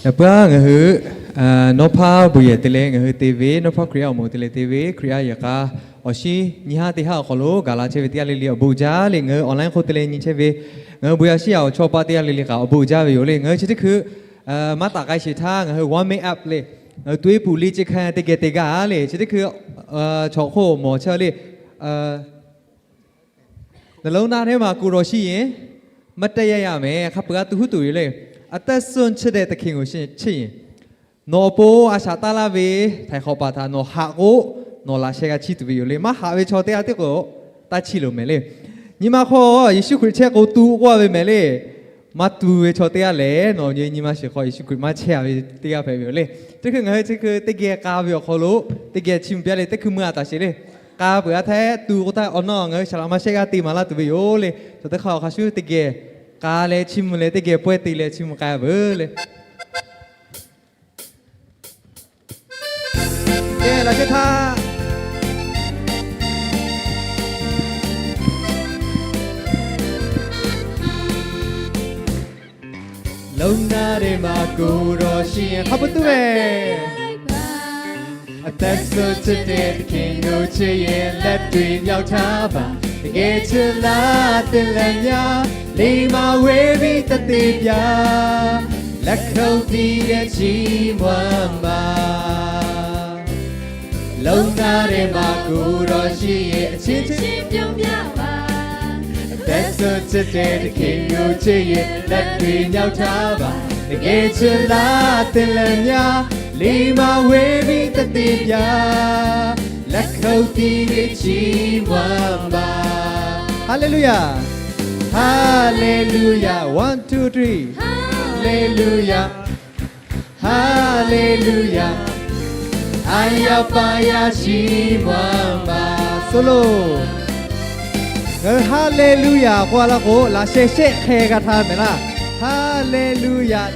Yaꞈ puiˉ-aˬ, ngaˬ hui nawˉ hpaˇ bon yehˬ te leh ngaˬ hui te ve, nawˉ hpaˇ Hkriꞈ yaˇ awˬ moˍ te leh te ve, Hkriꞈ yaˇ yehˬ k'a awˬ shinˉ nyiˇ haˉ teˇ haˉ awˬ hk'aw lo gaˬ la chehˇ ve teˇ g'aˇ le le awˬ bon uiˍ jaˇ le. Ngaˬ hui online hk'oˆ te leh nyi chehˇ ve ngaˬ hui bon yaˇ shiˉ yaˇ awˬ chawˇ paˆ teˇ g'aˇ le le kaꞈ awˬ bon uiˍ jaˇ ve yoˬ le. Ngaˬ hui chi teˇ hkui maˇ taˍ k'ai sheˍ htaˇ ngaˬ hui warming up le, ngaˬ hui tuˉ puˍ le ce hk'aˇ teˇ geh te gaˇ le. Chi teˇ hkui chaw hk'oˆ mawˬ chehˇ le. နှလုံးသားထဲမှာ ကိုယ်တော်ရှိရင် မတ်တတ်ရပ်ရမယ်. Hk'a peu-a tuˬ huˉ tuˬ yoˬ le. အသက်စွန့်ချစ်တဲ့သခင်ကိုချစ်ရင် nawˬ awˬ pon a shaꞈ taˇ laˇ ve htaiˍ hk'awꞈ paˍ htaꞈ nawˬ haꞈ k'o, nawˬ laꞈ sheh g'a chiˇ tuˬ ve yoˬ le. Maˇ haꞈ ve chaw teˇ g'aˇ tiˉ k'o, taˇ chiˇ loˍ mehˍ le. Nyi ma hk'aw Yeˍsuˆ Hkriꞈ chehˇ k'o tu k'oˆ-a ve mehˍ le. Maˇ tu ve chaw teˇ g'aˇ lehˬ, nawˬ nyi ma shiˍ hk'aw Yeˍsuˆ Hkriꞈ maˇ chehˇ-a ve teˇ g'aˇ hpehꞈ ve yoˬ le. Teˇ hkui ngaˬ hui chi hkui teˇ geh k'a ve awˬ hk'aw lo teˇ geh chiˇ mvuh piˇ-a le. Teˇ hkui mui-a taˍ sheˍ le. K'a peuˬ-a htaˇ tu k'o htaˇ awˬ nawˉ ngaˬ hui shaˍ laꞈ maˇ shehˆ g'aˇ te maˍ laˇ tuˬ ve yoˬ le. Chaw teˇ hk'aˇ awˬ hk'a shuˍ teˇ geh k'a leh chiˇ mvuh leh teˇ geh pawehˇ te leh chiˇ mvuh k'ai-a veuˬ le. Kehˬ laꞈ sheh htaˇ, လုံးသားထဲမှာ ကိုယ်တော်ရှိရင် hk'a peu tuˉ ve. အသက်စွန့်ချစ်တဲ့သခင်ကိုချစ်ရင် လက်တွေမြှောက်ထားပါ။ တကယ်ချစ်လား သင်လည်များ လိမ္မာဝေးပြီး သက်သေပြ လက်ခုပ်တီးနဲ့ချီးမွမ်းပါ။ လုံးသားထဲမှာ ကိုယ်တော်ရှိရင် အချင်းချင်းပြုံးပြပါ။ အသက်စွန့်ချစ်တဲ့သခင်ကိုချစ်ရင် လက်တွေမြှောက်ထားပါ။ တကယ်ချစ်လား သင်လည်များ လိမ္မာဝေးပြီး သက်သေပြ လက်ခုပ်တီးနဲ့ချီးမွမ်းပါ။ Hallelujah. Hallelujah. One, two, three. Hallelujah. Hallelujah. အာရပါယချီးမွမ်းပါ solo. Ngaˬ hui Hallelujah k'oˆ-a laˇ k'o, laꞈ sheh shehˆ hk'e g'a htaˇ mehˍ laˇ. Hallelujah.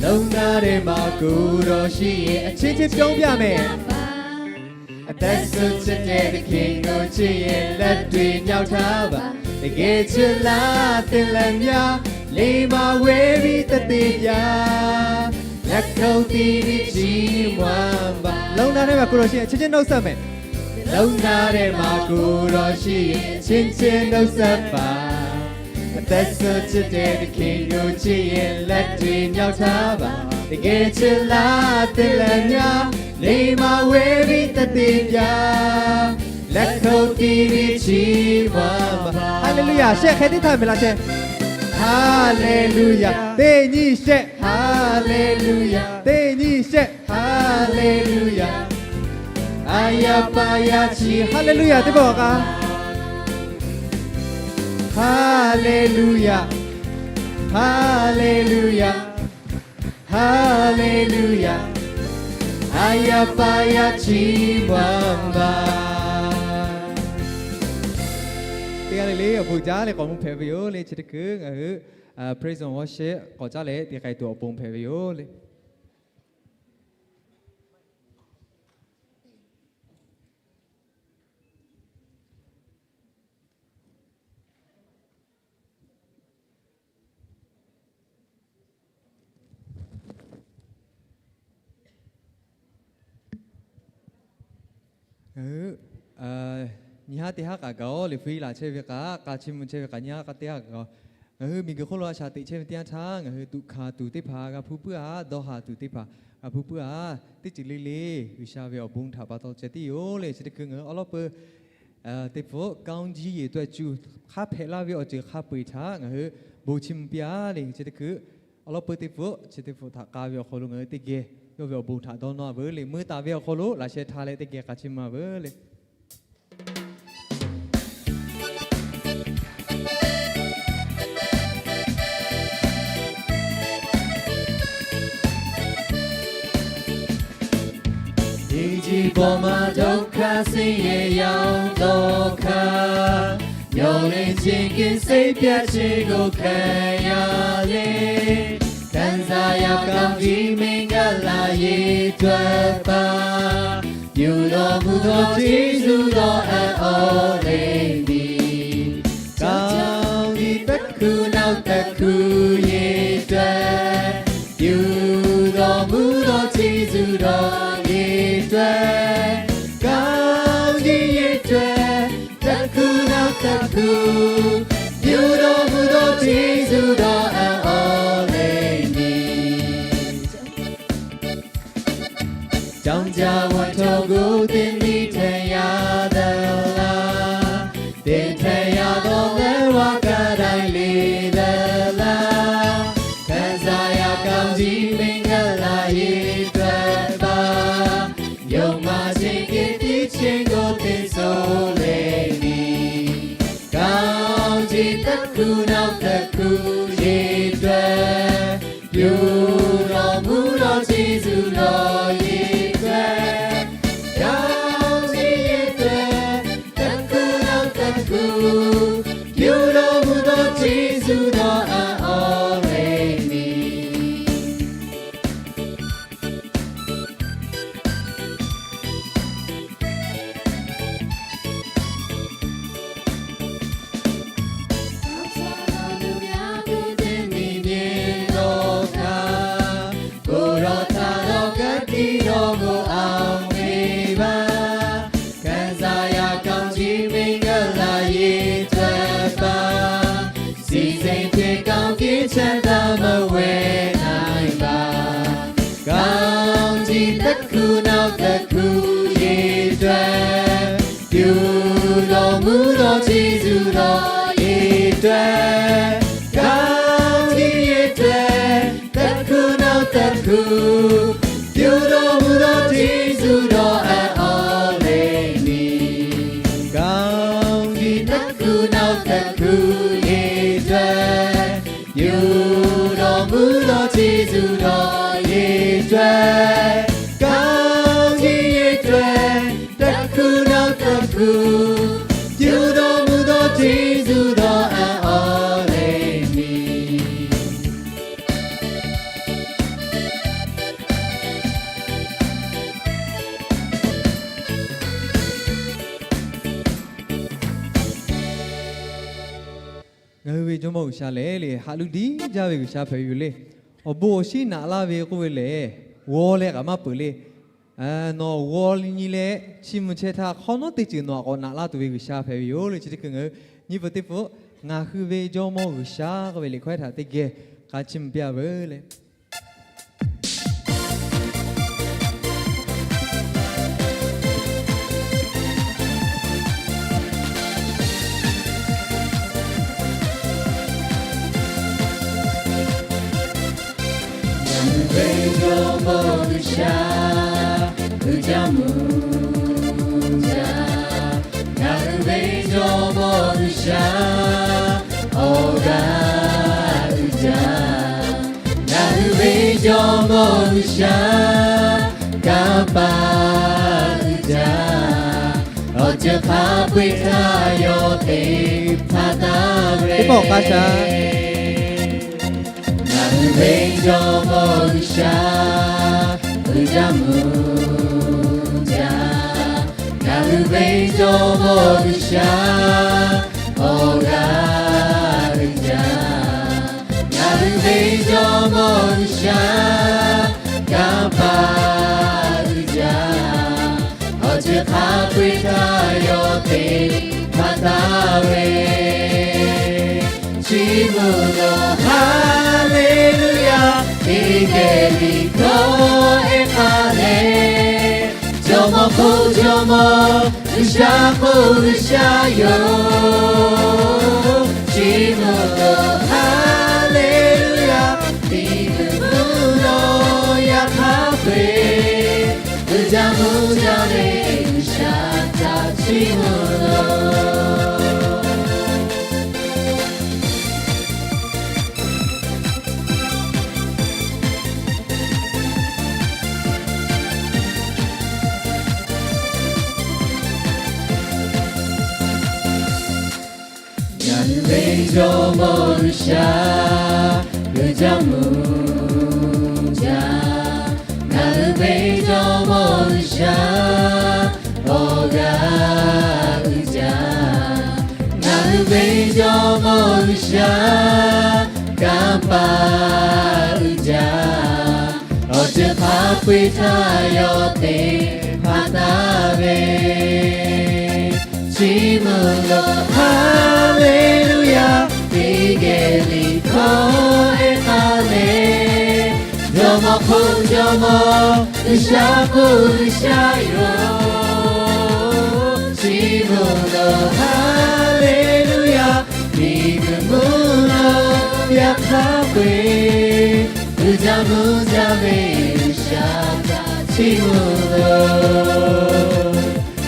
လုံးသားထဲမှာ ကိုယ်တော်ရှိရင် အချင်းချင်းပြုံးပြမယ်။ အသက်စွန့်ချစ်တဲ့သခင်ကိုချစ်ရင် လက်တွေမြှောက်ထားပါ။ တကယ်ချစ်လား သင်လည်များ လိမ္မာဝေးပြီး သက်သေပြ လက်ခုပ်တီးပြီးချီးမွမ်းပါ။ လုံးသားထဲမှာ ကိုယ်တော်ရှိရင် အချင်းချင်းနှုတ်ဆက်မယ်။ လုံးသားထဲမှာ ကိုယ်တော်ရှိရင် အချင်းချင်းနှုတ်ဆက်ပါ။ အသက်စွန့်ချစ်တဲ့သခင်ကိုချစ်ရင် လက်တွေမြှောက်ထားပါ။ တကယ်ချစ်လား သင်လည်များ လိမ္မာဝေးပြီး သက်သေပြ လက်ခုပ်တီးပြီးချီးမွမ်းပါ။ Hallelujah. Shehˆ hk'e teˇ htaˇ mehˍ laˇ shehˆ. Hallelujah. Teˇ nyi shehˆ. Hallelujah. Teˇ nyi shehˆ. Hallelujah. အာရပါယချီး Hallelujah teˇ pawˆ k'a. Hallelujah. Hallelujah. Hallelujah. အာရပါယချီးမွမ်းပါ Teˇ g'aˇ le le awˬ bon jaˇ leh k'awꞈ mvuh hpehꞈ ve yoˬ le. Chi teˇ hkui ngaˬ hui praise and worship k'awꞈ caˉ leh te k'ai tuˬ awˬ pon hpehꞈ ve yoˬ le. Ngaˬ hui nyi haˉ teˇ haˉ k'aꞈ gaˬ-oˬ. Liꞈ hpu laꞈ chehˇ ve k'aꞈ, k'a chiˇ mvuh chehˇ ve k'aꞈ, nyi haˉ k'a teˇ haˉ k'aꞈ gaˬ-oˬ. Ngaˬ hui miˬguiˬ hk'oˆ lo a shaꞈ teꞈ chehˇ ve teˇ yanˇ htaˇ, ngaˬ hui tuꞈ hkanˍ tuˬ teˇ hpaˍ g'a hpu puiˉ-a, dawˇ haˍ tuˬ teˇ hpaˍ g'a hpu puiˉ-a, teˇ ceuˬ le le G'uiˬsha ve awˬ bon htaꞈ pa taw ceh tiˉ yoˬ le. Chi teˇ hkui ngaˬ hui awˉ lawˉ peu teˇ hpfuhˆ ကောင်းကြီးရေတွက်ကျူ hk'a hpehꞈ laˇ ve awˬ ceuˬ hk'a peu-eˬ htaꞈ ngaˬ hui bon chiˇ mvuh piˇ-a le. Chi teˇ hkui awˉ lawˉ peu teˇ hpfuhˆ chi teˇ hpfuhˆ htaꞈ k'a ve awˬ hk'aw lo ngaˬ hui teˇ geh yawˇ ve awˬ bon htaꞈ dawˇ nawˇ-a veuˬ le. Mui taˍ ve awˬ hk'aw lo laꞈ sheh htaˇ leh teˇ geh k'a chiˇ mvuh-a veuˬ le. Chi ပှၤမၤဒုက္ခဆင်းရဲရောက်သောအခါ မျှော်လင့်ခြင်းကင်းစိတ်ပျက်ခြင်းကိုခံရလေ ခံစားရကောင်းကြီးမင်္ဂလာရေထွက်ပါ ပြုတော်မူသောကျေးဇူးတော်အံၤ ကောင်းကြီးတစ်ခုနောက်တစ်ခုရေထွက် ပြုတော်မူသောကျေးဇူးတော်ရေထွက် ကောင်းကြီးရေထွက် တစ်ခုနောက်တစ်ခု ပြုတော်မူသောကျေးဇူးတော်အံၤ ကြောင့် ကျဝတ်ထုကိုသင်မိထိုင်ရသလား သင်ထိုင်ရသောလက်ဝါးကတိုင်းလေးသလား ခံစားရကောင်းကြီးမင်္ဂလာရေထွက်ပါ ယုံမှခြင်းကင်းသီးခြင်းကိုသင်ဆိုလေန့ၣ် ကောင်းကြီးတစ်ခုနောက်တစ်ခုရေထွက် ပြုတော်မူသောကျေးဇူးတော်ရေထွက် ကောင်းကြီးရေထွက် တစ်ခုနောက်တစ်ခု ပြုတော်မူသောကျေးဇူးတော်အံၤ ကိုယ်တော်ထံတော်ကပ်ပြီးတော်ကိုအောက်မေ့ပါ ခံစားရကောင်းကြီးမင်္ဂလာရေထွက်ပါ စည်းစိမ်ဖြင့်ကောင်းကင်ချမ်းသာမဝယ်နိုင်ပါ ကောင်းကြီးတစ်ခုနောက်တစ်ခုရေထွက် ပြုတော်မူသောကျေးဇူးတော်ရေထွက် ကောင်းကြီးရေထွက် တစ်ခုနောက်တစ်ခု ပြုတော်မူသောကျေးဇူးတော်အံၤ ကောင်းကြီးတစ်ခုနောက်တစ်ခုရေထွက် ပြုတော်မူသောကျေးဇူးတော်ရေထွက် ကောင်းကြီးရေထွက် တစ်ခုနောက်တစ်ခု ပြုတော်မူသောကျေးဇူးတော်အံၤ Ngaˬ hui ve Jawˇmawˇ G'uiˬsha lehˬ le, haꞈ luˇ diˇ jaˇ ve G'uiˬsha hpehꞈ ve yoˬ le. Awˬ bon awˬ shinˉ naꞈ laˇ ve k'oˆ ve lehˬ, g'aw leh kaꞈ maˇ peuˬ le. Nawˬ g'aw nyi leh chiˇ mvuh chehˇ htaˇ, hk'awꞈ nawˉ teˇ ceuˬ nawˬ htaꞈ k'awꞈ naꞈ laˇ tuˬ ve G'uiˬsha hpehꞈ ve yoˬ le. Chi teˇ hkui ngaˬ hui nyiˇ peuˬ teˇ peuˬ, ngaˬ hui ve Jawˇmawˇ G'uiˬsha k'oˆ ve liꞈ hkawehˉ htaꞈ teˇ geh k'a chiˇ mvuh piˇ-a veuˬ le. Ngaˬ hui ve Jawˇmawˇ G'uiˬsha, uiˍ jaˇ mvuh jaˇ. Ngaˬ hui ve Jawˇmawˇ G'uiˬsha, awˬ g'aˇ uiˍ jaˇ. Ngaˬ hui ve Jawˇmawˇ G'uiˬsha, kanˇ paˆ uiˍ jaˇ. Awˬ ceuˬ hk'a peu-eˬ htaˇ yawˇ teˇ hpaˍ taˍ ve teˇ pawˆ k'a shaˍ. Ngaˬ hui ve Jawˇmawˇ G'uiˬsha, uiˍ jaˇ mvuh jaˇ. Ngaˬ hui ve Jawˇmawˇ G'uiˬsha, awˬ g'aˇ uiˍ jaˇ. Ngaˬ hui ve Jawˇmawˇ G'uiˬsha, kanˇ paˆ uiˍ jaˇ. Awˬ ceuˬ hk'a peu-eˬ htaˇ yawˇ teˇ hpaˍ taˍ ve, chi mvuhˇ naw, Haˍleˍluˇyaˍ, teˇ geh liꞈ hkawˇ ehˉ hk'aˇ leh, Jawˇmawˇ k'o Jawˇmawˇ, G'uiˬsha k'o G'uiˬsha yoˬ. Chi mvuhˇ naw, Haˍleˍluˇyaˍ, teˇ geh mvuhˇ naw yaꞈ hk'aˇ hk'e, uiˍ jaˇ mvuh jaˇ ve G'uiˬsha htaꞈ chiˇ mvuh-oˬ. ve Jawˇmawˇ G'uiˬsha, g'uiˬ jaˇ mvuh jaˇ. Ngaˬ hui ve Jawˇmawˇ G'uiˬsha, awˬ g'aˇ uiˍ jaˇ. Ngaˬ hui ve Jawˇmawˇ G'uiˬsha, kanˇ paˍ uiˍ jaˇ. Awˬ ceuˬ hk'a peu-eˬ htaˇ yawˇ te hpanˍ taˍ ve, chiˇ mvuh loˬ, Haˍleˍluˍyaˇ. Teˇ geh liꞈ hkawˇ ehˉ k'aˇ leh, Jawˇmawˇ hk'oˆ Jawˇmawˇ, G'uiˬsha hk'oˆ G'uiˬsha yoˬ. Chiˇ mvuh loˬ, Haˍleˍluˍyaˇ. Miˬguiˬ mvuhˇ naw yaꞈ hk'aˇ peu-eˬ, uiˍ jaˇ mvuh jaˇ ve G'uiˬsha htaꞈ chiˇ mvuh loˬ.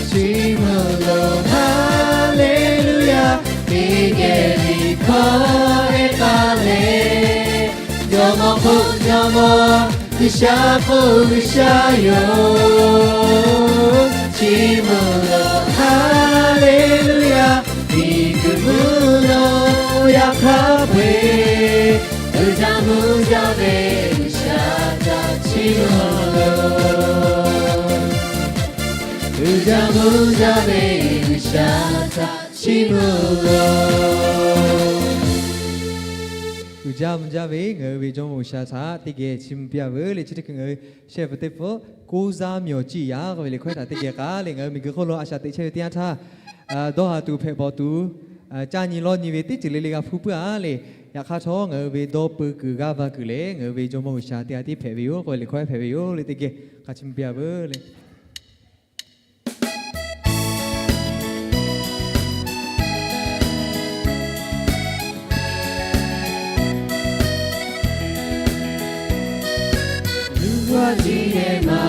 Chiˇ mvuh loˬ, Haˍleˍluˍyaˇ. Teˇ geh liꞈ hkawˇ ehˉ k'aˇ leh, Jawˇmawˇ hk'oˆ Jawˇmawˇ, G'uiˬsha hk'oˆ G'uiˬsha yoˬ. Chiˇ mvuh loˬ, Haˍleˍluˍyaˇ. Miˬguiˬ mvuhˇ naw yaꞈ hk'aˇ peu-eˬ, uiˍ jaˇ mvuh jaˇ ve G'uiˬsha htaꞈ chiˇ mvuh loˬ. Uiˍ jaˇ mvuh jaˇ ve G'uiˬsha htaꞈ chiˇ mvuh loˬ. Uiˍ jaˇ mvuh jaˇ ve ngaˬ hui ve Jawˇmawˇ G'uiˬsha htaꞈ teˇ geh chiˇ mvuh piˇ-a veuˬ le. Chi teˇ hkui ngaˬ hui sheh pfuhˍ teˇ pfuhˍ ကိုးစားမျှော်ကြည့်ရာ k'oˆ ve liꞈ hkawˇ ehˉ htaꞈ teˇ geh k'aˉ le. Ngaˬ hui miˬguiˬ hk'oˆ lo a shaꞈ teꞈ chehˇ ve teˇ yanˇ htaˇ, dawˇ haˍ tuˬ hpehꞈ bawˬ tuˬ, caˇ nyi lawˇ nyi ve teˇ ceuˬ le le g'a hpuˇ puiˉ-a le. Yaꞈ hk'aˇ htawˇ ngaˬ hui ve dawˇ peu kuiˬ g'aˇ va kuiˬ leh ngaˬ hui ve Jawˇmawˇ G'uiˬsha teˇ g'aˇ tiˉ hpehꞈ ve yoˬ k'oˆ ve liꞈ hkawˇ ehˉ hpehꞈ ve yoˬ le. Teˇ geh hk'a chiˇ mvuh piˇ-a veuˬ le. Luˇ g'aˇ jiˇ yehˬ ma,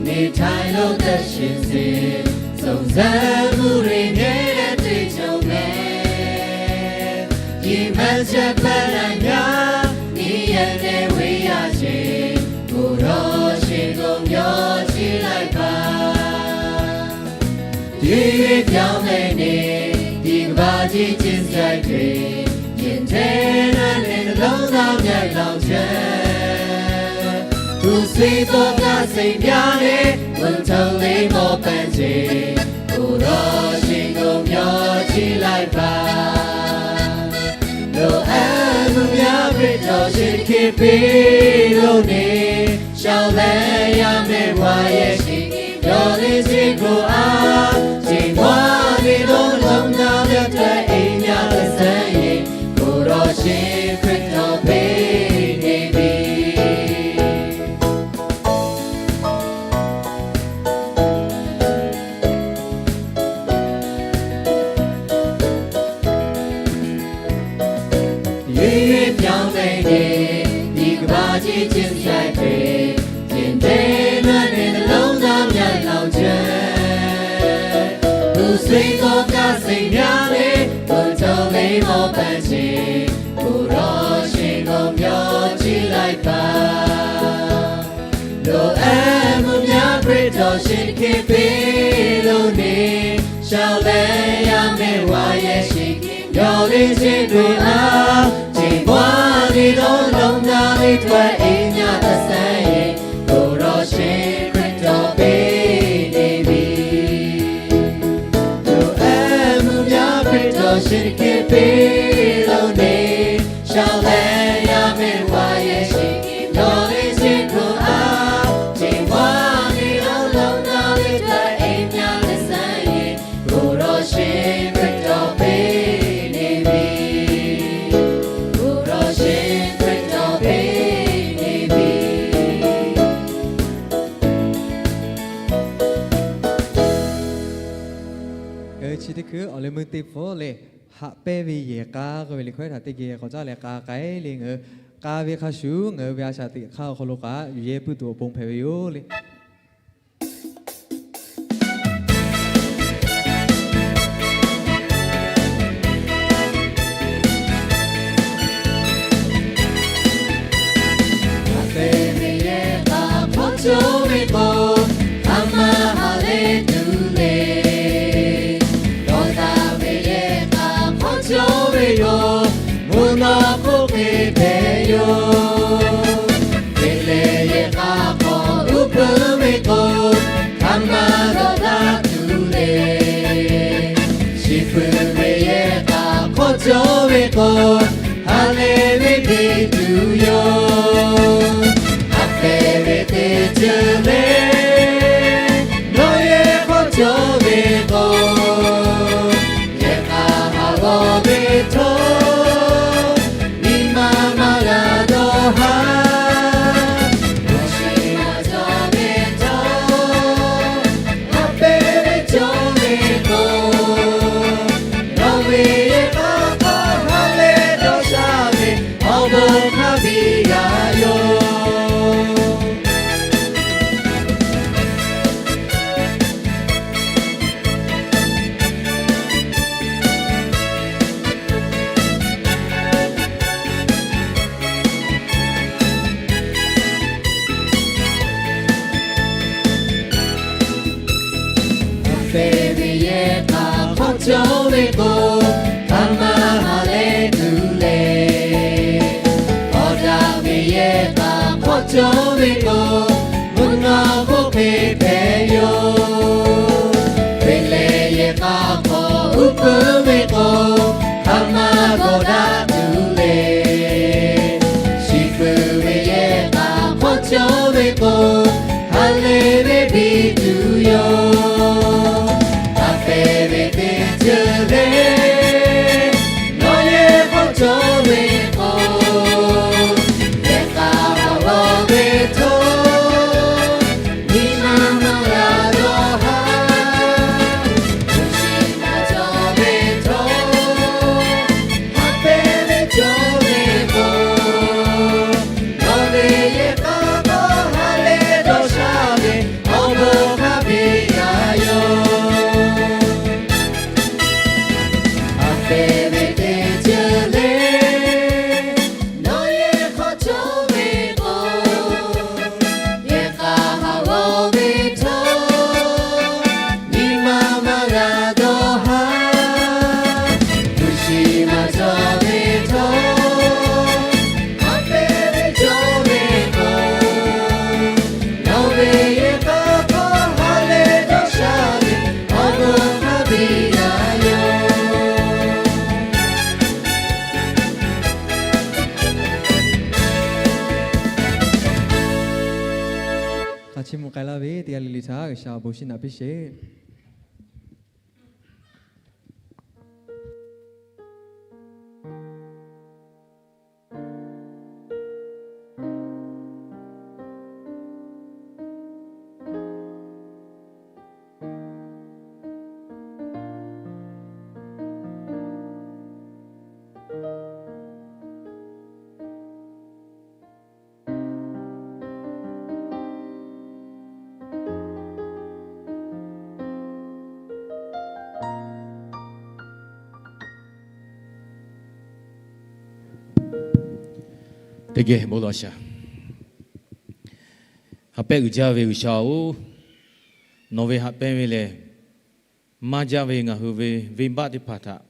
နေထိုင်လို့ သက်ရှင်စေ, စုံစမ်းမှုတွေ မြဲတမ်း တွေ့ကြုံမယ်. ရည်မှန်းချက် ပန်းတိုင်များ နေရာနဲ့ ဝေးရခြေ, ကိုယ်တော်ရှင်ကို မျှော်ကြည့်လိုက်ပါ. ရွေ့ရွေ့ပြောင်းလဲနေ ဒီကမ္ဘာကြီး ကျဉ်းစရိုက်တွေ, ယဉ်ထဲနွမ်းတဲ့ နှလုံးသား မျက်လောင်ချက်, ပူဆွေးသောကစိန်များနဲ့ ဝံထုံလေး မောပန်းချိန်, ကိုယ်တော်ရှင်ကို မျှော်ကြည့်လိုက်ပါ. လိုအပ်မှုများ ခရစ်တော်ရှင် တကယ်ပေးလို့နေ, ရှောင်လွှဲရမယ့် ဝါရဲ့ရှင် မျှော်လင့်ခြင်းကိုအား, ချိန်မွှားနေသော နှလုံးသားများအတွက် အိမ်များသက်ဆိုင်ရင်, ကိုယ်တော်ရှင် ခရစ်တော်ပေးနေပြီ. ရွေ့ရွေ့ပြောင်းလဲနေ ဒီကမ္ဘာကြီး ကျဉ်းစရိုက်တွေ, ယဉ်ထဲနွမ်းတဲ့ နှလုံးသား မျက်လောင်ချက်, ပူဆွေးသောကစိန်များနဲ့ ဝံထုံလေး မောပန်းချိန်, ကိုယ်တော်ရှင်ကို မျှော်ကြည့်လိုက်ပါ. လိုအပ်မှုများ ခရစ်တော်ရှင် တကယ်ပေးလို့နေ, ရှောင်လွှဲရမယ့် ဝါရဲ့ရှင် မျှော်လင့်ခြင်းတွေအား, ချိန်မွှားနေသော နှလုံးသားလေးအတွက် အိမ်များသက်ဆိုင်ရင်, ကိုယ်တော်ရှင် ခရစ်တော်ပေးနေပြီ. လိုအပ်မှုများ ခရစ်တော်ရှင် တကယ်ပေးလို့နေ, ရှောင်လွှဲရမယ့် ဝါရဲ့ရှင် မျှော်လင့်ခြင်းကိုအား, ချိန်မွှားနေသော နှလုံးသားလေးအတွက် အိမ်များသက်ဆိုင်ရင်, ကိုယ်တော်ရှင် ခရစ်တော်ပေးနေပြီ. ကိုယ်တော်ရှင် ခရစ်တော်ပေးနေပြီ. Chi teˇ hkui awˬ leh meuˇ teˇ hpfuhˆ lehˬ, Haꞈ pehnˇ ve yehˬ k'a k'oˆ ve liꞈ hkawˇ ehˉ htaꞈ teˇ geh k'awꞈ caˉ leh k'a k'ai le. Ngaˬ hui k'a ve hk'a shuˍ ngaˬ hui ve a shaꞈ teꞈ hk'aˇ awˬ hk'aw lo kaꞈ yuˬ yehˇ puiˉ tuˬ awˬ pon hpehꞈ ve yoˬ le. Haꞈ pehnˇ ve yehˬ k'a hk'aw cawˇ ve k'o, a ma ha lehˬ tuˬ le. Dawˇ taˍ ve yehˬ k'a hk'aw cawˇ ve maˇ dawˬ daꞈ tuˬ le. Chi hpeuꞈ ve yehˬ k'a hk'awꞈ cawˬ ve k'o, ha lehˬ ve teˇ tuˬ yoˬ. Haꞈ pehnˇ ve teˇ ceuˬ le, nawˬ yehˬ hk'awꞈ cawˬ ve k'o, yehˬ k'a haꞈ g'awˬ ve htawˇ, nyi ma maˇ g'a dawˇ haˍ. Hpu shi maˇ cawˬ ve htawˇ, haꞈ pehnˇ ve cawˬ ve k'o, nawˬ ve yehˬ k'a hk'awꞈ ha lehˬ dawˇ sha ve awˬ bon hk'a biˇ g'a yoˬ. Haꞈ pehnˇ ve yehˬ k'a hk'awꞈ cawˬ ve k'o, hk'a maˇ ha lehˬ tuˬ le. Awˬ daꞈ ve yehˬ k'a hk'awꞈ cawˬ ve k'o, mvuhˇ naw hk'oˆ hk'e hpehꞈ yoˬ. Hk'e leh yehˬ k'a hk'awꞈ uˉ peunˍ ve k'o, hk'a maˇ g'awˬ daꞈ tuˬ le. Chi hpeuꞈ ve yehˬ k'a hk'awꞈ cawˬ ve k'o, ha lehˬ ve biˇ tuˬ yoˬ. Haꞈ pehnˇ ve teˇ ceuˬ le, nawˬ yehˬ hk'awꞈ cawˬ ve k'o, yehˬ k'a haꞈ g'awˬ ve htawˇ, nyi ma maˇ g'a dawˇ haˍ. Hpu shi maˇ cawˬ ve htawˇ, haꞈ pehnˇ ve cawˬ ve k'o, nawˬ ve yehˬ k'a hk'awꞈ ha lehˬ dawˇ sha ve awˬ bon hk'a biˇ g'a yoˬ. Haꞈ pehnˇ ve teˇ ceuˬ le, nawˬ yehˬ hk'awꞈ cawˬ ve k'o, yehˬ k'a haꞈ g'awˬ ve htawˇ, nyi ma maˇ g'a dawˇ haˍ. Hpu shi maˇ cawˬ ve htawˇ, haꞈ pehnˇ ve cawˬ ve k'o, nawˬ ve yehˬ k'a hk'awꞈ ha lehˬ dawˇ sha ve awˬ bon hk'a biˇ g'a yoˬ. Hk'a chiˇ mvuh k'ai laˇ ve teˇ g'aˇ le le htaꞈ G'uiˬsha awˬ bon shiˍ naꞈ piˇ sheˍ. Teˇ geh bon lawˬ shaˍ. Ha pehˉ uiˍ jaˇ ve G'uiˬsha-oˬ, nawˬ ve haꞈ pehnˇ ve lehˬ, maˇ jaˇ ve ngaˬ hui ve venˇbaˆ teˇ hpaˍ htaꞈ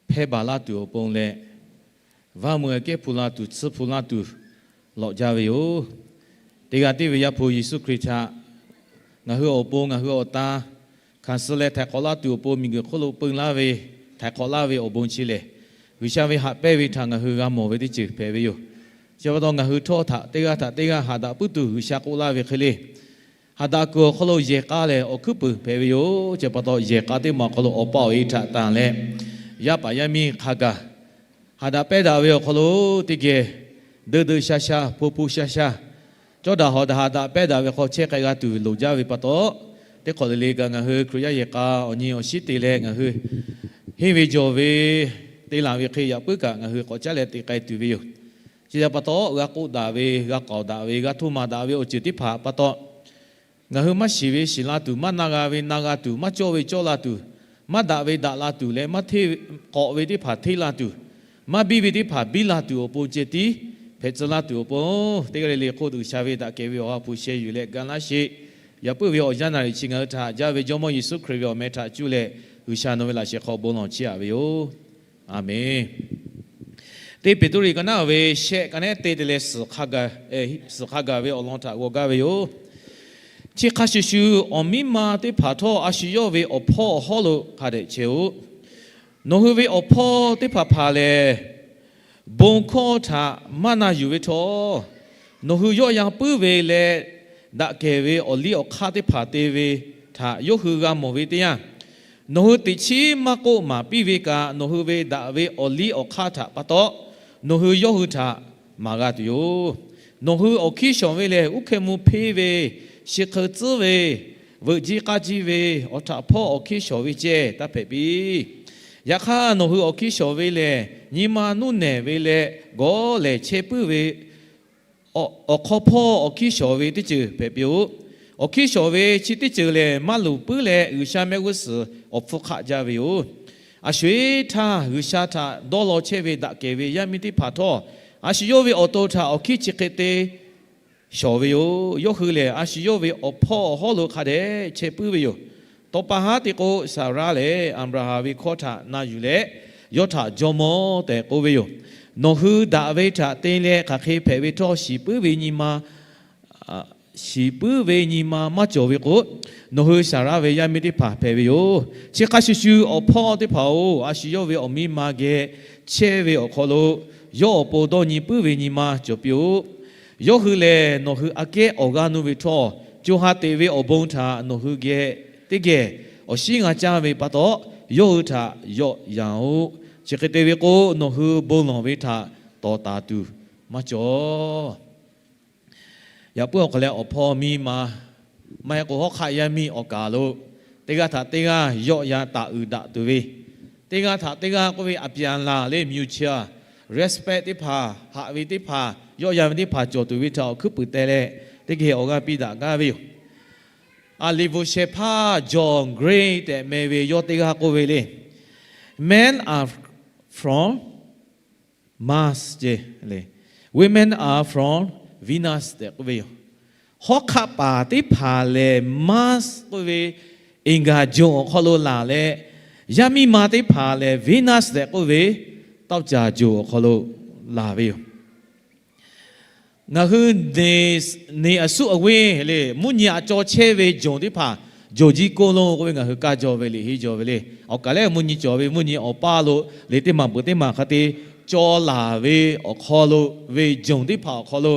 hpehˇ baˬ laˇ tuˬ awˬ pon leh, vaˇ meuˇ kehˉ hpu la tuˬ, tsuhˇ hpu laˇ tuˬ lawꞈ jaˇ ve yoˬ. Teˇ g'aˇ tiˉ ve Yaˇ hpu Yeˍsuˆ Hkriꞈ htaꞈ ngaˬ hui awˬ pon, ngaˬ hui awˬ tan hkanˍ suh leh htaiˍ hk'awꞈ laˇ tuˬ awˬ pon, miˬguiˬ hk'oˆ lo peu laˇ ve htaiˍ hk'awꞈ laˇ ve awˬ bon chi lehˬ, G'uiˬsha ve haꞈ pehnˇ ve htaꞈ ngaˬ hui g'a mawˬ ve teˇ ceuˬ hpehꞈ ve yoˬ. Chi pa taw ngaˬ hui htawˇ htaꞈ teˇ g'aˇ htaꞈ teˇ g'aˇ haꞈ daꞈ puiˉ tuˬ G'uiˬsha k'oˆ laˇ ve hk'e le, haꞈ daꞈ kuiˬ awˬ hk'aw lo yehˬ k'a lehˬ awˬ hkuiˉ puiˍ hpehꞈ ve yoˬ. Chi pa taw yehˬ k'a teˇ maˬ awˬ hk'aw lo awˬ pa awˬ e htaꞈ tanˬ leh, yaˇ paˍ yaˇ miˇ hk'a gaˬ haꞈ daꞈ pehnˇ daꞈ ve awˬ hk'aw lo teˇ geh deu deu sha sha, hpu hpu sha sha, cawˇ daꞈ hawˍ daꞈ haꞈ daꞈ pehnˇ daꞈ ve hk'aw chehˇ k'ai g'a tuˬ loˍ jaˇ ve pa taw, teˇ hk'awꞈ le le kaꞈ ngaˬ hui Hkriꞈ yaˇ yehˬ k'a awˬ nyi awˬ shiˉ te leh ngaˬ hui henˇ ve jawˬ ve te laˬ ve hk'e yaꞈ puiˉ kaꞈ ngaˬ hui k'awꞈ caˉ leh te k'ai tuˬ ve yoˬ. Chi htaꞈ pa taw, g'a k'oˆ daꞈ ve, g'a k'aoˍ daꞈ ve, g'a htoˇ maˍ daꞈ ve awˬ ceuˬ teˇ hpaˍ pa taw, ngaˬ hui maˇ shiˍ ve shiˍ la tuˬ, maˇ na g'a ve na g'a tuˬ, maˇ cawˇ ve cawˇ la tuˬ, maˇ daꞈ ve daꞈ la tuˬ leh maˇ hteˇ k'awꞈ ve teˇ hpaˍ hteˇ la tuˬ, maˇ biˇ ve teˇ hpaˍ biˇ la tuˬ awˬ pon ceh tiˉ hpehꞈ tcuh laˇ tuˬ awˬ pon, teˇ g'aˇ le le hk'oˆ tuˬ G'uiˬsha ve htaꞈ kehˬ ve awˬ ha hpu sheh yuˬ leh ga laˇ sheˍ. Yaꞈ puiˉ ve awˬ yanˇ naˍ riˍ chi ngaˬ hui htaꞈ haꞈ jaˇ ve Jawˇmawˇ Yeˍsuˆ Hkriꞈ ve awˬ meh htaꞈ cuˇ leh G'uiˬsha nawˬ ve laꞈ sheh hk'aw bon lawˬ chiˇ aꞈ ve yoˬ. A menˬ. Teˇ Peˍtruˆ liꞈ ka naˉ ve shehˆ ka nehˉ te te leh suhˍ hk'a gaˬ ve awˬ lawn htaꞈ g'aw gaˇ ve yoˬ. Chi hk'a shuˍ shuˍ, awˬ miˇ ma teˇ hpaˍ htawˇ a shu yawˇ ve awˬ hpawˇ awˬ hawˉ lo hk'a dehꞈ chehˇ-oˆ. Nawˬ hui ve awˬ hpawˇ teˇ hpaˍ hpaˍ lehˬ, bon hkawˇ htaꞈ maˇ na yuˬ ve htawˇ, nawˬ hui yawˆ yan puiˉ ve leh daꞈ kehˬ ve awˬ liˇ awˬ hk'aˇ teˇ hpaˍ te ve htaꞈ yawˇ hui g'a mawˬ ve teˇ yanˇ, nawˬ hui teꞈ chiˉ maˇ k'oˆ maˍ piˇ ve kaꞈ, nawˬ hui ve daꞈ ve awˬ liˇ awˬ hk'aˇ htaꞈ pa taw, nawˬ hui yawˇ hui htaꞈ maˍ g'a tuˬ yoˬ. Nawˬ hui awˬ hkiˇ shawˍ ve lehˬ, uˉ hkeh mvuh hpeˇ ve, shi hk'eu tcuhˉ ve, veuꞈ jiˇ k'aˇ jiˇ ve, awˬ htaꞈ hpawˇ awˬ hkiˇ shawˍ ve ceh taˇ hpehꞈ piˇ. Yaꞈ hk'aˇ, nawˬ hui awˬ hkiˇ shawˍ ve lehˬ, nyi ma nuˇ nehˬ ve leh gawˇ lehˬ chehˇ puiˉ ve awˬ hk'aw hpawˇ awˬ hkiˇ shawˍ ve teˇ ceuˬ hpehꞈ piˇ-oˆ. Awˬ hkiˇ shawˍ ve chi teˇ ceuˬ lehˬ, maˇ luˬ puiˉ leh G'uiˬsha mehˆ g'uˇ suhˍ awˬ hpfuhˇ hk'aˆ jaˇ ve yoˬ. A sho-eˬ htaˇ, G'uiˬsha htaꞈ dawˇ law chehˇ ve daꞈ kehˬ ve yaˇ miˇ teˇ hpaˍ htawˇ, a shu yawˇ ve awˬ to htaꞈ awˬ hkiˇ chi hk'e te shawˍ ve yoˬ. Yawˇ hui lehˬ, a shu yawˇ ve awˬ hpawˇ awˬ hawˉ lo hk'a dehꞈ chehˇ puiˉ ve yoˬ. Tawˇ pa haˉ te k'o, Saˍraˆ lehˬ Aˍbraˍhanˍ ve hkawˇ htaꞈ na yuˬ leh, yawˇ htaꞈ jawˇmawˇ tehꞈ k'oˆ ve yoˬ. Nawˬ hui daꞈ ve htaꞈ te leh hk'aˬ hk'e hpehꞈ ve htawˇ, shiˍ puiˉ ve nyi ma shiˍ puiˉ ve nyi ma maˇ cawˬ ve k'o, nawˬ hui Saˍraˆ ve yaˇ miˇ teˇ hpaˍ hpehꞈ ve yoˬ. Chi hk'a shuˍ shuˍ, awˬ hpawˇ teˇ hpaˍ-oˬ, a shu yawˇ ve awˬ miˇ ma geh chehˇ ve awˬ hk'aw lo yawˇ awˬ pon dawˇ nyi puiˉ ve nyi ma cawˬ piˇ-oˆ. Yawˇ hui lehˬ, nawˬ hui aꞈ kehˉ awˬ g'aˇ nuˇ ve htawˇ, co ha teꞈ ve awˬ bon htaꞈ nawˬ hui geh teˇ geh awˬ shinˉ g'a caˇ ve pa taw, yawˇ hui htaꞈ yawˆ yan-oˆ. Chi hk'e te ve k'o, nawˬ hui bon lawˬ ve htaꞈ tawˍ taˍ tuˬ maˇ cawˬ. Yaꞈ puiˉ awˬ hk'aw leh, awˬ hpawˇ miˇ ma, maˇ heˆ k'o hawˉ hk'aˆ yaˇ miˇ awˬ kaˍ lo teˇ g'aˇ htaꞈ teˇ g'aˇ yawˆ yan taˍ uiˍ daꞈ tuˬ ve, teˇ g'aˇ htaꞈ teˇ g'aˇ k'oˆ ve အပြန်အလှန် leh မုချာ respect teˇ hpaˍ, haꞈ ve teˇ hpaˍ, yawˆ yan ve teˇ hpaˍ cawˬ tuˬ ve htaꞈ awˬ hkuiˉ puiˍ teh leh, teˇ geh awˬ g'aˇ piˇ daꞈ gaˇ ve yoˬ. A liꞈ bvuhꞈ shehˍ hpaˇ John Gray tehꞈ meh ve yawˇ teˇ g'aˇ k'oˆ ve le, Men are from Mars ceh, women are from Venus tehꞈ k'oˆ ve yoˬ. Hawˉ hk'aˆ paˍ teˇ hpaˍ lehˬ, Mars k'oˆ ve အင်္ဂါဂြိုဟ် awˬ hk'aw lo laˬ leh, yaˇ miˇ ma teˇ hpaˍ lehˬ, Venus tehꞈ k'oˆ ve သောကြာဂြိုဟ် awˬ hk'aw lo laˬ ve yoˬ. Ngaˬ hui neˬ, neˬ aˬ suˉ aˬ ve le, mvuhˇ nyi aꞈ caw chehˇ ve ဂြိုဟ် teˇ hpaˍ, ဂြိုဟ်ကြီးကိုးလုံး k'oˆ ve ngaˬ hui kaˇ jaw ve liꞈ henˇ jaw ve le. Awˬ kaˍ lehˬ mvuhˇ nyi cawˬ ve, mvuhˇ nyi awˬ paˇ lo le teˇ maˬ peuˬ teˇ maˬ hk'a te caw laˬ ve awˬ hk'aw lo ve ဂြိုဟ် teˇ hpaˍ awˬ hk'aw lo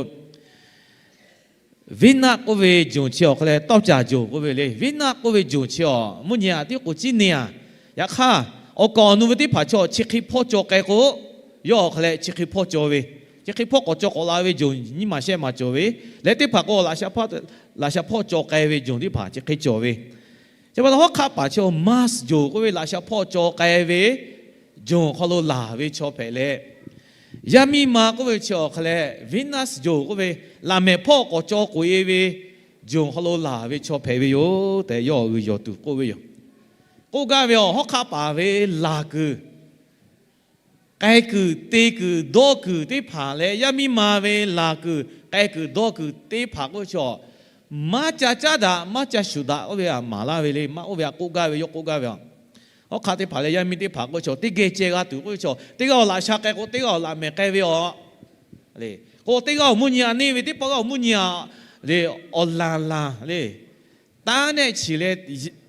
Venus k'oˆ ve ဂြိုဟ် chi awˬ hk'aw leh သောကြာဂြိုဟ် k'oˆ ve le. Venus k'oˆ ve ဂြိုဟ် chi awˬ mvuhˇ nyi aꞈ tiˉ k'o ciˉ neˬ aˬ. Yaꞈ hk'aˇ, awˬ kaˍ awˬ nu ve teˇ hpaˍ chaw chi hk'e hpawˇ caw k'ai k'o, yawˇ awˬ hk'aw leh chi hk'e hpawˇ caw ve, chi hk'e hpawˇ k'awꞈ caw k'awꞈ la ve ဂြိုဟ် nyiˇ maˬ shehˆ maˬ cawˬ ve, leh teˇ hpaˍ k'o laꞈ sha hpawˇ, laꞈ sha hpawˇ caw k'ai ve ဂြိုဟ် teˇ hpaˍ chi hk'e cawˬ ve. Chi pa taw hawˉ hk'aˆ paˍ chaw Mars ဂြိုဟ် k'oˆ ve laꞈ sha hpawˇ caw k'ai ve ဂြိုဟ် awˬ hk'aw lo laˬ ve chaw hpehꞈ leh, yaˇ miˇ ma k'oˆ ve chi awˬ hk'aw leh Venus ဂြိုဟ် k'oˆ ve laꞈ mehˍ hpawˇ k'awꞈ caw k'oꞈ-e ve ဂြိုဟ် awˬ hk'aw lo laˬ ve chaw hpehꞈ ve yoˬ tehꞈ, yawˇ awˬ g'uiˬ yawˬ tuˬ k'oˆ ve yoˬ. K'oˆ gaˇ ve awˬ hawˉ hk'aˆ paˍ ve laˬ kuiˬ, k'ai kuiˬ, te kuiˬ, dawˇ kuiˬ teˇ hpaˍ leh yaˇ miˇ ma ve laˬ kuiˬ, k'ai kuiˬ, dawˇ kuiˬ teˇ hpaˍ k'oˆ ve chaw, maˇ ca caˉ daꞈ, maˇ ca shuˍ daꞈ k'oˆ ve aꞈ maˍ laˇ ve le. Maˇ oˇ ve aꞈ k'oˆ gaˇ ve, yawˇ k'oˆ gaˇ ve aꞈ, hawˉ hk'aˆ teˇ hpaˍ leh yaˇ miˇ teˇ hpaˍ k'oˆ ve chaw, teˇ geh ceh g'a tuˬ k'oˆ ve chaw, teˇ g'aˇ awˬ laꞈ sha k'ai k'o, teˇ g'aˇ awˬ laꞈ mehˍ k'ai ve aꞈ, k'o teˇ g'aˇ awˬ mvuhˇ nyi aꞈ neˇ ve, teˇ pawˆ g'aˇ awˬ mvuhˇ nyi aꞈ le, awˬ laˬ laˬ le, tanˇ nehˆ chi leh,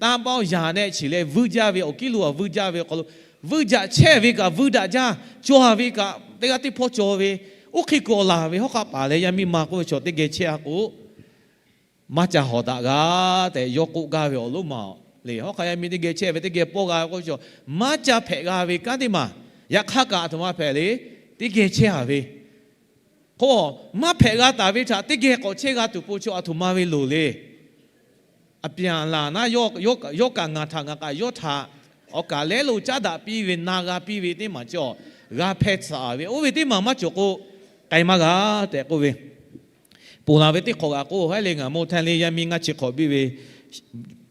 tanˇ paˆ yaˬ nehˆ chi leh vuiˇ jaˇ ve, awˬ kiˉ lo aꞈ vuiˇ jaˇ ve awˬ hk'aw lo, vuiˇ jaꞈ chehˇ ve kaꞈ vuiˇ daꞈ jaˇ, caw ve kaꞈ teˇ g'aˇ teˇ hpawˇ caw ve, oˇ hk'e kuiˬ awˬ laˬ ve hawˉ hk'aˆ paˍ leh yaˇ miˇ ma k'oˆ ve chaw teˇ geh chehˇ a k'o, maˇ ca hawˍ daꞈ g'a tehꞈ yawˇ k'oˆ gaˇ ve awˬ lonˉ ma le. Hawˉ hk'aˆ yaˇ miˇ teˇ geh chehˇ ve, teˇ geh pawˇ g'a k'oˆ ve chaw, maˇ ca hpehꞈ g'a ve kanˉ teˇ maˬ, yaꞈ hk'aˇ kaꞈ aˬ htoꞈ ma hpehꞈ le, teˇ geh chehˇ a ve k'o, maˇ hpehꞈ g'a taˍ ve htaꞈ teˇ geh k'awꞈ chehˇ g'a tuˬ po chaw aˬ htoꞈ ma ve loˍ le. အပြန်အလှန် naˉ, yawˇ kaꞈ ngaˬ htaꞈ, ngaˬ kaꞈ yawˇ htaꞈ, awˬ kaˍ lehˉ lo caˉ daꞈ piˇ ve, na g'a piˇ ve teˇ maˬ cawˬ, g'a hpehˇ tsuhꞈ ve, oˇ ve teˇ maˬ maˇ cawˬ k'o, k'ai maˇ g'a tehꞈ k'oˆ ve. Ponˬ laˬ ve teˇ hk'awꞈ g'aꞈ k'o, haiˉ le ngaˬ mawˇ htaˇ le yaˇ miˇ ngaˇ chi hk'awꞈ biˇ ve,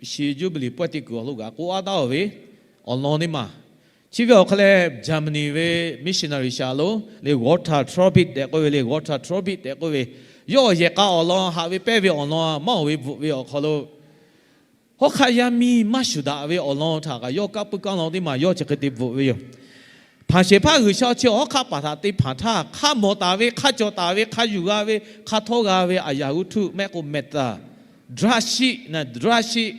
shi jubilee pawehˇ teˇ kuiˬ awˬ hk'aw lo g'aꞈ k'oˆ aˉ taˉ-oˬ ve awˬ lawn teˇ maˬ, chi ve awˬ hk'aw leh Germany ve missionary shaˍ lo le, Walter Trobbit tehꞈ k'oˆ ve le, Walter Trobbit tehꞈ k'oˆ ve, yawˇ awˬ yehˬ k'a awˬ lawn, haꞈ ve pehnˇ ve awˬ lawn maˇ oˬ ve bvuhꞈ ve awˬ hk'aw lo, hawˉ hk'aˆ yaˇ miˇ maˇ shuˍ daꞈ ve awˬ lawn htaꞈ kaꞈ yawˇ kanˉ puiˉ kanˉ lawn teˇ maˬ yawˇ chi hk'e te bvuhꞈ ve yoˬ. Hpanˍ shehˍ hpaˇ G'uiˬsha chi awˬ hawˉ hk'aˆ paˍ htaꞈ te hpanˍ htaˇ, hk'a mawˬ taˍ ve, hk'a cawˬ taˍ ve, hk'a yuˬ g'a ve, hk'a htawˇ g'a ve အရာဝတ္ထု maˇ heˆ k'o မက်သ် Dra shiˆ, dra shiˆ,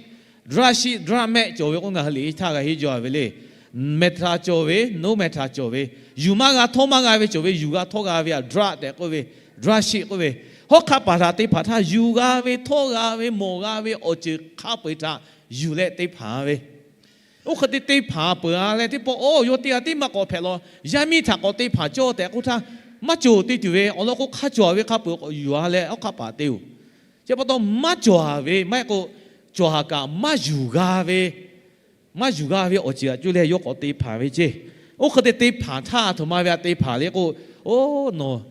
dra shiˆ, dra mehˆ cawˬ ve k'o, ngaˬ hui liꞈ htaˇ g'a henˇ jaw ve le. Mehˬ htaꞈ cawˬ ve, noˉ mehˬ htaꞈ cawˬ ve, yuˬ maˇ g'a htawˇ maˇ g'a ve cawˬ ve, yuˬ g'a htawˇ g'a ve htaꞈ dra tehꞈ k'oˆ ve, dra shiˆ k'oˆ ve. Hawˉ hk'aˆ paˍ htaꞈ te hpanˍ htaˇ, yuˬ g'a ve htawˇ g'a ve mawˬ g'a ve awˬ ceuˬ hk'a peu-eˬ htaꞈ yuˬ leh te hpanˍ ve. Oˇ hk'e te te hpanˍ peuˬ-a leh, teˇ pawˆ, oˇ, yawˇ teˇ g'aˇ tiˉ maˇ k'awꞈ hpehꞈ law, yaˇ miˇ htaꞈ k'awꞈ te hpanˍ cawˇ tehꞈ k'oˆ htaˇ, maˇ cawˬ te tuˬ ve awˬ lawn k'o, hk'a cawˬ ve hk'a peu-eˬ k'awꞈ yuˬ-a leh hawˉ hk'aˆ paˍ te-oˬ. Chi pa taw maˇ cawˬ-a ve, maˇ heˆ k'o cawˬ-a kaꞈ maˇ yuˬ g'a ve, maˇ yuˬ g'a ve awˬ ceuˬ htaꞈ cuˇ leh yawˇ k'awꞈ te hpanˍ ve ceˇ. Oˇ hk'e te te hpanˍ htaˇ, a htoꞈ ma ve htaꞈ te hpanˍ le k'o, oˇ, nawˬ,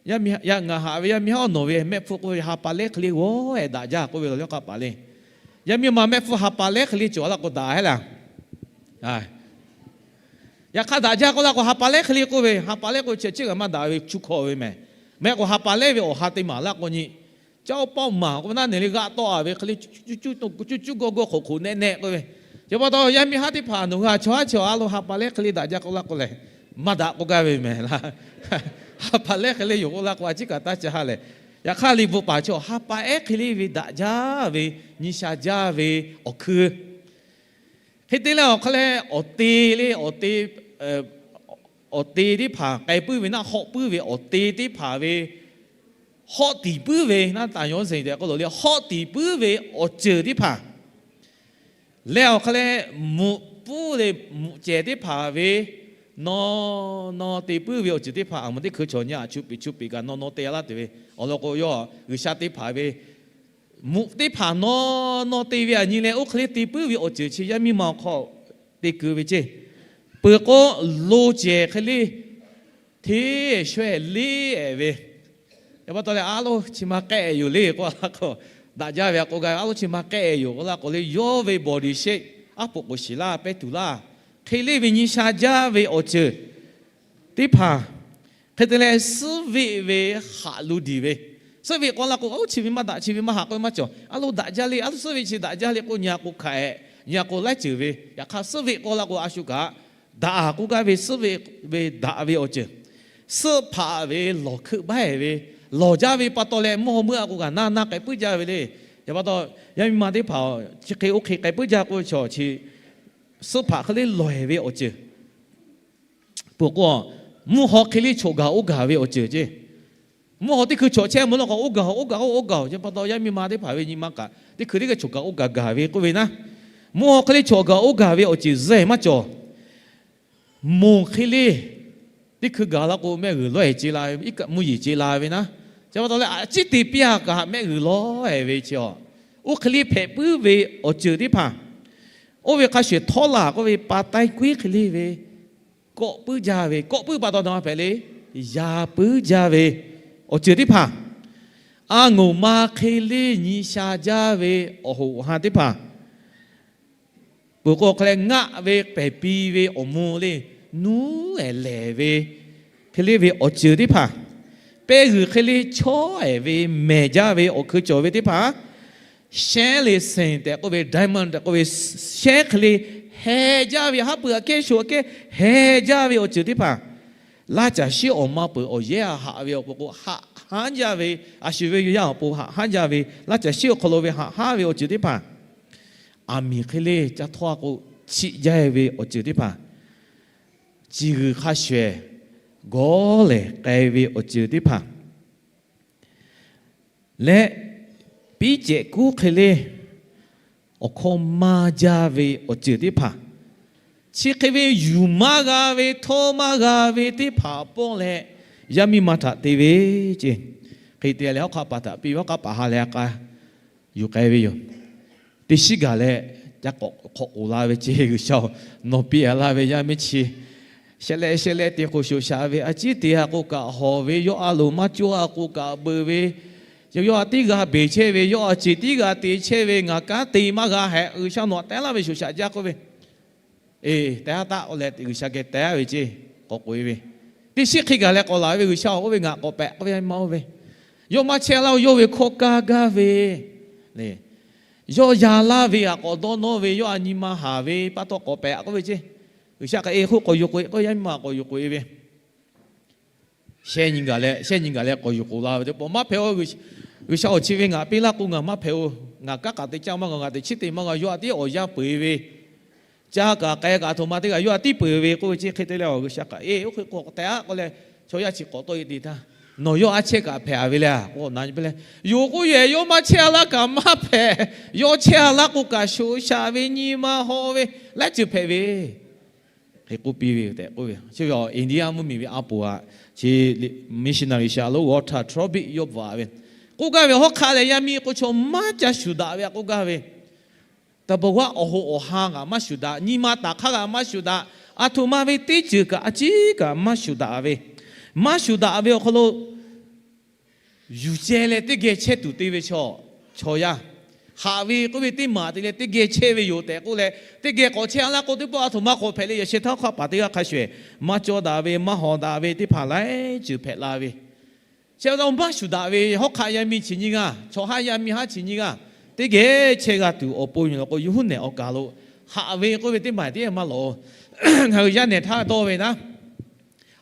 yaˇ miˇ, ngaˬ haꞈ ve yaˇ miˇ haˉ nawˬ ve mehˆ hpfuhˇ k'oˆ ve ha pa lehˉ hk'e le g'awˇ-e daꞈ jaˇ k'oˆ ve law, yawˇ hk'aˆ paˍ le. Yaˇ miˇ ma mehˆ hpfuhˇ ha pa lehˉ hk'e le cawˬ laˇ k'o daꞈ heˉ laˇ. Yaꞈ hk'aˇ daꞈ jaˇ k'oˆ laˇ k'o, ha pa lehˉ hk'e le k'oˆ ve, ha pa lehˉ k'oˆ ve chi, chi kaꞈ maˇ daꞈ ve, chu hkawˇ ve mehˍ. Maˇ heˆ k'o ha pa lehˉ ve awˬ ha te maˍ laˇ k'o nyi, caˇ oˇ pawˆ maˬ k'oˆ ve naˉ neˬ le g'aˆ tawˆ-a ve hk'e le, cuˇ cuˇ gawˇ gawˇ hk'oꞈ hk'oꞈ nehˆ nehˆ k'oˆ ve. Chi pa taw yaˇ miˇ haˉ teˇ hpaˍ nawˬ hui a chaw haˉ chaw a lo ha pa lehˉ hk'e le daꞈ jaˇ k'oˆ laˇ k'o lehˬ, maˇ daꞈ k'oˆ gaˇ ve mehˍ laˇ. Ha pa lehˉ hk'e le yoˬ k'oˆ laˇ k'o, a ciˉ kaꞈ taˇ ca ha lehˬ. Yaꞈ hk'aˇ liꞈ bvuhꞈ paˍ chaw ha pa ehˉ hk'e le ve daꞈ jaˇ ve, nyi sha jaˇ ve awˬ hkui hk'e te leh awˬ hk'aˇ leh awˬ te le, awˬ te, awˬ te teˇ hpaˍ k'ai puiˉ ve naˆ, hawˆ puiˉ ve awˬ te teˇ hpaˍ ve, hawˆ tiˍ puiˉ ve naˆ, taˍ yawˇ zeˬ tehꞈ k'oˆ lo le, hawˆ tiˍ puiˉ ve awˬ ceuˬ teˇ hpaˍ leh awˬ hk'aˇ leh mvuhꞈ puiˉ le, mvuhꞈ cehˬ teˇ hpaˍ ve, nawˬ, nawˬ te puiˉ ve awˬ ceuˬ teˇ hpaˍ, aˬ mvuhꞈ teˇ hkui chaw nyi a chu piˍ chu piˍ kaꞈ nawˬ nawˬ te laˇ tuˬ ve, awˬ lawn k'o yawˇ G'uiˬsha te hpanˍ ve mvuhꞈ teˇ hpaˍ nawˬ nawˬ te ve aꞈ nyi leh, oˇ hk'e le te puiˉ ve awˬ ceuˬ chi yaˇ miˇ ma awˬ hk'aw te keu ve ceˇ. Peuˬ k'o, lo cehˬ hk'e le hteˇ shawehˇ leˇ-ehˍ ve, yaꞈ pa taw leh a loˉ chi ma k'ehˆ yoˬ le k'oˆ laˇ k'o, daꞈ jaˇ ve aꞈ k'oˆ gaˇ ve, a loˉ chi ma k'ehˆ yoˬ k'oˆ laˇ k'o le, yawˇ ve body shape aˉ poꞈ k'oˍ shiˍ laˇ, pehˇ tuˬ laˇ, hk'e le ve nyi sha jaˇ ve awˬ ceuˬ teˇ hpaˍ hk'e te leh suhˉ veˆ ve haꞈ lo diˬ ve, suhˉ veˆ k'oˆ laˇ k'o, a loˉ chi ve maˇ daꞈ, chi ve maˇ haꞈ k'oˆ ve maˇ cawˬ. A loˉ daꞈ jaˇ le, a loˉ suhˉ veˆ chi daꞈ jaˇ le k'o, nyi a k'o hkanˍ ehˍ, nyi a k'o laiˉ ceuˬ ve. Yaꞈ hk'aˇ suhˉ veˆ k'oˆ laˇ k'o, a shu kaꞈ daꞈ-a k'oˆ gaˇ ve, suhˉ veˆ ve daꞈ ve awˬ ceuˬ, suhˉ hpaꞈ ve lawˬ hkeuˆ baˇ-ehˍ ve, lawˬ jaˇ ve pa taw leh mvuhˇ haw meuˇ a k'o kaꞈ na na k'ai puiˉ jaˇ ve le. Yaꞈ pa taw, yaˇ miˇ ma teˇ hpaˍ chi hk'e oˇ hk'e k'ai puiˉ jaˇ k'oˆ ve chaw chi, suhˉ hpaꞈ hk'e le lawˬ-ehˍ ve awˬ ceuˬ peuˬ k'o, mvuhˇ haw hk'e le choˬ gaˬ oˇ gaˬ ve awˬ ceuˬ ceˇ. Mvuhˇ haw teˇ hkui choˬ chehˇ mvuh law k'o, oˇ gaˬ oˇ gaˬ oˇ gaˬ-oˬ. Yaꞈ pa taw yaˇ miˇ ma teˇ hpaˍ ve nyi ma kaꞈ teˇ hkui teˇ g'aˇ choˬ gaˬ oˇ gaˬ gaˬ ve k'oˆ ve naˉ, mvuhˇ haw hk'e le choˬ gaˬ oˇ gaˬ ve awˬ ceuˬ zuhˇ-ehˍ maˇ cawˬ. Moˬ hk'e le teˇ hkui gaˬ laˇ k'o, mehˆ g'uiˬ lawˇ-ehˍ ce la ve, iˉ kaˆ mvuhˇ yeˬ ce la ve naˉ, yaꞈ pa taw leh a ciˉ te piˇ-a kaꞈ mehˆ g'uiˬ lawˇ-ehˍ ve chi a, oˇ hk'e le hpehꞈ puiˉ ve awˬ ceuˬ teˇ hpaˍ, oˇ ve hk'a shuˍ htawˇ laˬ k'oˆ ve pa taiˇ kuiˉ hk'e le ve kawˆ puiˉ jaˇ ve, kawˆ puiˉ pa taw na hpehꞈ le, ya puiˉ jaˇ ve awˬ ceuˬ teˇ hpaˍ, a ngoˬ ma hk'e le nyi sha jaˇ ve awˬ hoꞈ awˬ han teˇ hpaˍ, peuˬ k'o hk'e leh ngaˆ ve pehˬ piˇ ve awˬ mvuh le, nuˉ-ehˍ lehˍ ve hk'e le ve awˬ ceuˬ teˇ hpaˍ, pehˇ g'uiˬ hk'e le chawˇ-ehˍ ve mehˬ jaˇ ve awˬ hkui cawˬ ve teˇ hpaˍ, shehˉ le senˍ tehꞈ k'oˆ ve, diamond tehꞈ k'oˆ ve, shehˉ hk'e le heh jaˇ ve, haˉ pui aꞈ kehˉ sho aꞈ kehˉ heh jaˇ ve awˬ ceuˬ teˇ hpaˍ, laˇ caˬ shiˉ awˬ ma peuˬ awˬ yehˉ a haꞈ ve awˬ pon k'o haꞈ hanˉ jaˇ ve, a shu ve yaˇ awˬ pon haꞈ hanˉ jaˇ ve, laˇ caˬ shiˉ awˬ hk'aw lo ve haꞈ hanˉ ve awˬ ceuˬ teˇ hpaˍ, aˬ miˍ hk'e le ca htawˇ a k'o chiˆ jaˇ ve awˬ ceuˬ teˇ hpaˍ, ciˬ g'uiˬ hk'a shawehˍ gawˇ lehˬ k'ai ve awˬ ceuˬ teˇ hpaˍ leh, piˉ cehꞈ kuˉ hk'e le awˬ hkawˇ maˇ jaˇ ve awˬ ceuˬ teˇ hpaˍ, chi hk'e ve yuˬ maˇ g'a ve, htawˇ maˇ g'a ve teˇ hpaˍ pawˆ leh, yaˇ miˇ ma htaꞈ te ve ceˇ. Hk'e te leh hawˉ hk'aˆ paˍ htaꞈ piˇ ve, hawˉ hk'aˆ paˍ ha leh a k'a yuˬ k'ai ve yoˬ. Teˇ shiˉ gaˬ leh ca k'awꞈ hk'awꞈ k'oˍ la ve ceˇ, G'uiˬsha-oˬ, nawˬ piˇ-a laˇ ve yaˇ miˇ chi shehˆ leh shehˆ leh te k'o shoˍ shaꞈ ve, a ciˉ te-a k'o kaꞈ hawˬ ve, yawˇ a loˍ maˇ cawˇ-a k'o kaꞈ beuꞈ ve, yawˇ a tiˉ g'a beˬ chehˇ ve, yawˇ a ceˬ tiˉ g'a te chehˇ ve, ngaˬ kanˉ te maˇ g'a hehꞈ, G'uiˬsha nawˬ htaꞈ teh laˇ ve shoˍ shaꞈ jaˇ k'oˆ ve, eˬ, teh-a taˆ k'oˆ leh G'uiˬsha geh teh-a ve ceˇ, k'awꞈ k'oꞈ-e ve. Teˇ shiˉ hk'e gaˬ leh k'awꞈ laˬ ve, G'uiˬsha-oˬ, oˇ ve ngaˬ k'awꞈ pehꞈ k'oˆ ve, maˇ oˇ ve, yawˇ maˇ chehˇ laˇ-oˬ, yawˇ ve hkawˇ kaˇ gaˇ ve, yawˇ ya laˇ ve aꞈ k'awꞈ dawˇ nawˇ ve, yawˇ a nyi ma haˍ ve pa taw k'awꞈ pehꞈ k'oˆ ve ceˇ. G'uiˬsha k'ai-e hk'oˆ k'awꞈ yuˬ k'oꞈ-e k'o, yaˇ miˇ ma k'awꞈ yuˬ k'oꞈ-e ve, shehˆ nyi gaˬ leh, shehˆ nyi gaˬ leh k'awꞈ yuˬ k'oꞈ la ve teˇ pawˆ maˇ hpehꞈ-oˬ. G'uiˬsha awˬ chi ve ngaˬ piˇ laˇ k'o ngaˬ maˇ hpehꞈ-oˬ. Ngaˬ kanˉ k'aꞈ te caˇ maˇ g'a, ngaˬ teꞈ chiˉ te maˇ g'a, yawˇ htaꞈ tiˉ awˬ yanˇ peu-eˬ ve, caˇ kaꞈ k'ai kaꞈ aˬ htoꞈ ma teˇ g'aˇ yawˇ htaꞈ tiˉ peu-eˬ ve k'oˆ ve chi hk'e te leh, G'uiˬsha kaꞈ eˬ oˇ hk'e k'o tehꞈ-a k'oˆ leh, chaw yaˇ chi k'awꞈ tawˆ-e te htaˇ, nawˬ yawˇ aˉ chehˇ kaꞈ hpehꞈ-a ve le k'o, na nyi piˇ leh, yoˬ k'oˆ yehˬ yawˇ maˇ chehˇ-a laˇ kaꞈ maˇ hpehꞈ. Yawˇ chehˇ-a laˇ k'o kaꞈ shoꞈ shaꞈ ve, nyi ma haw ve, laiˉ ceuˬ hpehꞈ ve hk'e k'oˆ piˇ ve tehꞈ k'oˆ ve. Chi ve India mvuhˇmiˬ ve a poˍ aꞈ, chi missionary shaˍ lo g'awˇ htaˇ trawˇ biˆ yawˇ bvuhꞈ-a ve, k'oˆ gaˇ ve, hawˉ hk'aˆ leh yaˇ miˇ k'o chaw maˇ ca shuˍ daꞈ ve aꞈ k'oˆ gaˇ ve, taˍ bvuhꞈ g'aˇ awˬ hoꞈ awˬ ha kaꞈ maˇ shuˍ daꞈ, nyi ma taˍ hk'aˇ kaꞈ maˇ shuˍ daꞈ, aˬ htoꞈ ma ve teˇ ceuˬ kaꞈ a ciˉ kaꞈ maˇ shuˍ daꞈ ve, maˇ shuˍ daꞈ ve awˬ hk'aw lo yuˬ ceh leh teˇ geh chehˇ tuˬ te ve chaw, chaw yaˇ, haꞈ ve k'oˆ ve teˇ maˬ te leh teˇ geh chehˇ ve yoˬ tehꞈ k'oˆ leh, teˇ geh k'awꞈ chehˇ-a laˇ k'o teˇ pawˆ aˬ htoꞈ ma k'awꞈ hpehꞈ le. Yaꞈ sheh htaˇ hawˉ hk'aˆ paˍ teˇ g'aˇ hk'a shuˍ ehˍ maˇ cawˇ daꞈ ve, maˇ hawˍ daꞈ ve teˇ hpaˍ laiˉ ceuˬ hpehꞈ la ve, chi pa taw maˇ shuˍ daꞈ ve hawˉ hk'aˆ yaˇ miˇ chi nyiˇ g'aˇ, chaw haˉ yaˇ miˇ haˉ chi nyiˇ g'aˇ, teˇ geh chehˇ g'a tuˬ awˬ pon yoˬ law k'o, yawˇ huˉ nehˬ awˬ kaˬ lo haꞈ ve k'oˆ ve teˇ maˬ tiˉ maˇ lawꞈ-oˬ. Ngaˬ hui yaˇ nehˬ htaˇ dawˇ ve naˉ,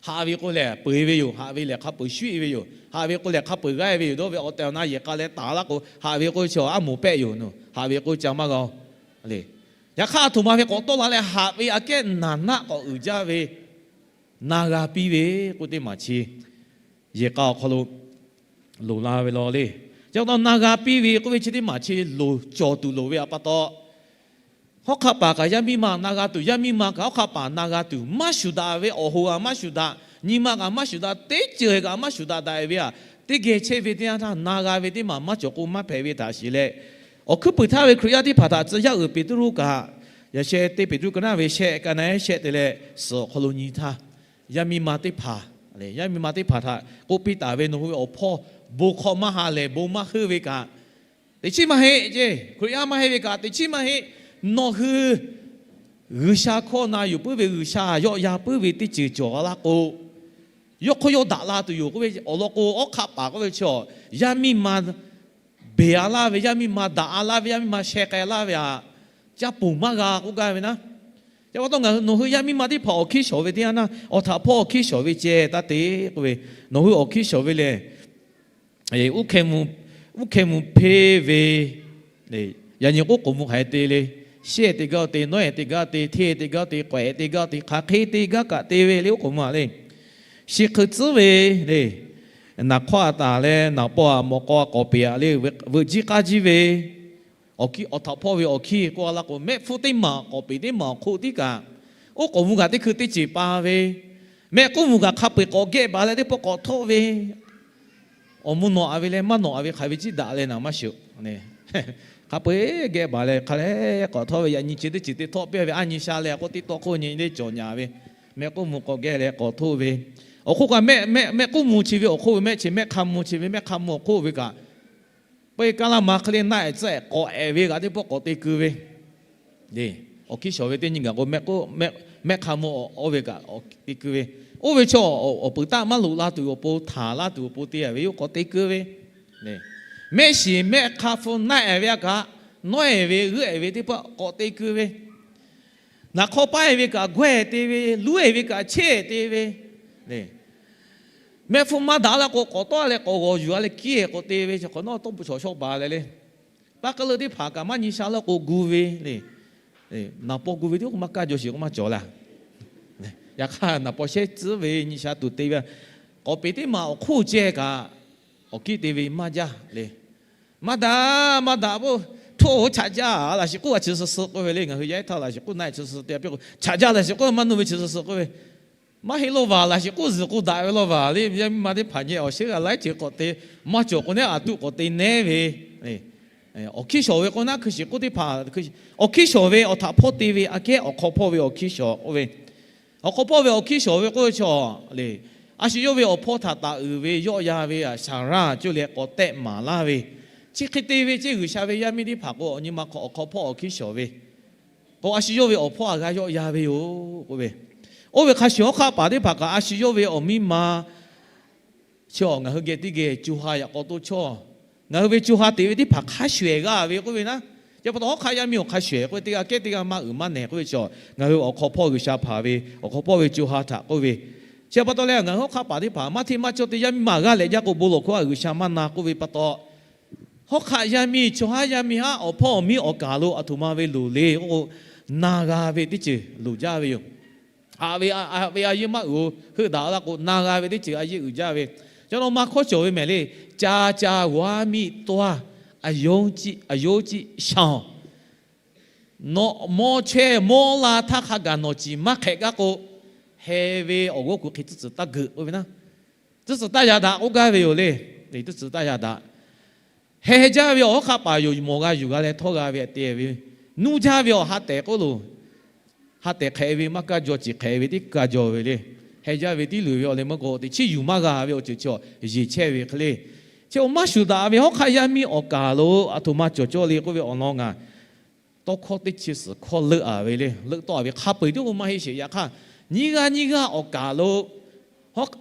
haꞈ ve k'o lehˬ peu-eˬ ve yoˬ. Haꞈ ve lehˬ hk'a peu-eˬ shuˉ-e ve yoˬ. Haꞈ ve k'o lehˬ hk'a peu-eˬ g'aˇ ve yoˬ. Dawˇ ve awˬ tehˬ awˬ na yehˬ k'a leh taˍ laˇ k'o, haꞈ ve k'o chi aˉ moˍ pehˆ yoˬ. Haꞈ ve k'o ca maˇ g'a-o. Yaꞈ hk'aˇ aˬ htoꞈ ma ve k'awꞈ tawˆ la leh haꞈ ve aꞈ kehˉ naˍ naˆ k'awꞈ uiˍ jaˇ ve, na g'a piˇ ve k'oˆ teˇ maˬ chi yehˬ k'a awˬ hk'aw lo loˍ la ve law le. Chi pa taw na g'a piˇ ve k'oˆ ve chi teˇ maˬ chi loˍ cawˬ tuˬ loˍ ve aꞈ pa taw, hawˉ hk'aˆ paˍ kaꞈ yaˇ miˇ ma na g'a tuˬ, yaˇ miˇ ma kaꞈ hawˉ hk'aˆ paˍ na g'a tuˬ, maˇ shuˍ daꞈ ve awˬ hoꞈ g'a maˇ shuˍ daꞈ, nyi ma kaꞈ maˇ shuˍ daꞈ, teˇ ceuˬ kaꞈ maˇ shuˍ daꞈ daꞈ-e ve aꞈ, teˇ geh chehˇ ve teˇ yanˇ htaˇ na g'a ve teˇ maˬ maˇ cawˬ k'o maˇ hpehꞈ ve htaꞈ shiˍ leh, awˬ hkuiˉ puiˍ htaˇ ve Hkriꞈ yaˇ teˇ hpaˍ htaꞈ tcuh yaˇ uiˍ Peˍtruˆ kaꞈ, yaꞈ sheh teˇ Peˍtruˆ ka naˉ ve shehˆ ka na shehˆ te leh suhˍ awˬ hk'aw lo nyi htaˇ, yaˇ miˇ ma teˇ hpaˍ, yaˇ miˇ ma teˇ hpaˍ htaꞈ k'oˆ piˇ taˍ ve, nawˬ hui ve awˬ hpawˇ bon hk'aw maˇ ha lehˬ bon maˇ heuˆ ve kaꞈ, teꞈ chiˉ maˇ heˆ ceˇ. Hkriꞈ yaˇ maˇ heˆ ve kaꞈ teꞈ chiˉ maˇ heˆ. Nawˬ hui G'uiˬsha hkawˇ na yuˬ puiˉ ve, G'uiˬsha yawˆ yan puiˉ ve teˇ ceuˬ cawˬ laˇ k'o, yawˇ hk'aw yawˇ daꞈ la tuˬ yoˬ k'oˆ ve awˬ lawn k'o, awˉ hk'aˆ paˍ k'oˆ ve chi, yaˇ miˇ ma beˬ-a laˇ ve, yaˇ miˇ ma daꞈ-a laˇ ve, yaˇ miˇ ma sheh k'ai laˇ ve aꞈ, caˇ ponˬ maˇ g'a k'oˆ gaˇ ve naˉ. Chi pa taw ngaˬ hui nawˬ hui yaˇ miˇ ma teˇ hpaˍ awˬ hkiˇ shawˍ ve teˇ yanˇ naˉ, awˬ htaꞈ hpawˇ awˬ hkiˇ shawˍ ve ceh taˇ te k'oˆ ve, nawˬ hui awˬ hkiˇ shawˍ ve lehˬ, uˉ hkeh mvuh hpeˇ ve, yaꞈ nyi k'oˆ k'oˍ mvuh hk'aˬ hk'e te le. Shehˇ te gaˇ te, nawˉ-ehˍ te gaˇ te, hteˇ te gaˇ te, k'awehꞈ te gaˇ te, hk'aˬ hk'e te gaˇ kaꞈ te ve le, oˉ k'oˍ mvuh le. Shi hk'eun tcuhˉ ve le. Naˍ hk'awˇ a taˍ leh naˍ paw a mawꞈ k'aw k'awꞈ peꞈ-a le, veuꞈ jiˇ k'aˇ jiˇ ve awˬ hkiˇ, awˬ htaꞈ hpawˇ ve awˬ hkiˇ k'oˆ a laˇ k'o, mehˆ hpfuhˇ teˇ maˬ k'awꞈ peꞈ teˇ maˬ awˬ hk'oˆ tiˉ kaꞈ, oˉ k'oˍ mvuh kaꞈ teˇ hkui teˇ ceuˬ pa ve, mehˆ k'uˉ mvuh kaꞈ hk'a peu-eˬ k'awꞈ geh baˬ leh teˇ pawˆ k'awꞈ htawˆ ve, awˬ mvuh nawꞈ-a ve leh maˇ nawꞈ-a ve hk'aˬ ve ciˉ daꞈ leh naˍ maˇ shiˍ-oˬ. Hk'a peu-eˬ geh baˬ leh hk'a leh k'awꞈ htawˆ ve, yaꞈ nyi chi teˇ ceuˬ te htawˆ piˇ ve, a nyi sha leh k'oˆ tiˉ tawˆ hk'oˆ nyi le cawˬ nyaˍ ve, mehˆ k'uˉ mvuh k'awꞈ geh leh k'awꞈ htawˆ ve, awˬ hk'oˆ kaꞈ mehˆ k'uˉ mvuh chi ve awˬ hk'oˆ ve mehˆ chi mehˆ hk'a mvuh chi ve mehˆ hk'a mvuh awˬ hk'oˆ ve kaꞈ, peuˬ kaˇ laˇ ma hk'e le naˆ-ehˍ tcuhˉ-ehˍ k'awꞈ-ehˍ ve kaꞈ teˇ pawˆ k'awꞈ te keu ve, awˬ hkiˇ shawˍ ve teˇ nyi gaˬ k'o, mehˆ hk'a mvuh oˇ ve kaꞈ te keu ve, oˇ ve chaw awˬ puiˍ taˆ maˇ loꞈ la tuˬ awˬ pon, htaˍ laˇ tuˬ awˬ pon te-a ve yoˬ, k'awꞈ te keu ve, mehˆ shiˍ mehˆ hk'a hpu naˆ-ehˍ ve a kaꞈ, nawˉ-ehˍ ve g'euˆ-ehˍ ve teˇ pawˆ k'awꞈ te keu ve, naˍ hk'aw paˉ-e ve kaꞈ gawehˇ te ve, luˉ-e ve kaꞈ chehˇ te ve, mehˆ hpfuhˇ maˇ daꞈ-a laˇ k'o k'awꞈ tawˆ leh k'awꞈ g'awˬ yuˬ-a leh kiˇ-ehˍ k'awꞈ te ve, chi hk'awꞈ nawˉ tawˇ pu shawˍ shawˉ baˬ leh le. Paˇ k'ai leuˆ teˇ hpaˍ kaꞈ maˇ nyi sha laˇ k'o gu ve le. Naˍ paw gu ve teˇ k'o maˇ kaˇ jaw shiˍ k'o maˇ cawˬ laˇ. Yaꞈ hk'aˇ naˍ paw shehˉ tcuhˉ ve nyi sha tuˬ te ve, k'awꞈ peꞈ teˇ maˬ awˬ hk'oˆ ceh kaꞈ, awˬ kiˇ te ve maˇ jaˇ le. Maˇ daꞈ, maˇ daꞈ k'o, htoˆ-oˬ chaꞈ jaˇ laꞈ shiˍ k'oˆ a chi suh suh k'oˆ ve le. Ngaˬ hui yaˇ ehˉ htaˇ laꞈ shiˍ k'oˆ na-e chi suh suh te a piˇ k'o, chaꞈ jaˇ laꞈ shiˍ k'oˆ maˇ nuˇ ve chi suh suh k'oˆ ve, maˇ heˆ lawˇ vaˬ, laꞈ shiˍ k'oˆ zuhˬ k'o daꞈ ve lawˇ vaˬ le. Yaˇ miˇ ma teˇ hpaˍ nyi awˬ sheˉ g'a laiˉ ceuˬ k'awꞈ te, maˇ cawˬ k'o neˉ aˬ tuˆ k'awꞈ te neˉ ve, awˬ hkiˇ shawˍ ve k'o naˉ hkui shiˍ k'oˆ teˇ hpaˍ, awˬ hkiˇ shawˍ ve awˬ htaꞈ hpawˇ te ve aꞈ kehˉ awˬ hk'aw hpawˇ ve awˬ hkiˇ shawˍ k'oˆ ve, awˬ hk'aw hpawˇ ve awˬ hkiˇ shawˍ ve k'oˆ ve chaw le, a shu yawˇ ve awˬ hpawˇ htaꞈ taˍ uiˍ ve yawˆ yan ve aꞈ shaˍ raˇ coˇ leh k'awꞈ tehˆ maˍ laˇ ve, chi hk'e te ve ceˇ. G'uiˬsha ve yaˇ miˇ teˇ hpaˍ k'o awˬ nyi ma hk'aw awˬ hk'aw hpawˇ awˬ hkiˇ shawˍ ve k'o, a shu yawˇ ve awˬ hpawˇ aꞈ g'a yawˆ yan ve yoˬ k'oˆ ve, oˇ ve hk'a shuˍ hawˉ hk'aˆ paˍ teˇ hpaˍ kaꞈ a shu yawˇ ve awˬ miˇ ma chi awˬ ngaˬ hui geh teˇ geh co ha yaꞈ k'aw toˇ chawˇ, ngaˬ hui ve co ha teꞈ ve teˇ hpaˍ hk'a shuˍ-ehˍ g'a ve k'oˆ ve naˉ. Chi pa taw hawˉ hk'aˆ yaˇ miˇ awˬ hk'a shuˍ-ehˍ k'oˆ ve teˇ g'aˇ kehˉ teˇ g'aˇ maˇ uiˍ maˇ nehˬ k'oˆ ve chi, ngaˬ hui awˬ hk'aw hpawˇ G'uiˬsha hpanˍ ve awˬ hk'aw hpawˇ ve co ha htaꞈ k'oˆ ve, chi pa taw leh ngaˬ hui hawˉ hk'aˆ paˍ teˇ hpaˍ maˇ hteˇ maˇ cawˇ te yaˇ miˇ ma g'aˇ lehꞈ jaˇ k'o bon lawˬ hkawˇ a G'uiˬsha maˇ na k'oˆ ve pa taw, Hawˉ hk'aˆ yaˇ miˇ, chaw haˉ yaˇ miˇ haˉ awˬ hpawˇ awˬ miˇ awˬ kaˍ lo aˬ htoꞈ ma ve loˍ le k'oˆ k'o, na g'a ve teˇ ceuˬ loˍ jaˇ ve yoˬ. Haꞈ ve, haꞈ ve a yeˇ maˇ uiˍ-o, heuˆ daꞈ la k'o na g'a ve teˇ ceuˬ a yeˇ uiˍ jaˇ ve. Chaw naw ma hkawˇ cawˬ ve mehˍ le, ca ca g'aw miˇ tawˇ, a yoˉ ciˆ shanˍ. Nawˬ mawˇ chehˇ mawˇ la htaˇ hk'a gaˬ nawˬ ciˍ maˇ hk'ehꞈ gaˇ k'o, heh ve awˬ g'awˇ kuˬ hk'e tcuhˉ tcuhˉ taˇ geuꞈ k'oˆ ve na. Tcuhˉ tcuhˉ taˇ yaꞈ daꞈ k'oˆ gaˇ ve yoˬ le. Tcuhˉ tcuhˉ taˇ yaꞈ daꞈ. Heh jaˇ ve awˬ hawˉ hk'aˆ paˍ yoˬ, mawˬ g'a yuˬ g'a leh htawˇ g'a ve te ve. Nuˇ jaˇ ve awˬ ha tehˬ k'oˆ loˬ. Ha tehˬ hk'ehꞈ ve maˇ kaˇ jaw, ciˍ hk'ehꞈ ve tiˉ kaˇ jaw ve le. Heh jaˇ ve tiˉ luˬ ve awˬ leh meuˇ k'o, teꞈ chiˉ yuˬ maˇ g'a ve awˬ ceuˬ chi awˬ yeˬ chehˇ ve hk'e le. Chi awˬ maˇ shuˍ daꞈ ve hawˉ hk'aˆ yaˇ miˇ awˬ kaˍ lo aˬ htoꞈ ma cawˬ cawˇ le k'oˆ ve awˬ lawn ngaˬ tawˇ hkawˇ teˇ chi suhˍ hkawˇ leuˆ-a ve le. Leuˆ tawˆ-a ve hk'a peu-eˬ tiˉ k'o maˇ heˆ sheˍ. Yaꞈ hk'aˇ, nyiˇ g'aˇ nyiˇ g'aˇ awˬ kaˍ lo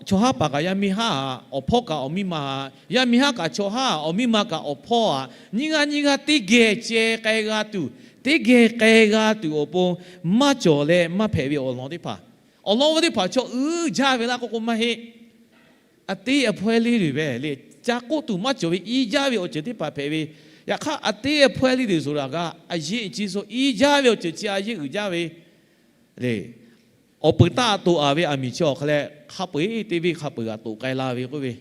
chaw haˉ paˍ kaꞈ yaˇ miˇ haˉ-a, awˬ hpawˇ kaꞈ awˬ miˇ ma-a, yaˇ miˇ haˉ kaꞈ chaw haˉ, awˬ miˇ ma kaꞈ awˬ hpawˇ-a, nyiˇ g'aˇ nyiˇ g'aˇ teˇ geh ceh k'ai g'a tuˬ, teˇ geh k'ai g'a tuˬ awˬ pon maˇ cawˬ leh maˇ hpehꞈ ve awˬ lawn teˇ hpaˍ, awˬ lawn ve teˇ hpaˍ chaw uiˍ jaˇ ve laˇ k'oˆ k'o maˇ heˆ. A teˇ a hpawehˇ le le ve le, ca k'oˆ tuˬ maˇ cawˬ ve iˉ jaˇ ve awˬ ceuˬ teˇ hpaˍ hpehꞈ ve. Yaꞈ hk'aˇ, a teˇ a hpawehˇ le le suh laˬ g'a, a yeˇ chi suh iˉ jaˇ ve awˬ ceuˬ chi a yeˇ uiˍ jaˇ ve le. Awˬ peuˬ taˇ toꞈ-a ve aˬ miˍ chi awˬ hk'a leh, hk'a peu-eˬ teˇ venˇ hk'a peu-eˬ g'a toꞈ k'ai la ve k'oˆ ve,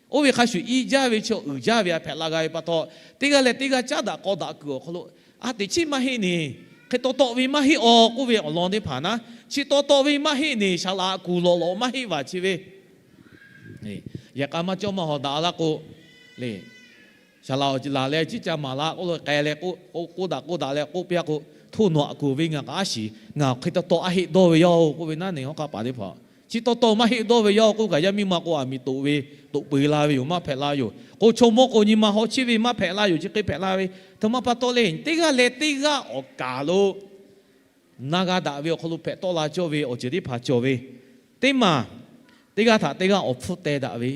oˇ ve hk'a shuˍ iˉ jaˇ ve chi uiˍ jaˇ ve a hpehꞈ la g'a ve pa taw, teˇ g'aˇ leh teˇ g'aˇ caˉ daꞈ k'aw daꞈ kuiˬ awˬ hk'aw lo, a teꞈ chiˉ maˇ heˆ neˬ, hk'e taw taw ve maˇ heˆ-aw k'oˆ ve awˬ lawn teˇ hpaˍ naˉ, chi taw taw ve maˇ heˆ neˬ, shaˍ laꞈ kuˬ lawꞈ lawꞈ maˇ heˆ vaˬ chi ve Yehˬ k'a maˇ cawˇ maˇ hawˍ daꞈ laˇ k'o, le, shaˍ laꞈ awˬ laˬ leh ciˉ ca maˍ la k'oˆ lo k'ai leh, k'oˆ daꞈ k'oˆ daꞈ leh k'oˆ piˇ-a k'o, htoˇ nawˬ aꞈ kuˬ ve ngaˬ k'aˉ shiˍ, ngaˬ hk'e taw taw a heˆ dawˇ ve yaˇ-oˬ k'oˆ ve naˉ neˬ hawˉ hk'aˆ paˍ teˇ hpaˍ, chi taw taw maˇ heˆ dawˇ ve yaˇ-oˬ k'oˆ kaꞈ yaˇ miˇ ma k'o aˬ miˍ toꞈ ve, toꞈ peu la ve yoˬ, maˇ hpehꞈ la yoˬ. K'o chaw mawˇ k'o nyi ma haw chiˇ ve maˇ hpehꞈ la yoˬ, chi hk'e hpehꞈ la ve. Htoꞈ ma pa taw le, teˇ g'aˇ leh teˇ g'aˇ awˬ kaˍ lo na g'a daꞈ ve awˬ hk'aw lo hpehꞈ tawˆ la cawˇ ve awˬ ceuˬ teˇ hpaˍ cawˬ ve, teˇ maˬ teˇ g'aˇ htaꞈ teˇ g'aˇ awˬ hpfuhˇ teh daꞈ ve,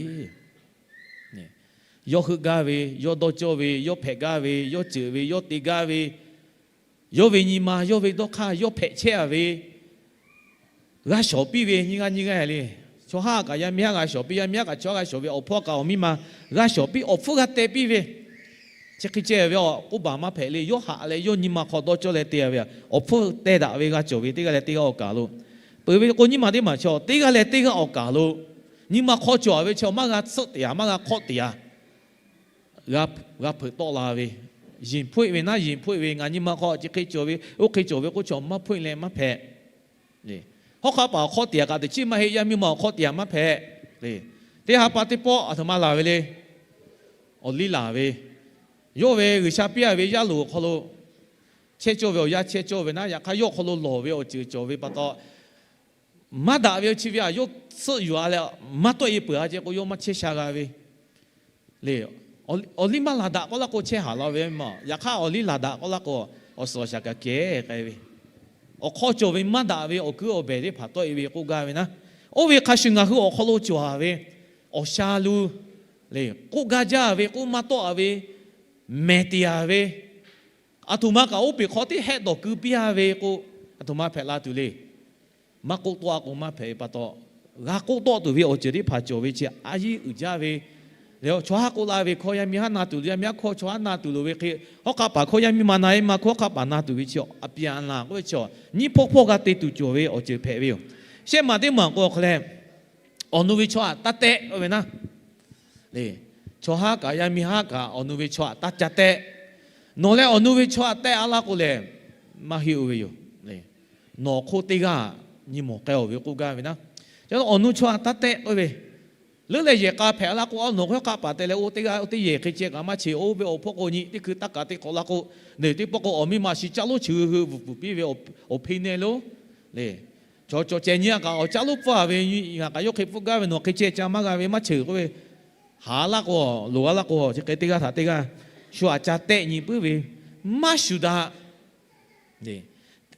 yawˇ heuˆ gaˇ ve, yawˇ dawˇ cawˇ ve, yawˇ hpehꞈ gaˇ ve, yawˇ ceuˬ ve, yawˇ te gaˇ ve, yawˇ ve nyi ma, yawˇ ve dawˇ hk'aˇ, yawˇ hpehꞈ chehˇ-a ve, g'a shawˍ piˇ ve nyiˇ g'aˇ nyiˇ g'aˇ le. Chaw haˉ kaꞈ yaˇ miˇ haˉ g'a shawˍ piˇ, yaˇ miˇ haˉ kaꞈ chaw haˉ g'a shawˍ ve, awˬ hpawˇ kaꞈ awˬ miˇ ma g'a shawˍ piˇ, awˬ hpfuhˇ g'a teh piˇ ve, chi hk'e ceh ve a k'oˆ baˬ maˇ hpehꞈ le. Yawˇ haꞈ leh yawˇ nyi ma hk'aw dawˇ cawˇ leh te-a ve, awˬ hpfuhˇ teh daꞈ ve g'a cawˬ ve teˇ g'aˇ leh teˇ g'aˇ awˬ kaˍ lo. Peuˬ ve k'o nyiˇ maˬ teˇ maˬ chaw teˇ g'aˇ leh teˇ g'aˇ awˬ kaˍ lo nyi ma hk'aw cawˬ-a ve chaw maˇ g'a tsuhˆ te-a, maˇ g'a hk'awˆ te-a. G'a hpeuꞈ tawˆ la ve, yeˬ hpoˆ ve naˉ yeˬ hpoˆ ve, ngaˬ nyi ma hk'aw chi hk'e cawˬ ve, oˇ hk'e cawˬ ve k'oˆ chaw maˇ hpoˆ leh maˇ hpehꞈ. Hawˉ hk'aˆ paˍ awˬ hk'awˆ te-a kaꞈ teꞈ chiˉ maˇ heˆ, yaˇ miˇ ma awˬ hk'awˆ te-a maˇ hpehꞈ. Teˇ ha pa teˇ pawˆ aˬ htoꞈ ma laˬ ve le. Awˬ liˇ laˬ ve, yawˇ ve G'uiˬsha piˇ-a ve yaˇ loˍ awˬ hk'aw lo chehˇ cawˇ ve awˬ yanˇ chehˇ cawˇ ve naˉ, yaꞈ hk'aˇ yawˇ awˬ hk'aw lo lawˬ ve awˬ ceuˬ cawˬ ve pa taw, maˇ daꞈ ve awˬ chi ve a yawˇ tsuhˆ yuˬ-a leh maˇ tawˆ-e peuˬ-a ceh k'o yawˇ maˇ chehˇ sha g'a ve le. Awˬ liˇ maˇ laˬ daꞈ k'oˆ laˇ k'o chehˇ haˍ la ve maˬ, yaꞈ hk'aˇ awˬ liˇ laˬ daꞈ k'oˆ laˇ k'o, awˬ suhˍ awˬ shaˍ kaꞈ kehˬ k'ai ve, awˬ hk'aw cawˬ ve maˇ daꞈ ve awˬ kuiˉ awˬ behˬ teˇ hpaˍ tawˆ-e ve k'oˆ gaˇ ve naˉ. Oˇ ve hk'a shuˍ ngaˬ hui awˬ hk'aw lo cawˬ-a ve awˬ sha lu le, k'oˆ gaˇ jaˇ ve k'oˆ maˇ tawˆ-a ve mehˬ te-a ve, aˬ htoꞈ ma kaꞈ oˇ peˬ hk'aw teˇ hehˆ dawˬ keu piˇ-a ve k'o, aˬ htoꞈ ma hpehꞈ la tuˬ le. Maˇ k'oˆ tawˆ-a k'o maˇ hpehꞈ ve pa taw, g'a k'oˆ tawˆ tuˬ ve awˬ ceuˬ teˇ hpaˍ cawˬ ve chi a yeˇ uiˍ jaˇ ve. Chaw haˉ k'oˆ la ve hkawˇ yaˇ miˇ haˉ na tuˬ loˬ, yaˇ miˇ haˉ hkawˇ chaw haˉ na tuˬ loˬ ve hk'e, hawˉ hk'aˆ paˍ hkawˇ yaˇ miˇ ma na-e ma hkawˇ hawˉ hk'aˆ paˍ na tuˬ ve chi a piˍ a laˬ k'oˆ ve chaw nyiˇ hpawˇ hpawˇ g'a te tuˬ cawˬ ve awˬ ceuˬ hpehꞈ ve yoˬ. Shehˆ maˬ teˇ maˬ k'o awˬ hk'a leh, awˬ nu ve chaw htaꞈ taˇ tehˆ k'oˆ ve naˉ, chaw haˉ kaꞈ yaˇ miˇ haˉ kaꞈ awˬ nu ve chaw htaꞈ taˇ ca tehˆ. Nawˬ leh awˬ nu ve chaw htaꞈ tehˆ-a laˇ k'o lehˬ, maˇ heˆ-o ve yoˬ. Nawˬ hk'oˆ teˇ g'aˇ nyi mawˬ k'ai-oˬ ve k'oˆ gaˇ ve naˉ, awˬ nu chaw htaꞈ taˇ tehˆ k'oˆ ve, leuˉ leh yehˬ k'a hpehꞈ-a laˇ k'o, a nawˬ hk'aw hk'aˆ paˍ te leh oˇ teˇ g'aˇ oˇ teˇ yehˬ hk'e ceh kaꞈ maˇ cheˬ, oˇ ve awˬ hpawˇ k'o nyi teˇ hkui taˇ kaꞈ teˇ hk'awꞈ laˇ k'o, neˬ teˇ pawˆ k'o awˬ miˇ ma shi caˇ lonˉ cheuˬ hui bvuhˬ pfuhˍ piˇ ve awˬ hpeˇ nehˇ lonˉ le. Chaw cawˬ cehˬ nyi-a kaꞈ awˬ caˇ lonˉ pfuhˇ-a ve, ngaˬ kaꞈ yawˇ hk'e pfuhˇ gaˇ ve, nawˬ hk'e ceh ca maˇ g'a ve maˇ cheˬ k'oˆ ve, haˍ laˇ k'o, loˍ-a laˇ k'o, chi hk'e teˇ g'aˇ htaꞈ teˇ g'aˇ shu aꞈ ca tehˆ nyi puiˉ ve, maˇ shuˍ daꞈ.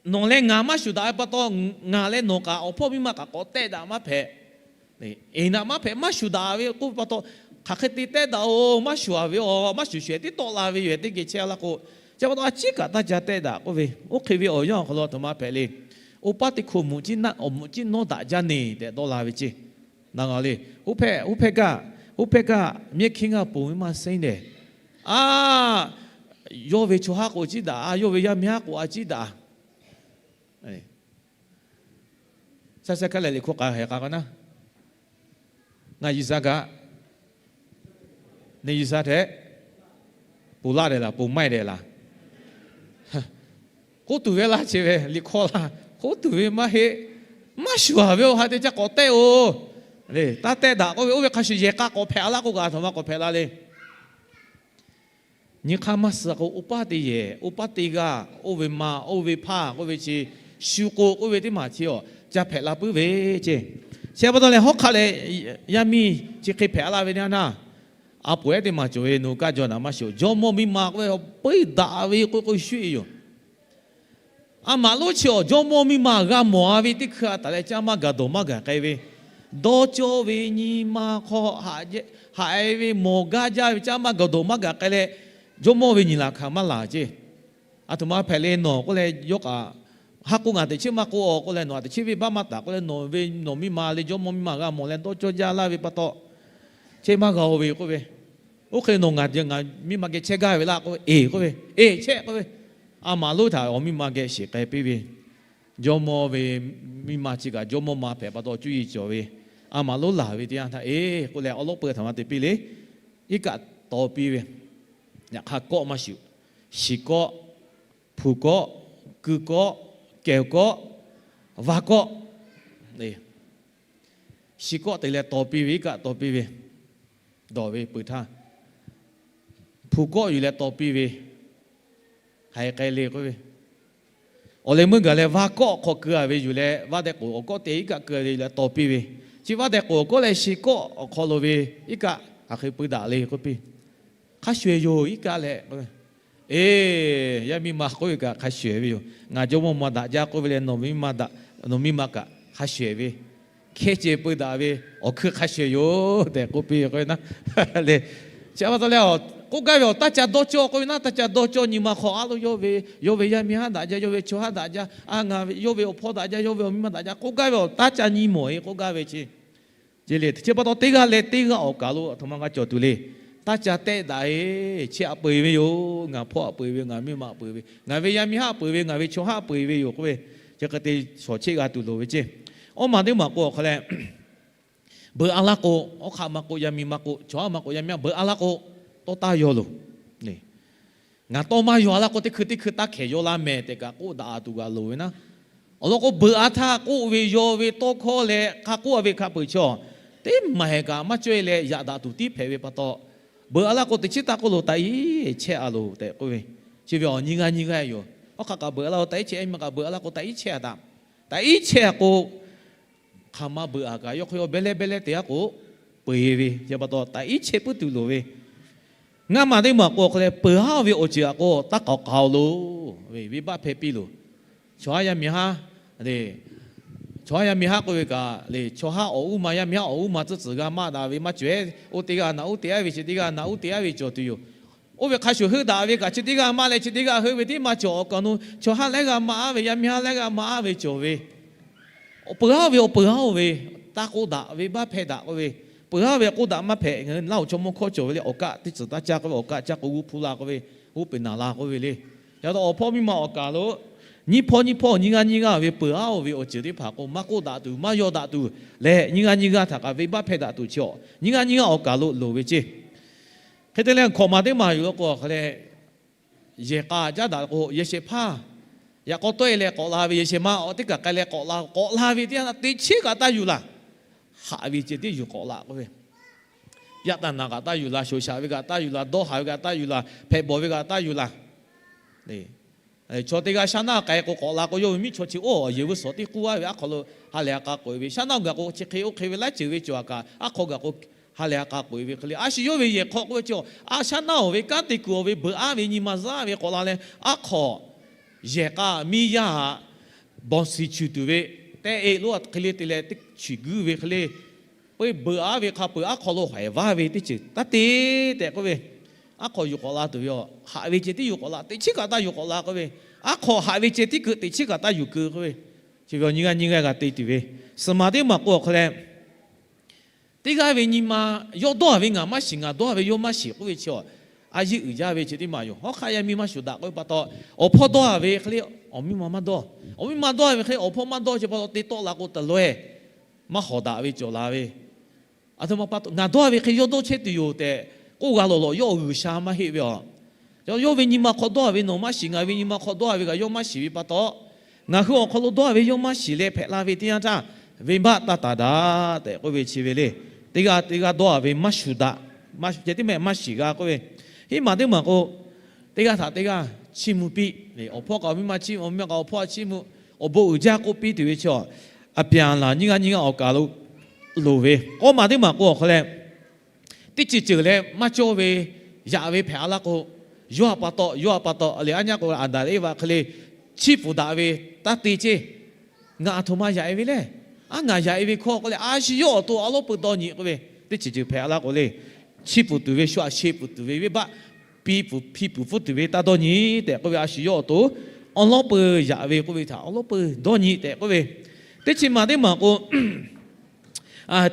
Nawˬ leh ngaˬ maˇ shuˍ daꞈ ve pa taw, ngaˬ leh nawˬ kaꞈ awˬ hpawˇ miˇ ma kaꞈ k'awꞈ tehˆ daꞈ maˇ hpehꞈ. Eˬ naꞈ maˇ hpehꞈ, maˇ shuˍ daꞈ ve k'oˆ ve pa taw, hk'aˬ hk'e te tehˆ daꞈ-oˬ, maˇ shuˍ-a ve, maˇ shuˍ shehˍ tiˉ tawˆ la ve yoˬ, teˇ geh chehˇ laˇ k'o, chi pa taw a ciˉ kaꞈ taˇ ca tehˆ daꞈ k'oˆ ve, oˇ hk'e ve awˬ yanˇ awˬ hk'aw lo a htoꞈ ma hpehꞈ le. Oˇ paˉ teˇ hkui mvuhꞈ ciˉ naˆ awˬ mvuhꞈ ciˉ nawˉ daꞈ jaˇ neˬ tehꞈ dawˇ la ve ceˇ. Naˬ ngaˬ le, oˇ hpehˇ oˇ hpehˇ gaˇ, oˇ hpehˇ gaˇ mehˇ hkiˇ g'aˇ ponˬ ve maˇ seˉ dehˬ, A, yawˇ ve chaw haˉ k'o ciˉ daꞈ, a, yawˇ ve yaˇ miˇ haˉ k'o a ciˉ daꞈ. Shaˉ shaˉ kaˉ leh liꞈ hkawˇ k'a heh k'a k'o naˉ, ngaˬ G'uiˬsha kaꞈ, neˇ G'uiˬsha htaꞈ ponˬ laˇ dehꞈ laˬ, ponˬ maˇ dehꞈ laˬ. K'oˆ tuˬ ve laˇ che ve liꞈ hkawˇ laˇ, k'oˆ tuˬ ve maˇ heˆ. Maˇ shuˍ a ve oˇ ha te ca k'awꞈ tehˆ-oˬ. Taˇ tehˆ daꞈ k'oˆ ve, oˇ ve hk'a shuˍ yehˬ k'a k'awꞈ hpehꞈ a laˇ k'oˆ kaꞈ a htoꞈ ma k'awꞈ hpehꞈ la le. Nyi hk'aˇ maˇ suh k'o, oˇ paˉ te yehˬ, oˇ paˉ te g'aˇ, oˇ ve ma, oˇ ve hpaˇ k'oˆ ve chi, shu k'o k'oˆ ve teˇ maˬ chi awˬ ca hpehꞈ la puiˉ ve ce. Chi pa taw leh hawˉ hk'aˆ leh yaˇ miˇ chi hk'e hpehꞈ la ve teˇ yanˇ, a poˍ ehˉ teˇ maˬ cawˬ ve nawˬ kaˇ jaw naˍ maˇ shiˍ-oˬ. Jawˇmawˇ miˇ ma k'oˆ ve a peuˇ daꞈ ve k'oˆ k'oˆ shuˉ-e yoˬ. A maꞈ lonˉ chi awˬ jawˇmawˇ miˇ ma g'a mawˬ a ve teˇ hkui a taˍ leh caˇ maˇ gaˬ dawˬ maˇ gaˬ k'ai ve, dawˇ cawˇ ve nyi ma hk'aw haꞈ e ve mawˬ gaˇ jaˇ ve caˇ maˇ gaˬ dawˬ maˇ gaˬ k'ai leh, jawˇmawˇ ve nyi laˬ hkanˍ maˇ laˬ ce. A htoꞈ ma hpehꞈ le nawˬ k'oˆ leh yawˇ kaꞈ, haˉ k'oˆ ngaˬ teꞈ chiˉ maˇ k'oˆ-a k'oˆ leh nawˬ a teꞈ chiˉ venˇbaˆ maˇ taˍ k'oˆ leh nawˬ ve nawˬ miˇ ma le jawˇmawˇ miˇ ma g'a mawˬ leh dawˇ cawˇ jaˇ laˇ ve pa taw, chehˇ maˇ g'a-o ve k'oˆ ve. Oˇ hk'e nawˬ ngaˬ ngaˬ miˇ ma geh chehˇ gaˇ ve laˇ k'oˆ ve, eˬ k'oˆ ve, eˬ chehˇ k'oˆ ve. A maꞈ lonˉ htaꞈ awˬ miˇ ma geh shiˍ k'ai piˇ ve, jawˇmawˇ ve miˇ ma chi kaꞈ jawˇmawˇ ma hpehꞈ pa taw cuˇ yiˍ cawˬ ve, a maꞈ lonˉ laˬ ve teˇ yanˇ htaˇ, eˬ k'oˆ leh awˬ lawˉ peu a htoꞈ ma te piˇ le. Iˉ kaˆ taw piˇ ve, yaꞈ hk'aˇ kawˆ maˇ shuˍ, shiˍ kawˆ, hpu kawˆ, ku kawˆ, kehˬ kawˆ, vaˇ kawˆ. Shiˍ kawˆ te leh taw piˇ ve, iˉ kaˆ taw piˇ ve, dawˬ ve peuˬ htaˇ, hpu kawˆ yuˬ leh taw piˇ ve, haiˬ k'ai le k'oˆ ve. Awˬ leh meuˇ gaˬ leh vaˇ kawˆ hk'aw keu a ve yuˬ leh vaˇ deh k'oˍ awˬ kawˆ te iˉ kaˆ keu a ve yuˬ leh taw piˇ ve, chi vaˇ deh k'oˍ awˬ kawˆ leh shiˍ kawˆ awˬ hk'aw lo ve iˉ kaˆ hk'aˬ hk'e peu daꞈ le k'oˆ piˇ. Hk'a shuˍ-eˬ yoˬ iˉ kaˆ leh. Eˬ, yaˇ miˇ ma k'oˆ ve kaꞈ hk'a shuˍ-eˬ ve yoˬ. Ngaˬ jawˇmawˇ ma daꞈ jaˇ k'oˆ ve leh nawˬ miˇ ma daꞈ, nawˬ miˇ ma kaꞈ hk'a shuˍ-eˬ ve, hkehˇ ceh peu daꞈ ve, awˬ hkui hk'a shuˍ-eˬ yoˬ tehꞈ k'oˆ piˇ k'oˆ ve naˉ le. Chi pa taw leh, k'oˆ gaˇ ve awˬ taˇ ca dawˇ cawˇ k'oˆ ve naˉ, taˇ ca dawˇ cawˇ nyi ma hk'aw a lo yawˇ ve, yawˇ ve yaˇ miˇ haˉ daꞈ jaˇ, yawˇ ve chaw haˉ daꞈ jaˇ, a ngaˬ yawˇ ve awˬ hpawˇ daꞈ jaˇ, yawˇ ve awˬ miˇ ma daꞈ jaˇ k'oˆ gaˇ ve awˬ taˇ ca nyi mawˬ-e k'oˆ gaˇ ve chi. Chi le, chi pa taw teˇ g'aˇ leh teˇ g'aˇ awˬ kaˬ lo a htoꞈ ma g'a cawˬ tuˬ le. Taˇ ca tehˆ daꞈ-eˬ, chi aꞈ peu-eˬ ve yoˬ. Ngaˬ hpawˇ aꞈ peu-eˬ ve, ngaˬ miˇ ma aꞈ peu-eˬ ve, ngaˬ ve yaˇ miˇ haˉ aꞈ peu-eˬ ve, ngaˬ ve chaw haˉ aꞈ peu-eˬ ve yoˬ k'oˆ ve, chi hk'e te shawˍ cheˆ g'a tuˬ loˍ ve ce. Awˇ maˬ teˇ maˬ k'o awˬ hk'aw leh, beuꞈ a laˇ k'o, awˉ hk'aˆ maˇ k'oˆ, yaˇ miˇ maˇ k'oˆ, chaw haˉ maˇ k'oˆ, yaˇ miˇ haˉ beuꞈ a laˇ k'o, tawˇ taˇ yaw loˬ. Ngaˬ tawˇ maˇ yaw a laˇ k'o, teˇ hkui teˇ hkui taˇ hkehˍ yaw laˇ mehˍ tehꞈ kaꞈ k'oˆ daꞈ tuˬ g'a loˍ ve naˉ. Awˬ lawn k'o, beuꞈ a htaˇ k'oˆ ve yaw ve tawˇ hkawˇ leh hk'a k'oˆ a ve hk'a peu-eˬ chaw, teˇ maˬ hehˍ kaꞈ maˇ cawˇ-e leh yaꞈ daꞈ tuˬ tiˉ hpehꞈ ve pa taw, beuꞈ a laˇ k'o teꞈ chiˉ taˇ k'oˆ loˬ, taꞈ iˉ chehˇ a loˬ tehꞈ k'oˆ ve, chi ve awˬ nyi g'aˇ nyi g'aˇ yoˬ. Awˉ hk'aˆ kaꞈ beuꞈ a laˇ k'o, taꞈ iˉ chehˇ, yaˇ miˇ ma kaꞈ beuꞈ a laˇ k'o, taꞈ iˉ chehˇ a taꞈ, taꞈ iˉ chehˇ a k'o, hk'aˬ ma beuꞈ a kaꞈ yawˇ hk'aw yawˇ beh leh beh leh te a k'o, peu-eˬ ve, chi pa taw taꞈ iˉ chehˇ puiˉ tuˬ loˍ ve, ngaˇ maˬ teˇ maˬ k'o awˬ hk'aw leh peuˬ haˉ ve awˬ ceuˬ a k'o, taˇ k'aoˍ k'aoˍ loˬ ve, venˇbaˆ hpehˇ piˇ loˬ. Chaw haˉ yaˇ miˇ haˉ, chaw haˉ yaˇ miˇ haˉ k'oˆ ve kaꞈ le, chaw haˉ awˬ uˉ ma, yaˇ miˇ haˉ awˬ uˉ ma tcuhˉ tcuhˬ g'a maˇ daꞈ ve maˇ cawˬ-e. Oˇ teˇ g'aˇ naꞈ uˉ te aˉ ve, chi teˇ g'aˇ naꞈ uˉ te aˉ ve cawˬ tuˬ yoˬ. Oˇ ve hk'a shuˍ heuˆ daꞈ ve kaꞈ chi teˇ g'aˇ maˇ leh chi teˇ g'aˇ heuˆ ve tiˉ maˇ cawˬ. Awˬ kaꞈ nu chaw haˉ lehˉ g'a maˇ aˉ ve, yaˇ miˇ haˉ lehˉ g'a maˇ aˉ ve cawˬ ve, peuˬ haˉ ve awˬ peuˬ haˉ-oˬ ve, taˇ k'oˆ daꞈ, venˇbaˆ hpehˇ daꞈ k'oˆ ve, peuˬ haˉ ve k'oˆ daꞈ maˇ hpehꞈ ngaˬ hui Laˇ huˍ chaw mawˇ hkawˇ cawˬ ve le, awˬ kaˆ teˇ tcuhˍ taˇ caˇ k'oˆ ve, awˬ kaˆ caˇ k'o g'uˇ hpuˇ la k'oˆ ve, g'uˇ peꞈ naˍ la k'oˆ ve le. Yaꞈ taw awˬ hpawˇ miˇ ma awˬ kaˬ lo, nyiˇ hpawˇ nyiˇ hpawˇ nyiˇ g'aˇ nyiˇ g'aˇ ve peuˬ haˉ-oˬ ve awˬ ceuˬ teˇ hpaˍ k'o, maˇ k'oˆ daꞈ tuˬ, maˇ yaw daꞈ tuˬ leh, nyiˇ g'aˇ nyiˇ g'aˇ htaꞈ kaꞈ venˇbaˆ hpehˇ daꞈ tuˬ chi awˬ nyiˇ g'aˇ nyiˇ g'aˇ awˬ kaˬ lo loˍ ve ce. Hk'e te leh hkawꞈ maˬ teˇ maˬ yuˬ la k'o hk'a leh, yehˬ k'a caˉ daꞈ k'o yehˬ shehˍ hpaˇ, yaꞈ k'aw tawˆ-e leh k'awꞈ la ve yehˬ shehˍ ma awˬ teˇ kaˬ k'ai leh k'awꞈ la, k'awꞈ la ve teˇ yanˇ teꞈ chiˉ kaꞈ taˇ yuˬ laˬ. Haꞈ ve ceh tiˉ yuˬ k'awꞈ la k'oˆ ve, yaˇ taˇ naˍ kaꞈ taˇ yuˬ laˬ, shoˍ shaꞈ ve kaꞈ taˇ yuˬ laˬ, dawˇ haˍ ve kaꞈ taˇ yuˬ laˬ, hpehꞈ bawˬ ve kaꞈ taˇ yuˬ laˬ. Chaw teˇ g'aˇ shaˉ naˇ k'ai k'o k'awꞈ la k'o, yawˇ ve miˇ chaw chi oˇ yehˬ g'uˇ suhˍ teˇ k'uˇ aˉ ve aˉ hk'aw lo ha lehˬ ha k'a k'oꞈ-e ve, shaˉ naˇ g'aꞈ k'o chi hk'e oˇ hk'e ve laiˉ ceuˬ ve cawˬ a kaꞈ, aˉ hk'aw g'aꞈ k'o ha lehˬ ha k'a k'oꞈ-e ve hk'e le. A shu yawˇ ve yehˬ hk'aw k'oˆ ve chi, a shaˉ naˇ-oˬ ve kanˉ te kuiˬ-oˬ ve beuꞈ aˉ ve nyi ma zaˇ ve k'awꞈ la leh, aˉ hk'aw yehˬ k'a miˇ yaˇ haꞈ bawˬ shiˍ chuˬ tuˬ ve, tehˆ e lonˉ hk'e le te leh teˇ chiˬ guiˇ ve hk'e le, peuˬ beuꞈ aˉ ve hk'a peuˬ aˉ hk'aw lo haiˬ vaˇ ve teˇ ceuˬ taˇ te tehꞈ k'oˆ ve, aˉ hk'aw yuˬ k'awꞈ la tuˬ ve, haꞈ ve ceh tiˉ yuˬ k'awꞈ la, teꞈ chiˉ kaꞈ taˇ yuˬ k'awꞈ la k'oˆ ve, aˉ hk'aw haꞈ ve ceh tiˉ keu teꞈ chiˉ kaꞈ taˇ yuˬ keu k'oˆ ve, chi ve awˬ nyi g'aˇ nyi g'aˇ g'a te tuˬ ve, suhˍ maˬ teˇ maˬ k'o awˬ hk'a leh, teˇ g'aˇ ve nyi ma yawˇ dawˇ ve ngaˬ maˇ shiˍ, ngaˬ dawˇ ve yawˇ maˇ shiˍ k'oˆ ve chi awˬ, a yeˇ uiˍ jaˇ ve chi teˇ maˬ yoˬ. Hawˉ hk'aˆ yaˇ miˇ maˇ shuˍ daꞈ k'oˆ ve pa taw, awˬ hpawˇ dawˇ a ve hk'e le, awˬ miˇ ma maˇ dawˇ. Awˬ miˇ ma dawˇ a ve hk'e le, awˬ hpawˇ maˇ dawˇ chi pa taw, te tawˆ la k'o taˍ laweh maˇ hawˍ daꞈ ve cawˬ la ve. Aˬ htoꞈ ma pa taw, ngaˬ dawˇ a ve hk'e yawˇ dawˇ chehˇ tuˬ yoˬ tehꞈ k'oˆ g'a lawˬ lawˬ, yawˇ awˬ G'uiˬsha maˇ heˆ ve aˬ. Yawˇ ve nyi ma hk'aw dawˇ a ve nawˬ maˇ shiˍ, ngaˬ ve nyi ma hk'aw dawˇ a ve kaꞈ yawˇ maˇ shiˍ ve pa taw, ngaˬ hui awˬ hk'aw lo dawˇ a ve yawˇ maˇ shiˍ leh hpehꞈ la ve teˇ yanˇ htaˇ, venˇbaˆ taˇ taˍ daꞈ tehꞈ k'oˆ ve chi ve le. Teˇ g'aˇ teˇ g'aˇ dawˇ a ve maˇ shuˍ daꞈ, maˇ shuˍ ceh tiˉ mehˆ maˇ shiˍ g'a k'oˆ ve, hiˉ maˬ teˇ maˬ k'o, teˇ g'aˇ htaꞈ teˇ g'aˇ chiˇ mvuh piˇ, awˬ hpawˇ kaꞈ awˬ miˇ ma chiˇ mvuh, awˬ miˇ ma kaꞈ awˬ hpawˇ chiˇ mvuh, awˬ bon uiˍ jaˇ k'oˆ piˇ tuˬ ve chaw, a pyaˍ laˬ nyiˇ g'aˇ nyiˇ g'aˇ awˬ kaˍ lo loˍ ve. K'awˇ maˬ teˇ maˬ k'o awˬ hk'aw leh, teˇ ceuˬ ceuˬ leh maˇ cawˇ ve, yaꞈ ve hpehꞈ a laˇ k'o, yawˇ a pa taw, yawˇ a pa taw le, aˉ nyaˇ k'o Aˍdanˍ Eˇvaꞈ hk'e le chiˇ pfuhˍ daꞈ ve taˇ te ceˇ. Ngaˬ aˬ htoꞈ ma yaꞈ e ve le. Aˉ, ngaˬ yaꞈ e ve hkawˇ k'oˆ leh, a shu yawˇ awˬ to awˉ lawˉ peuˬ dawˇ nyi k'oˆ ve, teˇ ceuˬ ceuˬ hpehꞈ a laˇ k'o le, chiˇ pfuhˍ tuˬ ve, shu aꞈ sheˍ pfuhˍ tuˬ ve, venˇbaˆ piˇ pfuhˍ hpiˇ pfuhˍ pfuhˇ tuˬ ve taˇ dawˇ nyi tehꞈ k'oˆ ve, a shu yawˇ awˬ to awˉ lawˉ peuˬ yaꞈ ve k'oˆ ve htaꞈ awˉ lawˉ peuˬ dawˇ nyi tehꞈ k'oˆ ve. Teˇ chi maˬ teˇ maˬ k'o,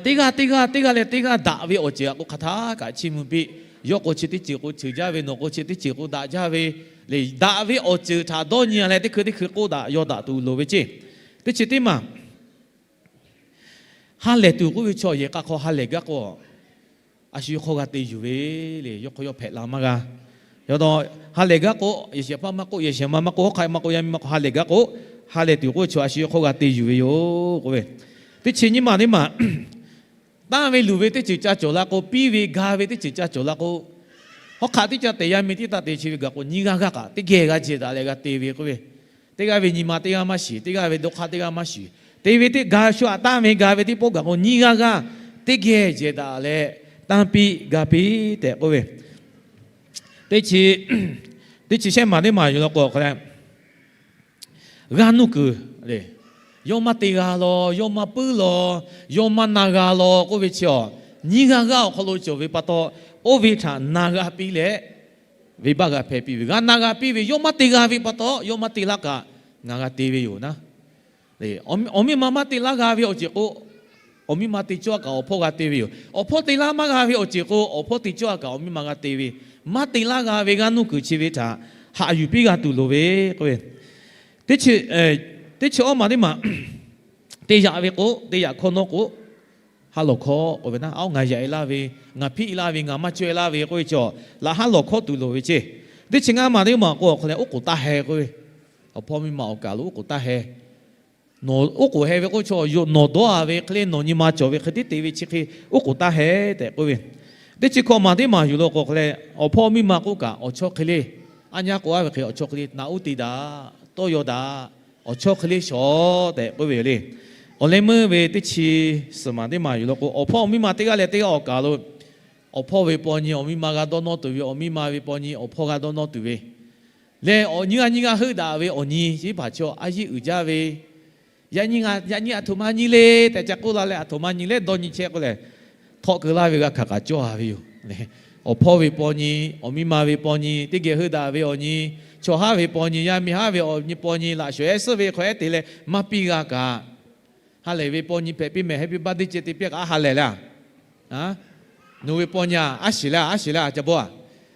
teˇ g'aˇ teˇ g'aˇ teˇ g'aˇ leh teˇ g'aˇ daꞈ ve awˬ ceuˬ htaꞈ k'o hk'aˬ htaˇ kaꞈ chiˇ mvuh piˇ. Yawˇ k'o chi teˇ ceuˬ k'o ceuˬ jaˇ ve, nawˬ k'o chi teˇ ceuˬ k'o daꞈ jaˇ ve le. Daꞈ ve awˬ ceuˬ htaꞈ dawˇ nyi a leh teˇ hkui teˇ hkui k'oˆ daꞈ yaw daꞈ tuˬ loˍ ve ceˇ. Teˇ chi teˇ maˬ ha lehˬ tuˬ k'oˆ ve chaw yehˬ k'a hk'aw ha lehˬ gaˇ k'o, a shu yawˇ hk'aw g'a te yuˬ ve le. Yawˇ hk'aw yawˇ hpehꞈ la maˇ g'a. Yaꞈ taw, ha lehˬ gaˇ k'o, yehˬ shehˍ hpaˇ maˇ k'oˆ, yehˬ shehˍ ma maˇ k'oˆ, hawˉ hk'aˆ maˇ k'oˆ, yaˇ miˇ maˇ k'oˆ, ha lehˬ gaˇ k'o, ha lehˬ tuˬ k'oˆ ve chaw a shu yawˇ hk'aw g'a te yuˬ ve yoˬ k'oˆ ve. Teˇ chi nyiˇ maˬ teˇ maˬ tanˇ ve luˬ ve teˇ ceuˬ ca cawˬ la k'o, piˇ ve ga ve teˇ ceuˬ ca cawˬ la k'o, hawˉ hk'aˆ teˇ ca te, yaˇ miˇ teˇ ca te, chi ve gaˬ k'o nyiˇ g'aˇ g'aˇ kaꞈ teˇ geh g'a jehˬ daꞈ leh g'a te ve k'oˆ ve. Teˇ g'aˇ ve nyi ma teˇ g'aˇ maˇ shiˍ, teˇ g'aˇ ve dawˇ hk'aˇ teˇ g'aˇ maˇ shiˍ. Te ve teˇ ga shu aꞈ tanˇ ve ga ve teˇ pawˆ gaˬ k'o nyiˇ g'aˇ g'aˇ teˇ geh jehˬ daꞈ leh tanˇ piˇ ga piˇ tehꞈ k'oˆ ve. Teˇ chi, teˇ chi shehˆ maˬ teˇ maˬ yuˬ la k'o hk'a leh, g'aˇ nuˇ kuiˬ le. Yawˇ maˇ te g'a law, yawˇ maˇ puiˉ law, yawˇ maˇ na g'a law k'oˆ ve chi a, nyiˇ g'aˇ g'aˇ awˬ hk'aw lo cawˬ ve pa taw, oˇ ve htaꞈ na g'a piˇ leh, venˇbaˆ g'a hpehꞈ piˇ ve, g'a na g'a piˇ ve, yawˇ maˇ te g'a ve pa taw, yawˇ maˇ te laˇ kaꞈ ngaˬ g'a te ve yoˬ naˉ. Awˬ miˇ ma maˇ te laˇ g'a ve awˬ ceuˬ k'o, awˬ miˇ ma te cawˇ a kaꞈ awˬ hpawˇ g'a te ve yoˬ. Awˬ hpawˇ te laˇ maˇ g'a ve awˬ ceuˬ k'o, awˬ hpawˇ te cawˇ a kaꞈ awˬ miˇ ma g'a te ve. Maˇ te laˇ g'a ve g'aˇ nuˇ kuiˬ chi ve htaꞈ haꞈ yuˬ piˇ g'a tuˬ loˍ ve k'oˆ ve. Teˇ chi, teˇ chi awˇ maˬ teˇ maˬ, te yaꞈ ve k'o, te yaꞈ hkawˇ nawˉ k'o, ha lawˬ hkawˇ k'oˆ ve naˉ, a, ngaˬ yaꞈ e laˇ ve, ngaˬ hpiˆ e laˇ ve, ngaˬ maˇ cawˇ e laˇ ve k'oˆ ve chaw, laꞈ haˉ lawˬ hkawˇ tuˬ loˍ ve ceˇ. Teˇ chi ngaˇ maˬ teˇ maˬ k'o awˬ hk'aw leh oˉ k'oˍ taˇ heh k'oˆ ve, awˬ hpawˇ miˇ ma awˬ kaˬ lo oˉ k'oˍ taˇ heh. Nawˬ oˉ k'oˍ heh ve k'oˆ chaw, nawˬ dawˇ a ve hk'e le, nawˬ nyi ma cawˬ ve hk'e tiˉ te ve chi hk'e oˉ k'oˍ taˇ heh tehꞈ k'oˆ ve. Teˇ chi hkawˇ maˬ teˇ maˬ yuˬ la k'o hk'a leh, awˬ hpawˇ miˇ ma k'oˆ kaꞈ awˬ chawˇ hk'e le, aˉ nyaˇ k'oˆ a ve hk'e awˬ chawˇ hk'e le, naꞈ uˉ te daꞈ, tawˇ yaw daꞈ, awˬ chawˇ hk'e le shawˍ tehꞈ k'oˆ ve yoˬ le. Awˬ leh meuˇ ve teˇ chi suhˍ maˬ teˇ maˬ yuˬ la k'o, awˬ hpawˇ awˬ miˇ ma teˇ g'aˇ leh teˇ g'aˇ awˬ kaˬ lo, awˬ hpawˇ ve paw nyi awˬ miˇ ma g'a dawˇ nawˇ tuˬ ve, awˬ miˇ ma ve paw nyi awˬ hpawˇ g'a dawˇ nawˇ tuˬ ve leh, awˬ nyi g'aˇ nyi g'aˇ heuˆ daꞈ ve awˬ nyi chi teˇ hpaˍ chaw a yeˇ uiˍ jaˇ ve, yaꞈ nyi aˬ htoꞈ ma nyi le tehꞈ ca k'oˆ la leh, aˬ htoꞈ ma nyi leh dawˇ nyi chehˇ k'oˆ leh, htawˆ keu laˇ ve g'a hkanˍ kaꞈ cawˇ a ve yoˬ. Awˬ hpawˇ ve paw nyi, awˬ miˇ ma ve paw nyi, teˇ geh heuˆ daꞈ ve awˬ nyi, chaw haˉ ve paw nyi, yaˇ miˇ haˉ ve awˬ nyi paw nyi, laꞈ shawˍ ehˉ suhˉ ve hk'aw ehˉ te leh maˇ piˇ g'a kaꞈ, ha lehˬ ve paw nyi hpehꞈ piˇ mehˍ, happy birthday ceh te piˇ kaꞈ a ha lehˬ le. Nawˬ ve paw nyi a, aˉ shiˍ le, aˉ shiˍ le, ca bawˇ a.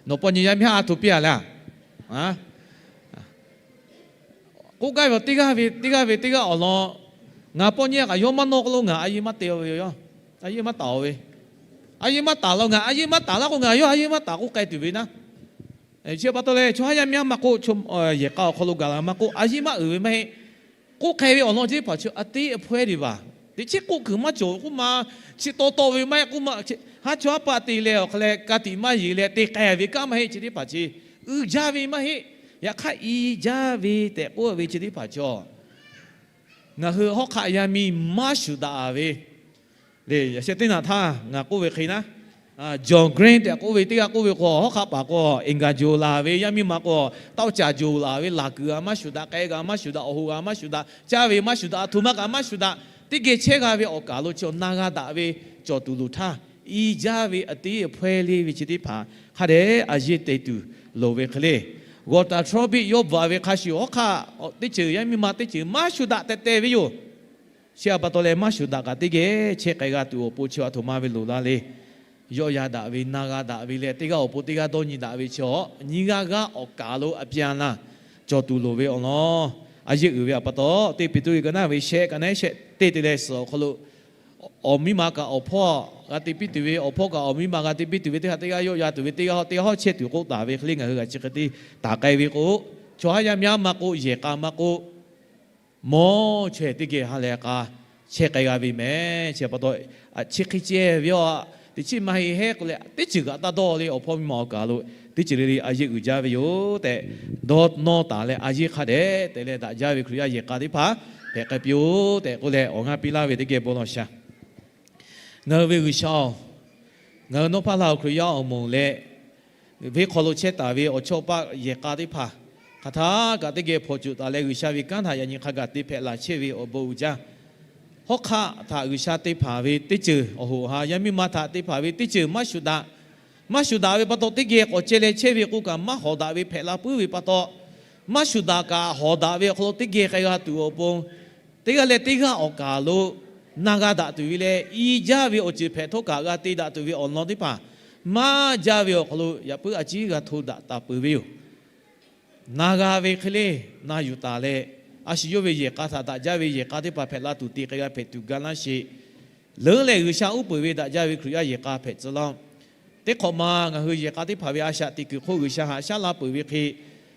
Nawˬ paw nyi yaˇ miˇ haˉ a htoꞈ piˇ a le. K'oˆ gaˇ ve teˇ g'aˇ ve teˇ g'aˇ ve teˇ g'aˇ awˬ lawn, ngaˬ paw nyi a kaꞈ yawˇ maˇ nawˇ k'o lo ngaˬ a yeˇ maˇ te ve yoˬ. A yeˇ maˇ taˍ ve. A yeˇ maˇ taˍ la, ngaˬ a yeˇ maˇ taˍ laˇ k'o ngaˬ yawˇ a yeˇ maˇ taˍ k'oˆ k'ai tuˬ ve naˉ. Chi pa taw leh chaw haˉ yaˇ miˇ haˉ maˇ k'oˆ, yehˬ k'a awˬ hk'aw lo gaˬ la maˇ k'oˆ, a yeˇ maˇ uiˍ ve maˇ heˆ. K'oˆ k'ai ve awˬ lawn chi teˇ hpaˍ chi a teˇ a hpawehˇ te vaˬ. Teˇ chiˉ k'oˆ kuiˬ maˇ cawˬ k'oˆ ma, chi taw taw ve maˇ heˆ k'oˆ ma, haˉ chaw haˉ paˆ te leh awˬ hk'a leh ka tiꞈ maˇ yeˬ leh te k'ai ve kanˉ maˇ heˆ. Chi teˇ hpaˍ chi uiˍ jaˇ ve maˇ heˆ. Yaꞈ hk'aˇ i jaˇ ve tehꞈ k'oˆ ve chi teˇ hpaˍ chaw, ngaˬ hui hawˉ hk'aˆ yaˇ miˇ maˇ shuˍ daꞈ ve le. Yaꞈ sheh teˇ naꞈ htaˇ ngaˬ k'oˆ ve hk'e naˉ, John Grant tehꞈ k'oˆ ve teˇ g'aˇ k'oˆ ve k'o, hawˉ hk'aˆ paˍ k'o, eˍ gaˬ joˬ laˬ ve, yaˇ miˇ ma k'o, tawˇ caˬ joˬ laˬ ve, laˬ kuiˬ g'a maˇ shuˍ daꞈ, k'ai g'a maˇ shuˍ daꞈ, awˬ hoꞈ g'a maˇ shuˍ daꞈ, caˇ ve maˇ shuˍ daꞈ, aˬ htoꞈ ma kaꞈ maˇ shuˍ daꞈ, teˇ geh chehˇ g'a ve awˬ kaˬ lo chi na g'a daꞈ ve cawˬ tuˬ loˍ htaˇ, i jaˇ ve a teˇ a hpawehˇ le ve chi teˇ hpaˍ hk'a dehꞈ a yeˇ te tuˬ loˍ ve hk'e le. G'awˬ taˍ htrawˇ biˆ yawˇ bvuhꞈ ve hk'a shuˍ, hawˉ hk'aˆ teˇ ceuˬ yaˇ miˇ ma teˇ ceuˬ maˇ shuˍ daꞈ tehꞈ te ve yoˬ. Chi a pa taw leh maˇ shuˍ daꞈ kaꞈ teˇ geh chehˇ k'ai g'a tuˬ awˬ pon chi a htoꞈ ma ve loˍ la le. yawˆ yan daꞈ ve, na g'a daꞈ ve leh, teˇ g'aˇ awˬ pon teˇ g'aˇ dawˇ nyi daꞈ ve chi awˬ nyiˇ g'aˇ g'aˇ awˬ kaˍ lo a pya na cawˬ tuˬ loˍ ve awˬ lawn, a yeˇ uiˍ ve a pa taw, teˇ Peˍtruˆ liꞈ ka naˇ ve shehˆ, ka naˇ shehˆ teˇ te leh suhˍ awˬ hk'aw lo, awˬ miˇ ma kaꞈ awˬ hpawˇ g'a te piˇ tuˬ ve, awˬ hpawˇ kaꞈ awˬ miˇ ma g'a te piˇ tuˬ ve teˇ htaˇ, teˇ g'aˇ yawˆ yan tuˬ ve, teˇ g'aˇ teˇ g'aˇ hawˉ chehˇ tuˬ k'oˆ taˍ ve hk'e le, ngaˬ hui g'a chi hk'e te taˍ k'ai ve k'o, chaw haˉ yaˇ miˇ haˉ maˇ k'oˆ, yehˬ k'a maˇ k'oˆ, mawˇ chaweh teˇ geh ha lehˬ k'a chehˇ k'ai g'a ve mehˍ. Chi pa taw, chi hk'e ceh ve a, teˇ chiˉ maˇ heˆ heˆ k'oˆ leh, teˇ ceuˬ kaꞈ taˇ dawˇ le, awˬ hpawˇ miˇ ma awˬ kaˍ lo teˇ ceuˬ le le a yeˇ uiˍ jaˇ ve yoˬ tehꞈ, dawˇ nawˇ taˍ leh a yeˇ hk'a dehꞈ te leh daꞈ jaˇ ve Hkriꞈ yaˇ yehˬ k'a teˇ hpaˍ hpehꞈ k'ai piˇ-oˆ tehꞈ k'oˆ leh awˬ g'aˇ piˇ laˇ ve teˇ geh bon lawˬ shaˍ. Ngaˬ hui ve G'uiˬsha-oˬ, ngaˬ hui nawˉ hpaˇ laˇ awˬ Hkriꞈ yaˇ awˬ moˍ leh, venˇ hk'aw lo chehˇ taˍ ve awˬ chawˇ paˆ yehˬ k'a teˇ hpaˍ hk'aˬ htaˇ kaꞈ teˇ geh hpawnˬ cuˬ taˍ leh, G'uiˬsha ve kanˉ htaꞈ yaꞈ nyi hk'a gaˬ te hpehꞈ laˬ chehˇ ve awˬ bon uiˍ jaˇ. Hawˉ hk'aˆ htaꞈ G'uiˬsha te hpanˍ ve teˇ ceuˬ awˬ hoꞈ ha yaˇ miˇ ma htaꞈ te hpanˍ ve teˇ ceuˬ maˇ shuˍ daꞈ. Maˇ shuˍ daꞈ ve pa taw, teˇ geh k'awꞈ ceh leh chehˇ ve k'o kaꞈ maˇ hawˍ daꞈ ve hpehꞈ la puiˉ ve pa taw, maˇ shuˍ daꞈ kaꞈ hawˍ daꞈ ve awˬ hk'aw lo teˇ geh k'ai g'a tuˬ awˬ pon, teˇ g'aˇ leh teˇ g'aˇ awˬ kaˍ lo na g'a daꞈ tuˬ ve leh, i jaˇ ve awˬ ceuˬ hpehꞈ htawˇ kaꞈ g'a te daꞈ tuˬ ve awˬ lawn teˇ hpaˍ maˇ jaˇ ve awˬ hk'aw lo yaꞈ puiˉ a ciˉ g'a hto daꞈ taˍ peuˬ ve yoˬ. Na g'a ve hk'e le, na yuˬ taˍ leh, a shu yawˇ ve yehˬ k'a htaꞈ daꞈ jaˇ ve yehˬ k'a teˇ hpaˍ hpehꞈ la tuˬ te k'ai g'a hpehꞈ tuˬ ga laˇ sheˍ. Leuˉ lehˬ, G'uiˬsha uˉ peunˍ ve daꞈ jaˇ ve Hkriꞈ yaˇ yehˬ k'a hpehꞈ tcuh laˇ-oˆ. Teˇ hk'awꞈ ma ngaˬ hui yehˬ k'a teˇ hpaˍ ve a shaꞈ teꞈ kuiˬ hk'oˆ G'uiˬsha haꞈ shaˉ la peuˬ ve hk'e,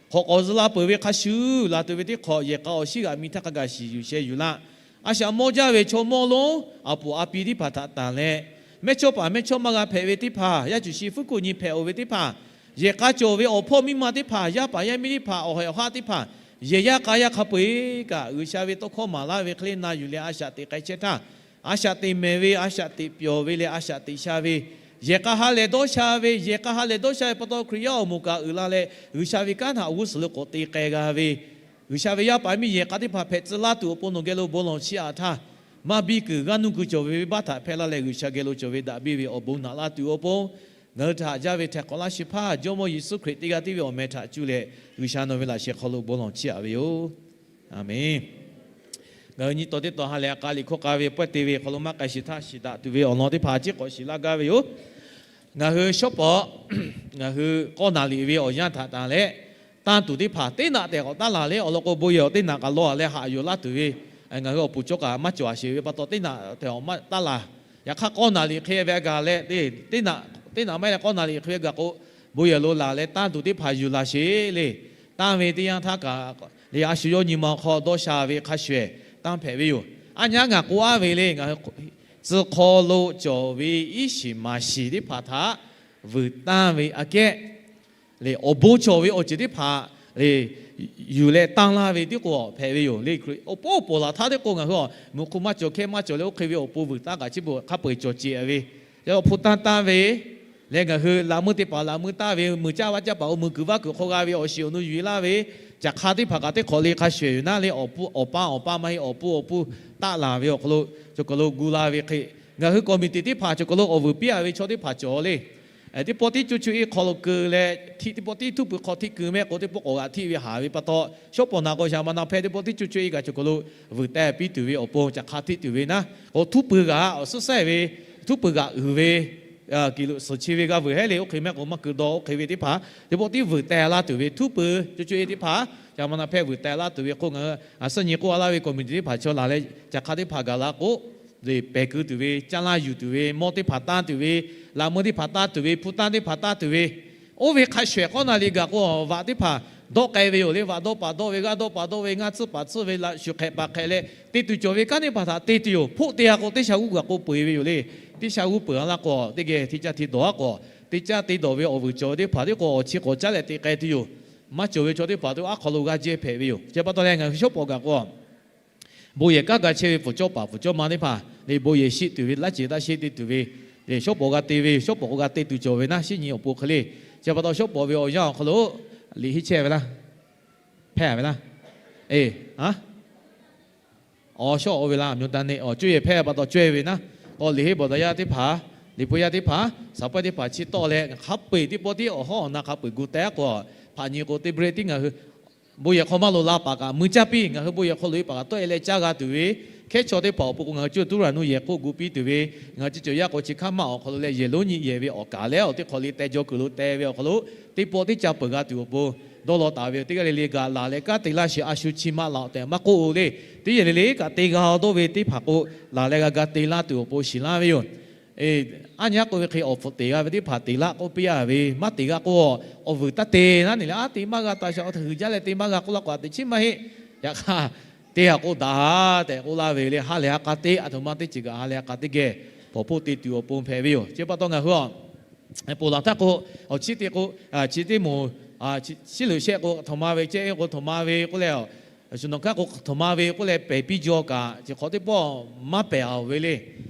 hk'awꞈ k'awꞈ zuh la peuˬ ve hk'a shuˍ, laˬ tuˬ ve teˇ hk'awꞈ yehˬ k'a awˬ shiˉ g'aꞈ mi htaˇ hk'a gaˬ shiˍ yuˬ sheh yuˬ laˇ. A shaꞈ mawˇ jaˇ ve chaw mawˇ lonˉ a poˍ a pi teˇ hpaˍ htaꞈ tanˬ leh, mehˇchawˇpaˍ mehˇchawˇma g'a hpehꞈ ve teˇ hpaˍ, yaˇ cuˬ shi fuˉ kuˆ nyi hpehꞈ-oˬ ve teˇ hpaˍ, yehˬ k'a cawˬ ve awˬ hpawˇ miˇ ma teˇ hpaˍ, yaˇ paˍ yaˇ miˇ teˇ hpaˍ, awˬ haiˬ awˬ haˉ teˇ hpaˍ, yehˬ yaˇ k'a yaˇ hk'a peu-eˬ kaꞈ G'uiˬsha ve tawˇ hkawˇ maˍ laˇ ve hk'e le na yuˬ leh a shaꞈ teꞈ k'ai chehˇ htaˇ, a shaꞈ teꞈ mehˍ ve, a shaꞈ teꞈ pyawˬ ve leh a shaꞈ teꞈ sha ve yehˬ k'a ha lehˬ dawˇ sha ve, yehˬ k'a ha lehˬ dawˇ sha ve pa taw Hkriꞈ yaˇ awˬ moˍ kaꞈ uiˍ la leh G'uiˬsha ve kanˉ htaꞈ awˬ g'uˇ suhˍ lo k'awꞈ te k'ai g'a ve, G'uiˬsha ve yaˇ paˍ miˇ yehˬ k'a teˇ hpaˍ hpehꞈ tcuh laˇ tuˬ awˬ pon nawˬ geh lo bon lawˬ chiˇ aꞈ htaˇ, maˇ biˇ kuiˬ g'aˇ nuˇ kuiˬ cawˬ ve venˇbaˆ htaꞈ hpehˇ laˇ leh G'uiˬsha geh lo cawˬ ve daꞈ biˇ ve awˬ bon naꞈ laˇ tuˬ awˬ pon, ngaˬ hui htaꞈ haꞈ jaˇ ve htaiˍ hk'awꞈ laˇ shehˍ hpaˇ Jawˇmawˇ Yeˍsuˆ Hkriꞈ teˇ g'aˇ tiˉ ve awˬ meh htaꞈ cuˇ leh G'uiˬsha nawˬ ve laꞈ sheh hk'aw lo bon lawˬ chiˇ aꞈ ve yoˬ. Aˬmenˍ. Ngaˬ hui nyi taw teˇ taw ha lehˬ a k'a liꞈ hkawˇ k'a ve pawehˇ te ve hk'aw lo maˇ k'ai shiˍ htaˇ shiˍ daꞈ tuˬ ve awˬ lawn teˇ hpaˍ a ciˉ k'awꞈ shiˍ laˇ gaˇ ve yoˬ. Ngaˬ hui shawˉ pawˍ, ngaˬ hui k'awˇ naˍ liꞈ ve awˬ yanˇ htaꞈ tanˬ leh, tanˇ tuˬ teˇ hpaˍ teˇ naꞈ tehꞈ k'awꞈ taˉ laˬ leh awˬ lawn k'o, bon yehˬ awˬ teˇ naꞈ kaꞈ law leh haꞈ yuˬ laˇ tuˬ ve, ngaˬ hui awˬ puˍ cawˬ kaꞈ maˇ cawˬ a sheˍ ve pa taw teˇ naꞈ tehꞈ awˬ maˇ taˉ laˬ. Yaꞈ hk'aˇ k'awˇ naˍ liꞈ hk'e ve a gaˬ leh, teˇ naꞈ, teˇ naꞈ maˇ heˆ leh k'awˇ naˍ liꞈ hk'e ve a gaˬ k'o, bon yehˬ lo laˬ leh tanˇ tuˬ teˇ hpaˍ yuˬ laˬ sheˍ le. Tanˇ ve teˇ yanˇ htaˇ kaꞈ le, a shu yawˇ nyi ma hk'aw dawˇ sha ve hk'a shuˍ ehˍ tanˇ hpehꞈ ve yoˬ. Aˉ nyaˉ ngaˬ k'oˆ aˉ ve le, ngaˬ hui tcuh hk'aw lo cawˬ ve iˉ shiˍ maˍ shiˍ teˇ hpaˍ htaꞈ vuiˬ tanˇ ve aꞈ kehˉ le, awˬ bon cawˬ ve awˬ ceuˬ teˇ hpaˍ le, yuˬ leh tanˇ laˇ ve tiˉ k'o hpehꞈ ve yoˬ le. Awˬ pawˆ awˬ pawˍ laˬ htaˇ teˇ k'o ngaˬ hui a muꞈ hk'oˆ maˇ cawˬ hkehˇ maˇ cawˬ leh oˇ hk'e ve awˬ pon vuiˬ tanˇ kaꞈ chi beuꞈ hk'a peu-eˬ cawˬ ce ve, yaꞈ hpu tanˇ tanˇ ve lehˬ, ngaˬ hui laꞈ meuˇ teˇ hpaˍ laꞈ meuˇ taˇ ve, meuˬ caˇ vaˇ caˇ paˍ-oˬ, meuˬ kuiˬ vaˇ kuiˬ hk'aw g'a ve awˬ shiˍ awˬ nu yuˬ-e laˇ ve, caˬ hk'a teˇ hpaˍ kaꞈ teˇ hk'awꞈ le hk'a shuˍ ehˍ yuˬ naˉ le, awˬ pa awˬ pa maˇ heˆ, awˬ pon awˬ pon taˆ laˬ ve awˬ hk'aw lo, cawˬ kaˬ lo gu la ve hk'e, ngaˬ hui kawˍ miˬ teꞈ teˇ hpaˍ cawˬ kaˬ lo awˬ vuiˬ piˇ-a ve chaw teˇ hpaˍ cawˬ le. Teˇ pawˆ tiˉ coˇ coˇ e hk'aw lo keu leh, hteˇ teˇ pawˆ tiˉ htuˉ pui hk'aw hteˇ keu mehˆ k'o, teˇ pawˆ k'awꞈ g'aꞈ hteˇ ve haˍ ve pa taw, shawˉ pawˍ naˍ k'o shaˍ ma na hpehˇ teˇ pawˆ tiˉ coˇ coˇ e kaꞈ cawˬ kaˬ lo vuiˬ teh piˇ tuˬ ve awˬ pon caˬ hk'a hteˇ tuˬ ve naˉ k'o, htuˉ pui g'aꞈ awˬ suhˉ sehˉ ve, htuˉ pui g'aꞈ uiˍ ve, kiˬ lo suhˍ chi ve g'a vuiˬ hehˉ le. Oˇ hk'e mehˆ k'o maˇ keu daw, oˇ hk'e ve teˇ hpaˍ teˇ pawˆ tiˉ vuiˬ teh laˇ tuˬ ve, htuˉ pui coˇ coˇ e teˇ hpaˍ shaˍ ma na hpehˇ vuiˬ teh laˇ tuˬ ve hk'oˆ, ngaˬ hui a suhˉ nyi k'oˆ a laˇ ve kawˍ miˬ teꞈ teˇ hpaˍ chaw laˬ leh, caˬ hk'a teˇ hpaˍ gaˬ la k'o, le pehˬ keu tuˬ ve, caˇ lanˇ yuˬ tuˬ ve, mawˇ teˇ hpaˍ tanˇ tuˬ ve, laꞈ meuˇ teˇ hpaˍ tanˇ tuˬ ve, hpu tanˇ teˇ hpaˍ tanˇ tuˬ ve, oˇ ve hk'a shuˍ ehˍ k'awˇ naˍ liꞈ gaˬ k'o, vaꞈ teˇ hpaˍ dawˆ k'ai ve yoˬ le. Vaꞈ dawˇ paˍ dawˆ ve, g'aˇ dawˇ paˍ dawˆ ve, ngaˇ tsuhˇ paˍ tsuhˇ ve, laꞈ shuˍ hk'ehꞈ paˍ hk'ehꞈ leh te tuˬ cawˬ ve kanˉ teˇ hpaˍ htaꞈ te tuˬ yoˬ. Hpoˆ te-a k'o, teˇ sha g'uˇ gaˬ k'o peu-eˬ ve yoˬ le. Teˇ sha g'uˇ peuˬ-a laˇ k'o, teˇ geh hteˇ caˇ hteˇ dawˬ-a k'o, teˇ caˇ te dawˬ ve awˬ vuiˬ cawˬ ve teˇ hpaˍ teˇ k'o awˬ chi k'awꞈ caˉ leh te k'ai tuˬ yoˬ. Maˇ cawˬ ve chaw teˇ hpaˍ teˇ aˉ hk'aw lo g'aˇ jehˇ hpehꞈ ve yoˬ. Chi pa taw leh ngaˬ hui shawˉ pawˍ gaˬ k'o, bon yehˬ kanˉ ga chehˇ ve pfuhˍ cawˇ paˍ pfuhˍ cawˇ ma teˇ hpaˍ le, bon yehˬ shiˆ tuˬ ve, laˇ ceˬ taˇ sheˆ te tuˬ ve, le shawˉ pawˍ g'a te ve, shawˉ pawˍ k'o g'a te tuˬ cawˬ ve naˉ, shinˉ nyi awˬ pon hk'e le. Chi pa taw shawˉ pawˍ ve awˬ yanˇ awˬ hk'aw lo liꞈ henˇ chehˇ ve laˇ, hpehˇ ve laˇ. Eˬ, a, awˬ shawˉ oˇ ve laˇ, mvuhˇ daˇ neˆ awˬ cuˇ yehˬ hpehˇ pa taw cawehˇ ve naˉ k'o, liꞈ henˇ bawˬ daꞈ yaˇ teˇ hpaˍ, liꞈ hpu yaˇ teˇ hpaˍ, saˍ pawehˇ teˇ hpaˍ chi tawˆ leh hk'a peu-eˬ teˇ pawˆ tiˉ awˬ hawˉ awˬ na hk'a peu-eˬ gu teh-a k'o, hpaꞈ nyi k'o teˇ break tiˉ ngaˬ hui bon yehˬ hk'aw maˇ loꞈ la paˍ kaꞈ mui caˇ piˇ, ngaˬ hui bon yehˬ hk'aw loꞈ-e paˍ kaꞈ tawˆ-e leh caˇ g'a tuˬ ve, hkehˉ chaw teˇ hpaˍ awˬ pon k'o, ngaˬ hui cuˇ tuˉ raˍ nuˇ yehˬ hk'oˆ gu piˇ tuˬ ve, ngaˬ hui chi cawˬ yaˇ k'o chi hk'aˇ maˆ awˬ hk'aw lo leh yehˬ lonˉ nyi yehˬ ve awˬ kaˍ leh awˬ teˇ hk'awꞈ le teh jaw kuiˬ lo teh ve awˬ hk'aw lo, teˇ pawˆ teˇ caˇ peuˬ g'a tuˬ awˬ pon dawˇ law taˍ ve yoˬ. Teˇ g'aˇ le le kaꞈ laˬ leh kanˉ te laˇ sheˍ, a shu chi ma laꞈ tehꞈ maˇ k'oˆ-o le. Teˇ yehˬ le le kaꞈ te g'a dawˇ ve teˇ hpaˍ k'o, laˬ leh g'a ga te laˇ tuˬ awˬ pon shiˍ laˇ ve yoˬ. Aˉ nyi aˉ k'oˆ ve hk'e awˬ hpfuhꞈ teꞈ g'a ve teˇ hpaˍ teꞈ laˇ k'oˆ piˇ a ve, maˇ teꞈ g'a k'o, awˬ vuiˬ taˇ te naˉ ne le, aˉ te maˇ g'a taˍ shaˍ, awˬ htaꞈ huiˍ jaˇ leh te maˇ g'a k'oˆ laˇ k'o a teꞈ chiˉ maˇ heˆ. Yaꞈ hk'aˇ, te a k'o daꞈ tehꞈ k'oˆ laˇ ve le. Ha lehˬ ha k'a te, aˬ htoꞈ ma teˇ ceuˬ kaꞈ ha lehˬ ha k'a teˇ geh hpawnˬ hpoˆ te tuˬ awˬ pon hpehꞈ ve yoˬ. Chi pa taw ngaˬ hui a ponˬ laˬ htaˇ k'o, awˬ chiˉ te k'o, chi teˇ moˍ, chi loꞈ shehˆ k'o htoꞈ ma ve, chehˇ k'o htoꞈ ma ve k'oˆ leh, shuˍ nawˬ hkaˇ k'o htoꞈ ma ve k'oˆ leh pehˬ piˇ jaw kaꞈ, chi hk'awꞈ teˇ pawˆ maˇ pehˬ a ve le.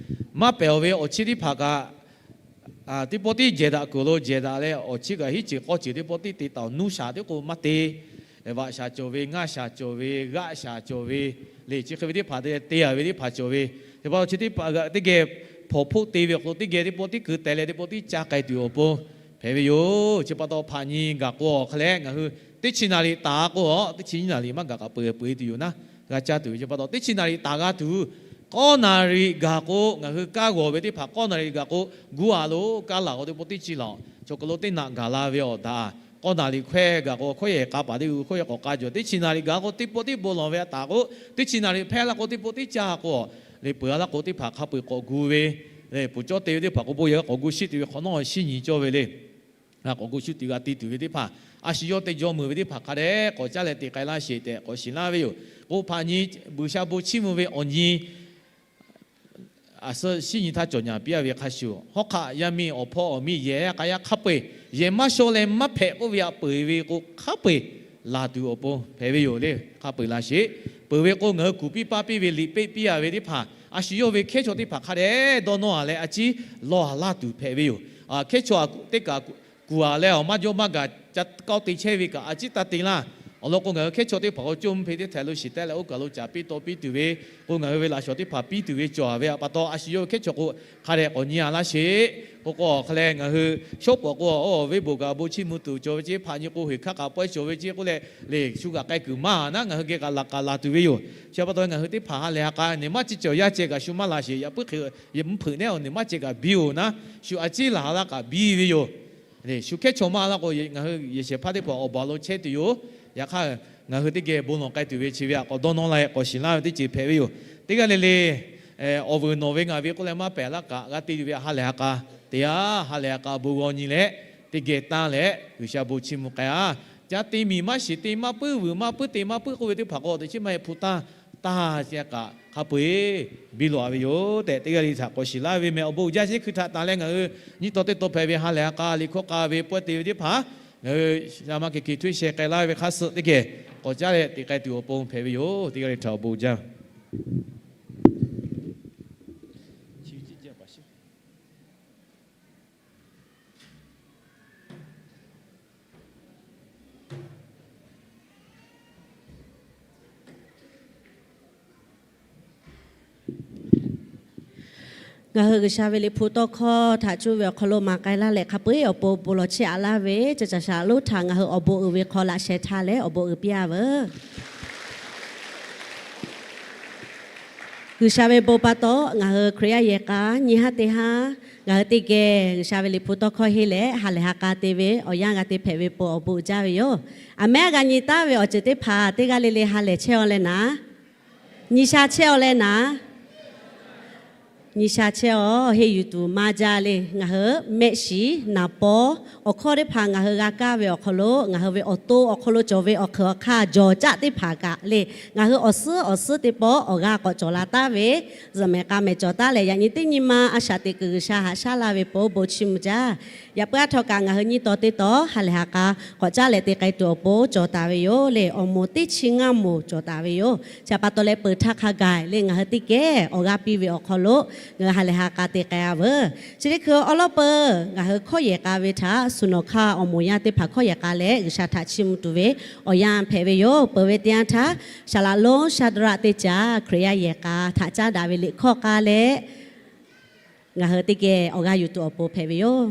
Maˇ pehˬ a ve awˬ chiˉ teˇ hpaˍ kaꞈ, teˇ pawˆ tiˉ jehˬ daꞈ kuiˬ lo jehˬ daꞈ leh awˬ chiˉ kaꞈ hiˉ ceuˬ k'awˇ ceuˬ teˇ pawˆ tiˉ te taˍ-oˬ. Nuˇ shaˍ teˇ k'o maˇ te, vaꞈ shaˍ cawˬ ve, ngaˇ shaˍ cawˬ ve, g'aˆ shaˍ cawˬ ve le. Chi hk'e ve teˇ hpaˍ te te a ve teˇ hpaˍ cawˬ ve, chi pa taw chi teˇ hpaˍ teˇ geh hpawnˬ hpoˆ te ve awˬ hk'aw lo teˇ geh teˇ pawˆ tiˉ keu teh leh teˇ pawˆ tiˉ caˇ k'ai tuˬ awˬ pon hpehꞈ ve yoˬ. Chi pa taw hpaꞈ nyi gaˬ k'o awˬ hk'a leh ngaˬ hui teˇ chi naˍ riˍ taˍ k'o, teˇ chi nyiˇ naˍ riˍ maˇ gaˬ kaꞈ peu peu e tuˬ yoˬ naˉ, g'a caˇ tuˬ ve. Chi pa taw teˇ chi naˍ riˍ taˍ g'a tuˬ, k'awˇ naˍ riˍ gaˬ k'o ngaˬ hui kaˇ g'awˬ ve teˇ hpaˍ k'awˇ naˍ riˍ gaˬ k'o, gu a lo kaˇ laˬ k'o teˇ pawˆ tiˉ ciˇ laˬ-oˬ. Chaw hk'aw lo teˇ naꞈ gaˬ la ve awˬ daꞈ, k'awˇ naˍ riˍ hkawehˇ gaˬ k'o hkawehˇ yehˬ k'a paˍ teˇ g'uiˬ hkawehˇ yehˬ k'awꞈ k'a jaw, teˇ chi naˍ riˍ gaˬ k'o teˇ pawˆ tiˉ bon lawˬ ve a taˍ k'o, teˇ chi naˍ riˍ hpehˇ la k'o teˇ pawˆ tiˉ caˇ k'o, le peuˬ a laˇ k'o teˇ hpaˍ hk'a peu-eˬ k'awꞈ gu ve, le puˍ cawˇ te ve teˇ hpaˍ k'o bon yaꞈ k'awꞈ gu shiˆ tuˬ ve hk'awꞈ nawˉ shiˉ nyi cawˇ ve le. K'awꞈ gu shu tuˬ g'a te tuˬ ve teˇ hpaˍ, a shu yawˇ te jaw meuˬ ve teˇ hpaˍ hk'a dehꞈ k'awꞈ caˉ leh te k'ai laˇ sheˍ tehꞈ k'awꞈ shiˍ laˇ ve yoˬ. K'o hpaꞈ nyi G'uiˬsha bon chiˇ mvuh ve awˬ nyi a suh shiˉ nyi htaˇ cawˬ nyaˍ piˇ a ve hk'a shuˍ, hawˉ hk'aˆ yaˇ miˇ awˬ hpawˇ awˬ miˇ yehˬ yaˇ k'a yaˇ hk'a peu-eˬ yehˬ maˇ shaw leh maˇ hpehꞈ k'oˆ ve htaꞈ peuˬ ve k'o hk'a peu-eˬ laˬ tuˬ awˬ pon hpehꞈ ve yoˬ le. Hk'a peu-eˬ laˬ sheˍ. Peuˬ ve k'o ngaˬ hui kuˬ piˇ paˇ piˇ ve liꞈ peˆ piˇ a ve teˇ hpaˍ, a shu yawˇ ve hkehˉ chaw teˇ hpaˍ hk'a dehꞈ dawˇ nawˇ a leh a ciˉ lawˬ a laˇ tuˬ hpehꞈ ve yoˬ. Hkehˉ chaw teˇ kaꞈ kuˬ a leh awˬ maˇ jawˇ maˇ gaˬ ca k'aoˆ te chehˇ ve kaꞈ a ciˉ taˇ te laˇ. Awˬ lawn k'o ngaˬ hui hkehˉ chaw teˇ hpaˍ k'o coˇ mvuh hpe teˇ htaiˍ lo shiˍ tehˇ leh oˇ kaˬ lo caˍ piˇ taw piˇ tuˬ ve, k'o ngaˬ hui ve laꞈ shawˍ teˇ hpaˍ piˇ tuˬ ve cawˬ a ve pa taw, a shu yawˇ ve hkehˉ chaw k'o hk'a dehꞈ k'awꞈ nyi a laˇ sheˍ. K'o k'o awˬ hk'a leh ngaˬ hui shawˉ pawˍ k'o, awˬ venˇ baˬ kaꞈ bon chiˇ mvuh tuˬ cawˬ ve ceˇ, hpaꞈ nyi k'o heˍ hk'aˇ k'aꞈ pawehˇ cawˬ ve ceˇ k'oˆ leh, le shu kaꞈ k'ai kuiˬ maˇ naˉ ngaˬ hui geh kaꞈ laꞈ kaꞈ laˬ tuˬ ve yoˬ. Chi pa taw ngaˬ hui teˇ hpaˍ ha lehˬ ha k'a ne maˇ ciˇ cawˬ yaˇ ceh kaꞈ shu maˇ laˬ sheˍ. Yaꞈ puiˉ hk'e mvuhˇ hpeuꞈ nehˉ awˬ ne maˇ ceh kaꞈ biˇ-oˬ naˉ, shu a ciˉ laˬ laˇ kaꞈ biˇ ve yoˬ. Shu hkehˉ chaw maˇ laˇ k'o, ngaˬ hui yehˬ shehˍ hpaˇ teˇ hpaˍ awˬ baˬ lo chehˇ tuˬ yoˬ. Yaꞈ hk'aˇ, ngaˬ hui teˇ geh bon lawˬ k'ai tuˬ ve chi ve htaꞈ k'awꞈ dawˇ nawˇ la k'awꞈ shiˍ laˇ ve teˇ ceuˬ hpehꞈ ve yoˬ. Teˇ g'aˇ le le, awˬ vuiˬ nawˬ ve ngaˬ ve k'oˆ leh maˇ pehˬ laˇ kaꞈ g'a te tuˬ ve ha lehˬ ha k'a te a, ha lehˬ ha k'a bon g'aw nyi leh, teˇ geh tanˇ leh G'uiˬsha bon chiˇ mvuh k'ai a. Ca te miˬ maˇ shiˍ te maˇ puiˉ, vuiˬ maˇ puiˉ, te maˇ puiˉ k'oˆ ve teˇ hpaˍ k'o, teˇ chiˉ maˇ heˆ hpu tanˇ, tanˇ a kaꞈ hk'a peu-eˬ biˇ lawˬ a ve yoˬ tehꞈ teˇ g'aˇ le htaꞈ k'awꞈ shiˍ laˇ ve meh. Awˬ bon uiˍ jaˇ sheˍ. Hkui htaꞈ tanˬ leh ngaˬ hui nyiˇ taw teˇ taw hpehꞈ ve ha lehˬ ha k'a liꞈ hkawˇ k'a ve pawehˇ te ve teˇ hpaˍ, ngaˬ hui sha maˇ keh keh htuˇ sheh k'ai laˇ ve hk'a suh teˇ geh k'awꞈ caˉ leh te k'ai tuˬ awˬ pon hpehꞈ ve yoˬ. Teˇ g'aˇ le htaꞈ awˬ bon uiˍ jaˇ. Ngaˬ hui G'uiˬsha ve liꞈ hpu tawˇ hkawˇ htaꞈ cuˇ ve awˬ hk'aw lo maˍ k'ai laˇ leh, hk'a peu-eˬ awˬ pon bon lawˬ chiˇ aꞈ laˇ ve, ca caˬ shaˍ lonˉ htaꞈ ngaˬ hui awˬ bon uiˍ ve hk'aw laꞈ sheh htaˇ leh awˬ bon uiˍ piˇ a veuˬ. G'uiˬsha ve bon pa taw, ngaˬ hui Hkriꞈ yaˇ yehˬ k'a nyiˇ haˉ teˇ haˉ ngaˬ hui teˇ geh G'uiˬsha ve liꞈ hpu tawˇ hkawˇ henˇ leh ha lehˬ ha k'a te ve awˬ yanˇ g'a te hpehꞈ ve pon awˬ bon uiˍ jaˇ ve yoˬ. Aˬ mehˉ g'a nyi taˉ ve awˬ ceuˬ teˇ hpaˍ teˇ g'aˇ le le ha lehˬ chehˇ-aw leh naˍ, nyi sha chehˇ-aw leh naˍ, nyi sha chehˇ-aw. Henˇ yuˬ tuˬ maˇ jaˇ le. Ngaˬ hui mehˆ shiˍ naˍ paw awˬ hkawˇ teˇ hpaˍ ngaˬ hui g'a kaˇ ve awˬ hk'aw lo, ngaˬ hui ve awˬ to awˬ hk'aw lo cawˬ ve awˬ hkeuꞈ awˬ hk'aˇ jawˬ caˆ teˇ hpaˍ kaꞈ le, ngaˬ hui awˬ suhˉ awˬ suhˉ teˇ pawˆ awˬ g'aˇ k'awꞈ cawˬ la taˉ ve, zuhꞈ mehˍ k'a mehˍ cawˬ taˉ leh, yaꞈ nyi teˇ nyi ma a shaꞈ teꞈ kuiˬ G'uiˬsha haꞈ shaˉ laˇ ve pon bon chiˇ mvuh jaˇ. Yaꞈ puiˉ aˉ htawˇ kaꞈ ngaˬ hui nyiˇ taw teˇ taw ha lehˬ ha k'a k'awꞈ caˉ leh te k'ai tuˬ awˬ pon cawˬ taˍ ve yoˬ le. Awˬ moˍ teˇ chi ngaˇ moˍ cawˬ taˍ ve yoˬ. Chi pa taw leh peuˬ htaˇ hk'a gaˬ le ngaˬ hui teˇ geh awˬ g'aˇ piˇ ve awˬ hk'aw lo ngaˬ hui ha lehˬ ha k'a te k'ai a veuˬ. Chi teˇ hkui awˉ lawˉ peuˬ ngaˬ hui hkawˇ yehˬ k'a ve htaꞈ suhˍ nawˬ hk'aˇ awˬ moˍ yaˇ teˇ hpaˍ hkawˇ yehˬ k'a leh G'uiˬsha htaꞈ chiˇ mvuh tuˬ ve awˬ yanˇ hpehꞈ ve yoˬ. Peuˬ ve teˇ yanˇ htaˇ, Saˍ laꞈ lonˉ Shaˍdraˆ teˇ caꞈ Hkriꞈ yaˇ yehˬ k'a htaꞈ caˉ daꞈ ve liꞈ hkawˇ k'a leh ngaˬ hui teˇ geh awˬ g'aˇ yuˬ tuˬ awˬ pon hpehꞈ ve yoˬ.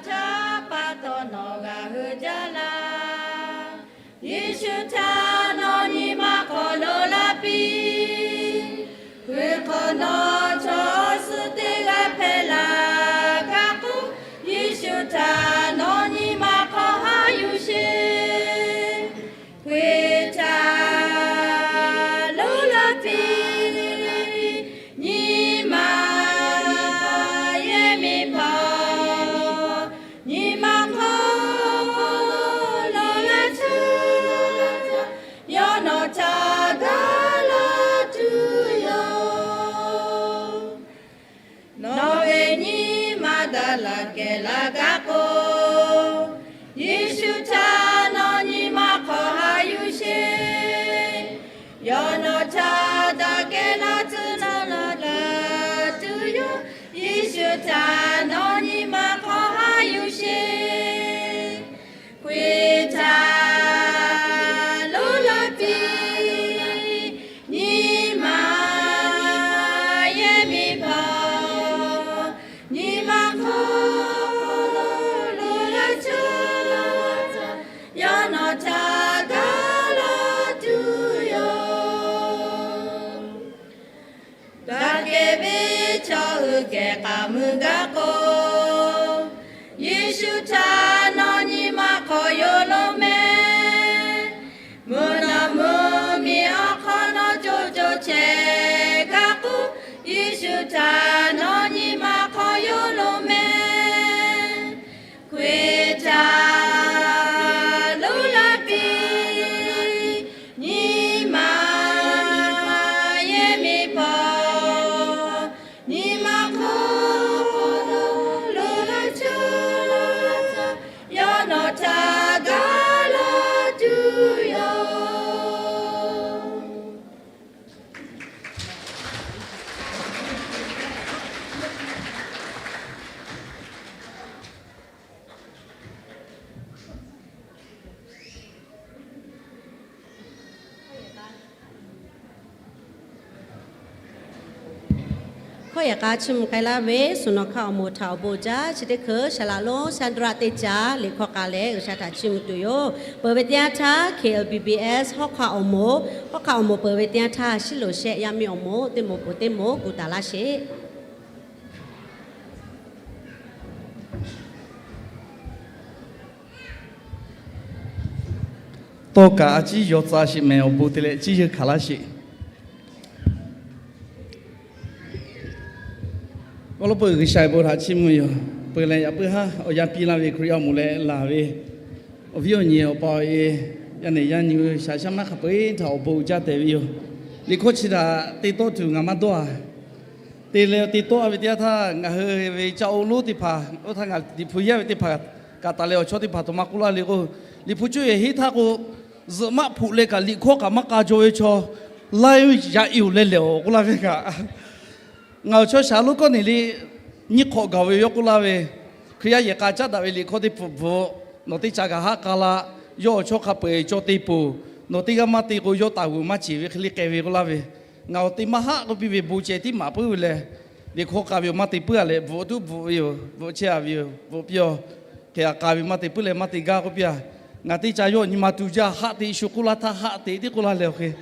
htaˇ pa taw nawˬ g'a hui jaˇ laˇ. Yeˍsuˆ htaꞈ nawˬ nyi ma hk'aw lo laˇ piˇ. Hkui hk'aw nawˬ chaw suh teˇ g'aˇ hpehꞈ la kaꞈ k'o, Yeˍsuˆ htaꞈ nawˬ nyi ma hk'aw haˉ yuˬ sheˍ. Hkui htaꞈ lo laˇ piˇ. Nyi ma yehˇ miˬ hpaw, nyi ma hk'aw lo laˇ chehˇ. Yawˇ nawˬ htaꞈ gaˬ la tuˬ yoˬ. Nawˬ ve nyi ma daꞈ la kehˬ la kaꞈ k'o, Yeˍsuˆ htaꞈ nawˬ nyi ma hk'aw haˉ yuˬ sheˍ. Yawˇ nawˬ htaꞈ daꞈ kehˬ la tcuh la la tuˬ yoˬ. Yeˍsuˆ htaꞈ nawˬ nyi ma hk'aw haˉ yuˬ sheˍ. Hkui htaꞈ lo laˇ piˇ. Nyi ma yehˇ miˬ hpaw, nyi ma hk'aw lo laˇ chehˇ. Yawˇ nawˬ htaꞈ gaˬ la tuˬ yoˬ. Daꞈ kehˬ ve chaw hui geh k'aˍ mui gaˇ k'o, Yeˍsuˆ htaꞈ nawˬ nyi ma hk'aw yoˬ lo mehˍ. Mvuhˇ naw mvuhˇmiˬ awˬ hk'aw nawˬ co co chehˇ gaˇ k'o, Yeˍsuˆ htaꞈ nawˬ nyi ma hk'aw yoˬ lo mehˍ. Hkui htaꞈ lo laˇ piˇ. Nyi ma yehˇ miˬ hpaw, nyi ma hk'aw lo laˇ chehˇ. Yawˇ nawˬ htaꞈ gaˬ la tuˬ yoˬ. Hkawˇ yehˬ k'a chiˇ mvuh k'ai laˇ ve suhˍ nawˬ hk'a awˬ moˍ htaꞈ awˬ bon jaˇ chi teˇ hkui saˍ laꞈ lonˉ Sandra teˇ caˇ liꞈ hkawˇ k'a leh G'uiˬsha htaꞈ chiˇ mvuh tuˬ yoˬ. Peuˬ ve teˇ yanˇ htaˇ K L B B S hawˉ hk'aˆ awˬ moˍ, hawˉ hk'aˆ awˬ moˍ peuˬ ve teˇ yanˇ htaˇ Shiˉloꞈ shehˆ yaˇ miˇ awˬ moˍ teˇ moˍ peuˬ teˇ moˍ gu taˍ laˇ sheˍ. Tawˇ kaꞈ a ciˉ yaw tcuh sheˍ mehˍ, awˬ bon te leh ciˉ yeunˇ hkanˍ laˇ sheˍ. Awˬ lawn peu G'uiˬsha bon htaꞈ chiˇ mvuh yoˬ. Peuˬ leh yaꞈ puiˉ haˉ awˬ yanˇ piˇ laˇ ve Hkriꞈ yaˇ awˬ moˍ leh laˬ ve awˬ viˉ awˬ nyi awˬ pa awˬ e, yaˇ nehˬ yaˇ nyi, shaˍ shaˉ maˇ hk'a peu-eˬ htaꞈ awˬ bon uiˍ jaˇ tehꞈ ve yoˬ. Liꞈ hkawˇ chi htaꞈ te tawˆ tuˬ ngaˬ maˇ dawˇ a. Te leh te tawˆ ve teˇ yanˇ htaˇ ngaˬ hui ve ca oˇ lonˉ teˇ hpaˍ, oˇ htaˇ ngaˬ Liꞈ hpu yaˇ ve teˇ hpaˍ kaꞈ taˍ leh awˬ chawˇ teˇ hpaˍ htaꞈ maˇ k'oˆ laˇ le k'o, Liꞈ hpu cuˇ yehˬ henˇ htaˇ k'o, zuhꞈ maˆ hpuꞈ leh kaꞈ liꞈ hkawˇ kaꞈ maˇ k'a jaw ve chaw, laiˉ yaꞈ-e-oˬ leh lehˬ-oˬ k'oˆ laˇ ve kaꞈ, ngaˬ awˬ chawˇ shaˍ lonˉ kawˆ neˍ le, nyiˇ hk'awꞈ gaˬ ve yawˇ k'oˆ laˇ ve, Hkriꞈ yaˇ yehˬ k'a caˉ daꞈ ve liꞈ hkawˇ teˇ hpu bvuhꞈ, nawˬ teˇ ca gaˬ haˆ k'a la, yawˇ awˬ chawˇ hk'a peu-eˬ cawˇ te poˬ, nawˬ teˇ g'aˇ maˇ te k'o yawˇ taˍ g'uiˬ maˇ ceˬ ve hk'e le k'ai ve k'oˆ laˇ ve, ngaˬ awˬ te maˇ haˆ k'oˆ piˇ ve bon ceh tiˉ maˍ puiˉ ve leh, liꞈ hkawˇ k'a ve yoˬ maˇ te puiˉ-a leh bvuhꞈ tuˉ bvuhꞈ ve yoˬ, bvuhꞈ chehˇ-a ve yoˬ, bvuhꞈ piˇ-a. Hk'e-a k'a ve maˇ te puiˉ leh maˇ te gaˇ k'oˆ piˇ-a. Ngaˬ teˇ ca yawˇ nyi ma tu jaˇ, haˆ te shu k'oˆ laˇ htaˇ haˆ te tiˉ k'oˆ laˇ leh awˬ hk'e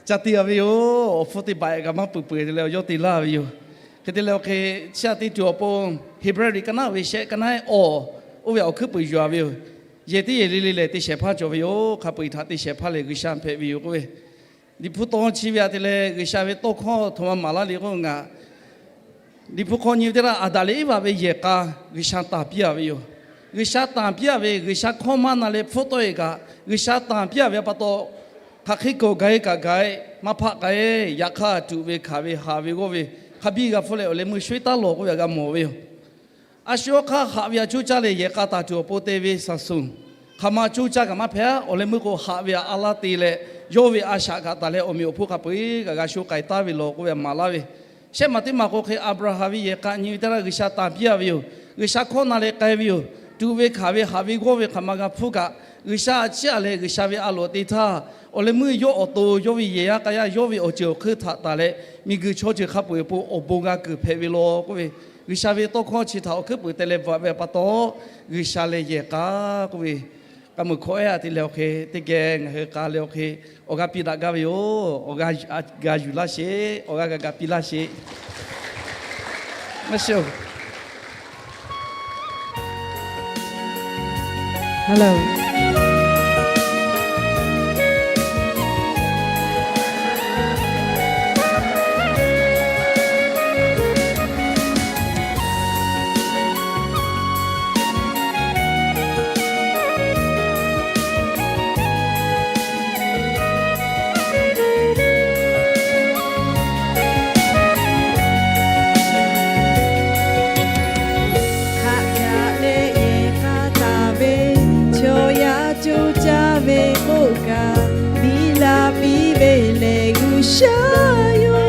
ca te-a ve yoˬ. Awˬ hpfuhˇ teˇ baꞈ-e kaꞈ maˇ peuˬ peuˬ te leh awˬ yawˇ te laˇ ve yoˬ. Hk'e te leh awˬ hk'e, chi htaꞈ te tuˬ awˬ pon, Heˍbrehˇ liꞈ ka naˉ ve shehˆ ka naˉ-e awˬ, oˇ ve awˬ hkuiˉ peuˬ yuˬ-a ve yoˬ. Yehˬ teˇ yehˬ le le lehˬ te shehˍ hpaˇ cawˬ ve yoˬ. Hk'a peu-eˬ htaꞈ te shehˍ hpaˇ lehˬ G'uiˬsha hpehꞈ ve yoˬ k'oˆ ve, Liꞈ hpu taw chi ve htaꞈ te leh G'uiˬsha ve tawˇ hkawˇ htaꞈ maˇ maˍ laˇ le k'o ngaˬ Liꞈ hpu hk'aw nyi ve teˇ g'aˇ Aˍdanˍ leh Eˇvaꞈ ve yehˬ k'a G'uiˬsha tanˍ piˇ-a ve yoˬ. G'uiˬsha tanˍ piˇ-a ve, G'uiˬsha hkawˇ maˇ na leh hpfuhˆ tawˆ-e kaꞈ, G'uiˬsha tanˍ piˇ-a ve pa taw, hk'aˬ hk'e kaꞈ gaˬ-e kaꞈ gaˬ-e, maˇ hpaˆ k'ai-e. Yaꞈ hk'aˇ tuꞈ ve hkanˍ ve haꞈ ve g'awˇ ve hk'a biˇ g'a hpfuhˆ leh awˬ leh meuˇ shweˉ taˉ lawˬ k'oˆ ve htaꞈ g'a mawˬ ve yoˬ. A shu awˬ hk'aˇ haꞈ ve htaꞈ coˇ caˇ leh yehˬ k'a taˍ tuˬ awˬ pon te ve Saˍsuˍ, hk'aˬ ma coˇ caˇ kaꞈ maˇ hpehꞈ-a. Awˬ leh meuˇ k'o haꞈ ve htaꞈ a laˇ te leh, yawˇ ve a shaꞈ kaꞈ taˍ leh awˬ meꞈ awˬ hponˇ hk'a peu-eˬ kaꞈ g'a sho k'ai taˍ ve lawˬ k'oˆ ve htaꞈ maˍ laˇ ve, shehˆ maˬ teˇ maˬ k'o hk'e Aˍbraˍhanˍ ve yehˬ k'a nyi ve teˇ g'aˇ G'uiˬsha tanˍ piˇ-a ve yoˬ. G'uiˬsha hkawˇ na leh k'ai ve yoˬ. Tuꞈ ve hkanˍ ve haꞈ ve g'awˇ ve hk'aˬ ma g'a hpfuhˆ kaꞈ, G'uiˬsha a ciˉ-a leh G'uiˬsha ve a loˍ te htaˇ, awˬ leh meuˇ yawˇ awˬ to, yawˇ ve yehˬ yaˇ k'a yaˇ, yawˇ ve awˬ ceuˬ awˬ hk'eun htaꞈ tanˍ leh, miˬguiˬ chaw ceuˬ hk'a peu-eˬ awˬ pon awˬ bon g'a keunˍ hpehꞈ ve lawˬ k'oˆ ve, G'uiˬsha ve tawˇ hkawˇ chi htaꞈ awˬ hkuiˉ puiˍ te leh bvuhꞈ ve pa taw, G'uiˬsha leh yehˬ k'a k'oˆ ve, k'a muiˬ hkawˇ ehˉ a te leh awˬ hk'e teˇ geh ngaˬ hui k'a leh awˬ hk'e awˬ g'aˇ piˇ daꞈ gaˇ ve yoˬ. Awˬ g'aˇ g'a yuˬ laˇ sheˍ. Awˬ g'aˇ g'a ga piˇ laˇ sheˍ. Haꞈ yaꞈ leh yehˬ k'a taˍ ve chaw yaˇ coˇ caˇ ve k'oˆ kaꞈ, biˇ la piˇ ve lehˬ G'uiˬsha yoˬ.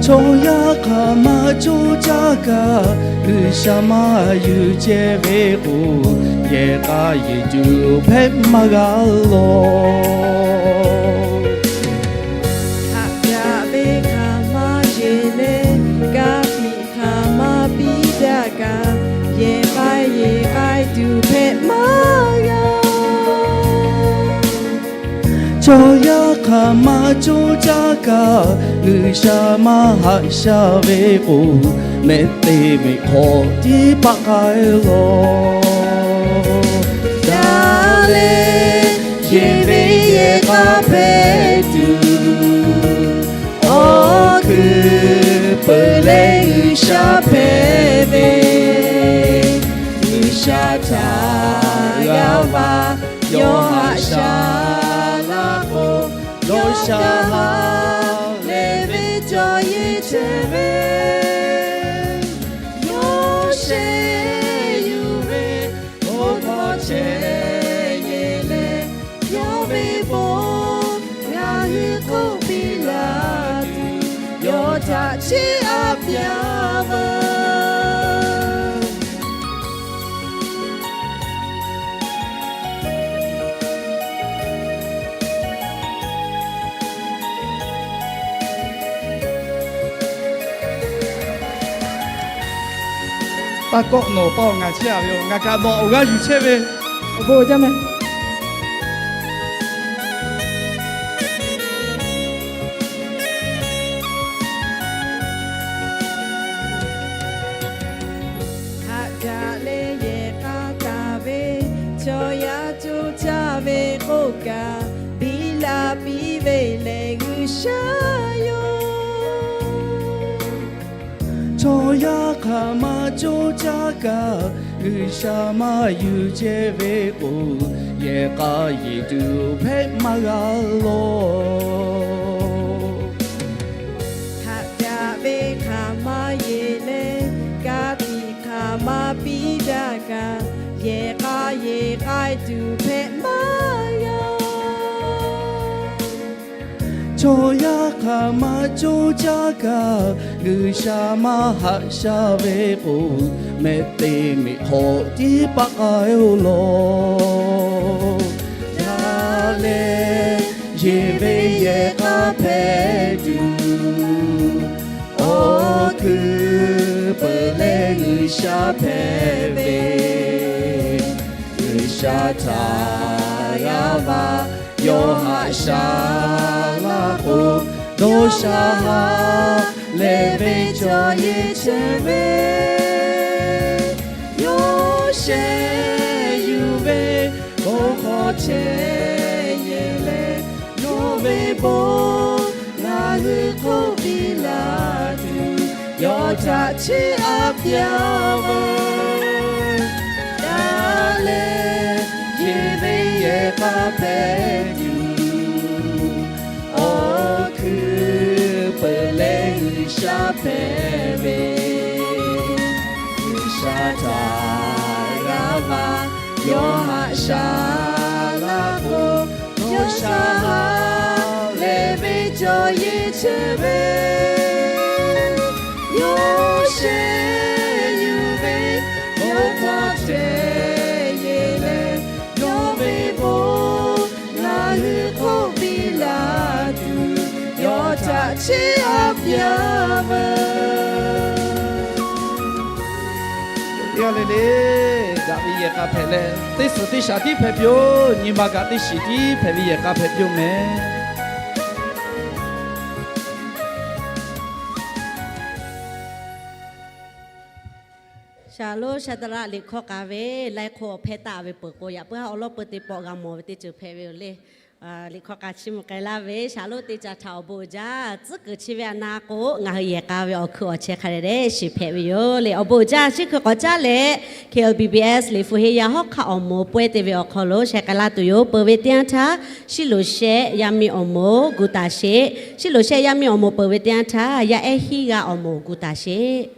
Chaw yaˇ hk'aˬ ma coˇ caˇ kaꞈ, G'uiˬsha maˇ yuˬ chehˇ ve k'o, yehˬ k'a yehˬ tuˬ hpehꞈ maˇ g'a lawˬ. Haꞈ yaꞈ ve hk'aˬ ma yeˬ leh, ka tiꞈ hk'aˬ ma piˇ daꞈ kaꞈ, yehˬ k'a yehˬ k'a tuˬ hpehꞈ maˇ g'a. Chaw yaˇ hk'aˬ ma coˇ caˇ kaꞈ, G'uiˬsha maˇ haꞈ shaˉ ve k'o, mehˆ te mehˆ hk'aw tiˉ paˆ k'ai lawˬ. Daꞈ leh, yehˬ ve yehˬ k'a hpehꞈ tuˬ, awˬ hkuiˉ peuˬ leh G'uiˬsha hpehꞈ ve, G'uiˬsha htaꞈ g'a va yawˇ haꞈ shaˉ laˇ k'o, dawˇ sha ha lehˬ ve cawˬ yeˬ chehˇ ve, yawˇ shehˍ yuˬ ve awˬ hk'aw chehˇ yeˬ leh, yawˇ ve bon ngaˬ hui k'oˆ piˇ laˇ tuˬ, yawˇ htaꞈ chiˇ aꞈ piˇ-a veuˬ. Taˇ kawˆ nawˬ paˇ awˬ ngaˬ chehˇ-a ve yoˬ. Ngaˬ kaꞈ nawˬ awˬ g'aˇ yuˬ chehˇ ve awˬ bon jaˇ meh. Haꞈ yaꞈ leh yehˬ k'a taˍ ve chaw yaˇ coˇ caˇ ve k'oˆ kaꞈ, biˇ la piˇ ve lehˬ G'uiˬsha yoˬ. Chaw yaˇ hk'aˬ ma coˇ caˇ kaꞈ, G'uiˬsha maˇ yuˬ chehˇ ve k'o, yehˬ k'a yehˬ tuˬ hpehꞈ maˇ g'a lawˬ. Haꞈ yaꞈ ve hk'aˬ ma yeˬ leh, ka tiꞈ hk'aˬ ma piˇ daꞈ kaꞈ, yehˬ k'a yehˬ k'a tuˬ hpehꞈ maˇ g'a. Chaw yaˇ hk'aˬ ma coˇ caˇ kaꞈ, G'uiˬsha maˇ haꞈ shaˉ ve k'o, mehˆ te mehˆ hk'aw tiˉ paˆ k'ai-o lawˬ. Daꞈ leh, yehˬ ve yehˬ k'a hpehꞈ tuˬ, awˬ hkuiˉ peuˬ leh G'uiˬsha hpehꞈ ve, G'uiˬsha htaꞈ g'a va yawˇ haꞈ shaˉ laˇ k'o, dawˇ sha ha lehˬ ve cawˬ yeˬ chehˇ ve, yawˇ shehˍ yuˬ ve awˬ hk'aw chehˇ yeˬ leh, yawˇ ve bon ngaˬ hui k'oˆ piˇ laˇ tuˬ, yawˇ htaꞈ chiˇ aꞈ piˇ-a veuˬ. Daꞈ leh, yehˬ ve yehˬ k'a hpehꞈ tuˬ, awˬ hkuiˉ peuˬ leh G'uiˬsha hpehꞈ ve, G'uiˬsha htaꞈ g'a va yawˇ haꞈ shaˉ laˇ k'o, dawˇ sha ha lehˬ ve cawˬ yeˬ chehˇ ve, yawˇ shehˍ yuˬ ve awˬ hk'aw chehˇ yeˬ leh, yawˇ ve bon ngaˬ hui k'oˆ piˇ laˇ tuˬ, yawˇ htaꞈ chiˇ aꞈ piˇ-a veuˬ. G'a le le, daꞈ ve yehˬ k'a hpehꞈ leh, teˇ suhˍ teˇ shaˍ tiˉ hpehꞈ piˇ-oˬ. Nyi ma kaꞈ teˇ shiˍ tiˉ hpehꞈ ve yehˬ k'a hpehꞈ piˇ-oˬ meh. Shaˍ lonˉ Shaˍdraˆ liꞈ hkawˇ k'a ve laiˉ hk'oˆ awˬ hpehˇ taˆ ve peuˬ k'o, yaꞈ puiˉ haˉ awˬ lawˉ peu teˇ pawˆ g'a mawˬ ve teˇ ceuˬ hpehꞈ ve yoˬ le. Liꞈ hkawˇ k'a chiˇ mvuh k'ai laˇ ve, shaˍ lonˉ teˇ caꞈ htaꞈ awˬ bon uiˍ jaˇ tcuhˉ kuiˬ chi ve a na k'o, ngaˬ hui yehˬ k'a ve awˬ hkui awˬ chehˇ hk'a dehꞈ dehꞈ shiˍ hpehꞈ ve yoˬ le. Awˬ bon uiˍ jaˇ. Chi hkui k'awꞈ caˉ leh, K L B B S Liꞈ hpu henˇ yaˇ hawˉ hk'aˆ awˬ moˍ pawehˇ te ve awˬ hk'aw lo sheh k'ai laˇ tuˬ yoˬ. Peuˬ ve teˇ yanˇ htaˇ, Shiˉ loˍ shehˆ yaˇ miˇ awˬ moˍ gu taˍ sheˍ. Shiˉ loˍ shehˆ yaˇ miˇ awˬ moˍ peuˬ ve teˇ yanˇ htaˇ, yaˇ ehˉ hiˉ g'aˇ awˬ moˍ gu taˍ sheˍ.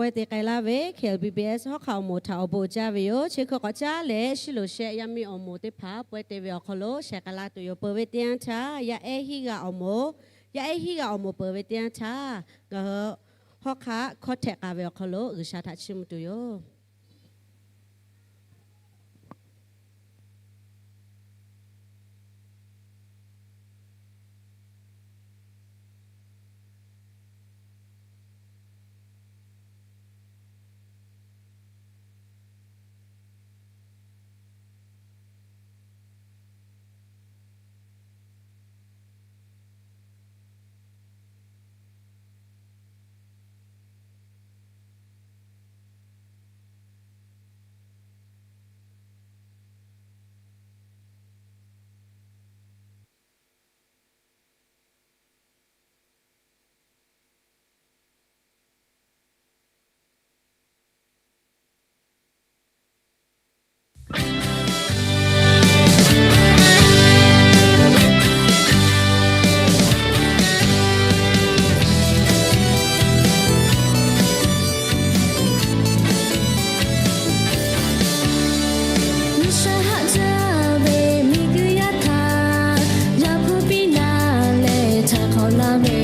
Pawehˇ te k'ai laˇ ve K L B B S hawˉ hk'aˆ awˬ moˍ htaꞈ awˬ bon uiˍ jaˇ ve yoˬ. Chi hk'e k'awꞈ caˉ leh, Shiˍloˍ shehˆ yaˇ miˇ awˬ moˍ teˇ hpaˍ pawehˇ te ve awˬ hk'aw lo shehˍ k'ai la tuˬ yoˬ. Peuˬ ve teˇ yanˇ htaˇ, yaˇ ehˉ hiˉ g'aˇ awˬ moˍ, yaˇ ehˉ hiˉ g'aˇ awˬ moˍ peuˬ ve teˇ yanˇ htaˇ, ngaˬ hui hawˉ hk'aˆ hkawˇ htehꞈ k'a ve awˬ hk'aw lo G'uiˬsha htaꞈ chiˇ mvuh tuˬ yoˬ. G'uiˬsha haꞈ jaˇ ve miˬguiˬ yaˇ htaꞈ yaꞈ hpu piˇ naˍ leh htaꞈ hk'awꞈ laˇ ve,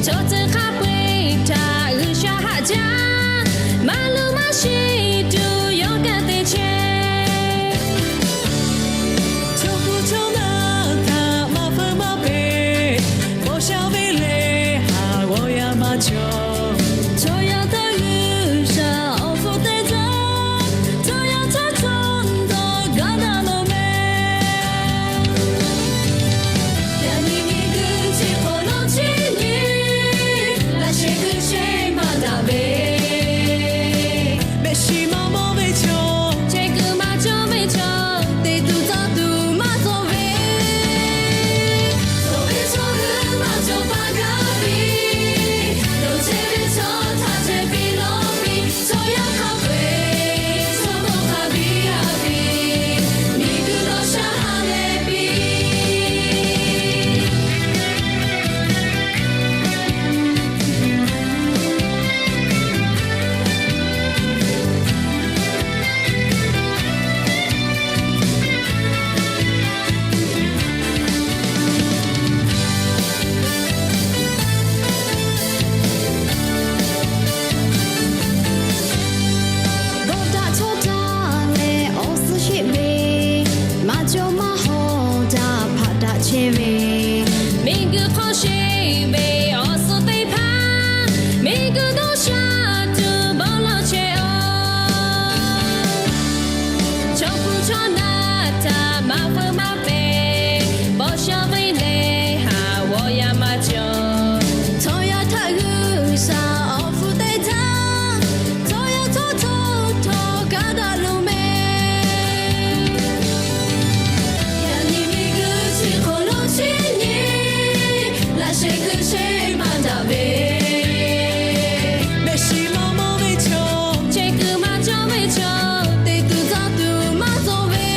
chaw ceuˬ hk'a peu-eˬ htaꞈ G'uiˬsha haꞈ jaˇ. Maˇ luˬ maˇ sheˍ tuˬ yawˇ kaꞈ te chehˇ. Chaw hpu chaw naˆ htaꞈ maˇ feu maˇ peꞈ, bawˬ sha ve lehˬ haˍ g'awˇ yaˇ maˇ cawˬ. Chaw yaˇ htaꞈ G'uiˬsha awˬ hpu te jaˇ. Chaw yaˇ htaꞈ chaw dawˬ gaˇ daꞈ loˍ mehˍ. Yaꞈ nyi miˬguiˬ chi hk'awꞈ nawˉ chi nyi, laꞈ sheh kuiˬ sheh maˇ daꞈ ve, mehˆ shiˍ maˇ mawˬ ve chaw, chehˇ kuiˬ maˇ cawˬ ve chaw, te tuˬ tcuh tuˬ maˇ cawˬ ve, cawˬ ve chaw hui maˇ cawˬ pa gaˇ piˇ. Loˍ chehˇ ve chaw htaꞈ chehˇ piˇ lawˬ piˇ. Chaw yaˇ hk'a peu-eˬ chaw hk'a biˇ a piˇ, miˬguiˬ dawˇ sha ha leh piˇ. Dawˇ daꞈ chaw daꞈ leh awˬ suhˉ sheˆ ve, maˇ cawˬ maˇ hawˍ daꞈ hpaꞈ daꞈ chehˇ ve, miˬguiˬ hk'aw sheˍ ve awˬ suhˉ teˇ hpaˍ, miˬguiˬ dawˇ sha tuˬ bawˆ lawˬ chehˇ-oˆ. Chaw hpu chaw naˆ htaꞈ maˇ feu maˇ peꞈ, bawˬ sha ve lehˬ haˍ g'awˇ yaˇ maˇ cawˬ. Chaw yaˇ htaꞈ G'uiˬsha awˬ hpu te jaˇ. Chaw yaˇ chaw htawˇ htawˇ kaꞈ daꞈ loˍ mehˍ. Yaꞈ nyi miˬguiˬ chi hk'awꞈ nawˉ chi nyi, laꞈ sheh kuiˬ sheh maˇ daꞈ ve, mehˆ shiˍ maˇ mawˬ ve chaw, chehˇ kuiˬ maˇ cawˬ ve chaw, te tuˬ tcuh tuˬ maˇ cawˬ ve,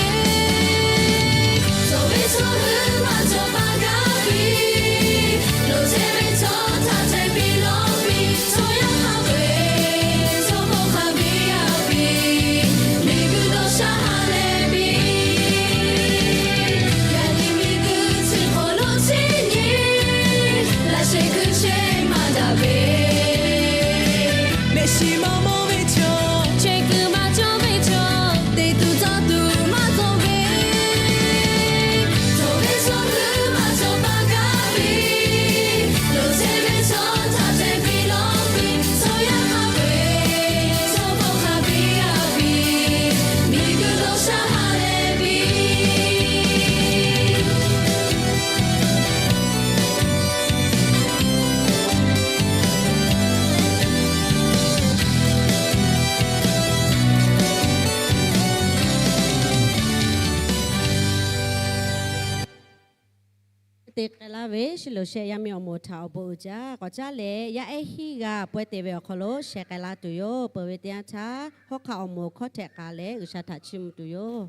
cawˬ ve chaw hui maˇ cawˬ pa gaˇ piˇ. Loˍ chehˇ ve chaw htaꞈ chehˇ piˇ lawˬ piˇ. Chaw yaˇ hk'a peu-eˬ chaw hk'a biˇ a piˇ, miˬguiˬ dawˇ sha ha leh piˇ. Yaꞈ nyi miˬguiˬ chi hk'awꞈ nawˉ chi nyi, laꞈ sheh kuiˬ sheh maˇ daꞈ ve, mehˆ shiˍ maˇ mawˬ ve chaw, chehˇ kuiˬ maˇ cawˬ ve chaw, te tuˬ tcuh tuˬ maˇ cawˬ ve, cawˬ ve chaw hui maˇ cawˬ pa gaˇ piˇ. Loˍ chehˇ ve chaw htaꞈ chehˇ piˇ lawˬ piˇ. Chaw yaˇ hk'a peu-eˬ chaw hk'a biˇ a piˇ, miˬguiˬ dawˇ sha ha leh piˇ. Te k'ai laˇ ve Shiˍloˍ shehˆ yaˇ miˇ awˬ moˍ htaꞈ awˬ bon uiˍ jaˇ. K'awꞈ caˉ leh yaˇ ehˉ hiˉ g'aˇ pawehˇ te ve awˬ hk'aw lo shehˍ k'ai la tuˬ yoˬ. Peuˬ ve teˇ yanˇ htaˇ, hawˉ hk'aˆ awˬ moˍ hkawˇ htehꞈ k'a leh G'uiˬsha htaꞈ chiˇ mvuh tuˬ yoˬ.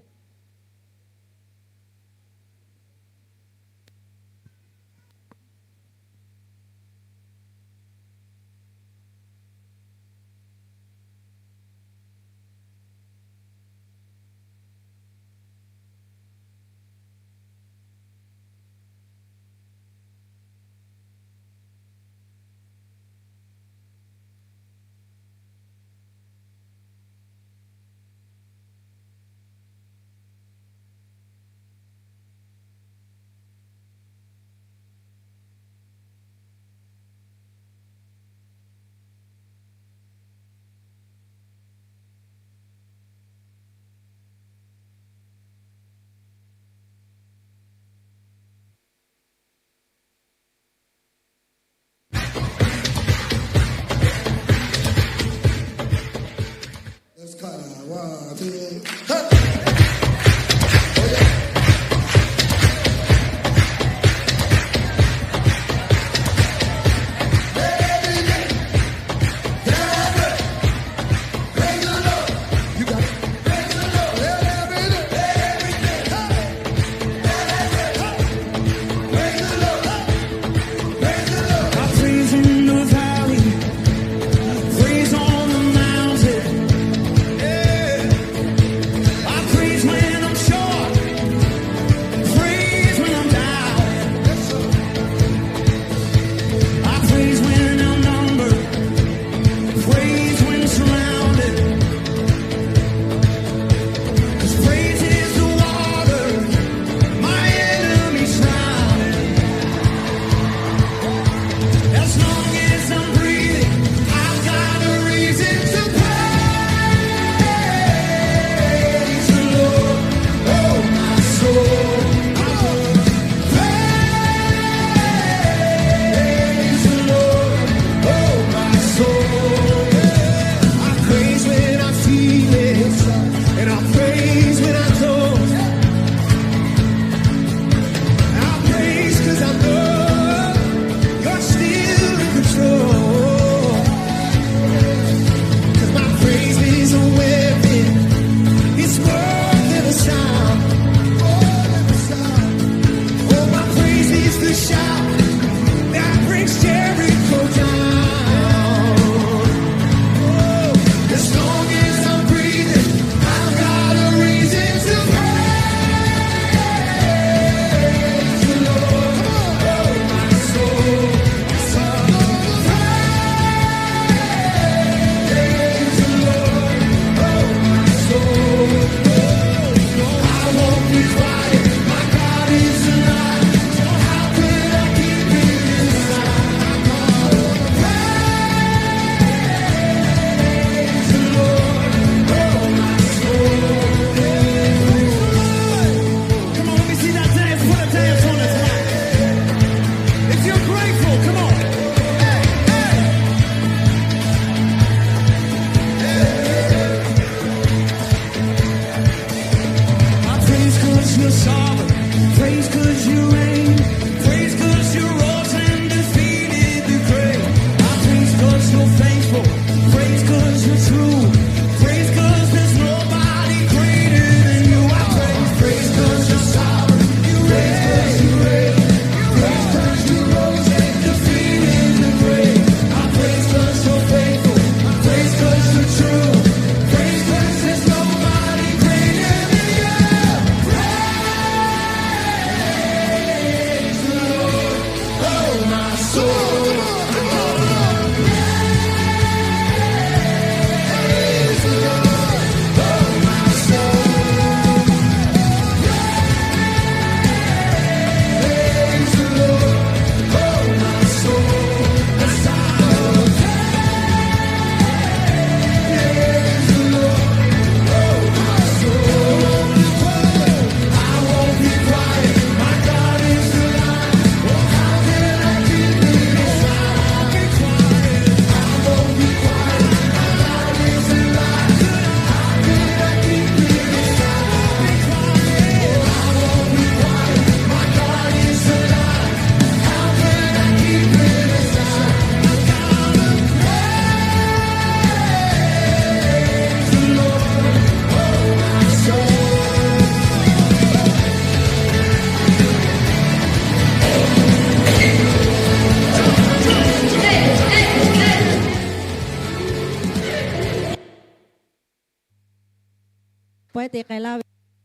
Pawehˇ te k'ai laˇ ve,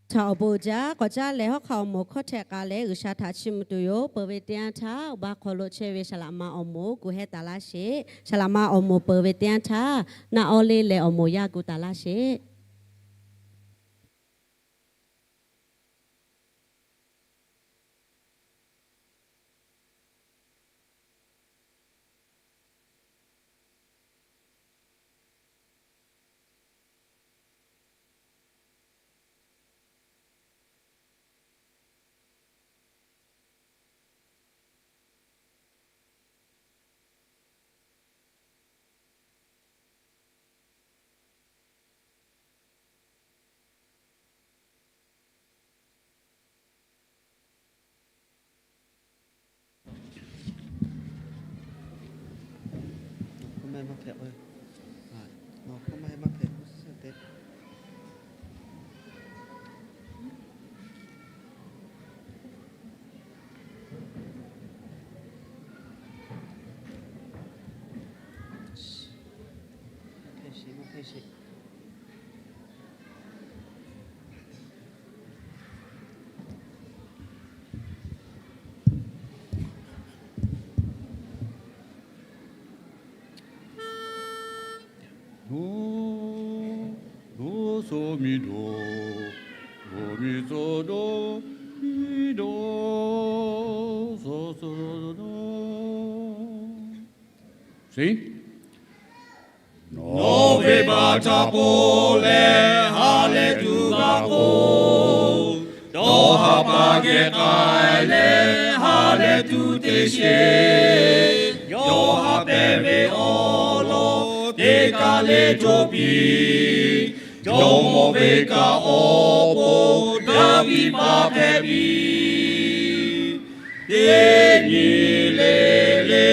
chaw awˬ bon jaˇ k'awꞈ caˉ leh, hawˉ hk'aw awˬ moˍ hkawˇ htehꞈ k'ai leh, G'uiˬsha htaꞈ chiˇ mvuh tuˬ yoˬ. Peuˬ ve teˇ yanˇ htaˇ, awˬ ba hk'aw lo chehˇ ve saˍ laꞈ ma awˬ moˍ kuˬ heh taˍ laˇ sheˍ. Saˍ laꞈ ma awˬ moˍ peuˬ ve teˇ yanˇ htaˇ, naˆ awˇ le leh awˬ moˍ yaˇ kuˬ taˍ laˇ sheˍ. Nawˬ ve baˆ htaꞈ pon leh ha lehˬ tuˬ g'a k'o, dawˇ haˍ paˍ geh k'ai leh ha lehˬ tuˬ te sheˍ. Yawˇ haꞈ pehˍ ve awˬ lawn teˇ kaˬ le hto piˇ. Jawˇmawˇ ve kaꞈ awˬ pon daꞈ piˇ paˍ hpehꞈ piˇ. Teˇ nyi le le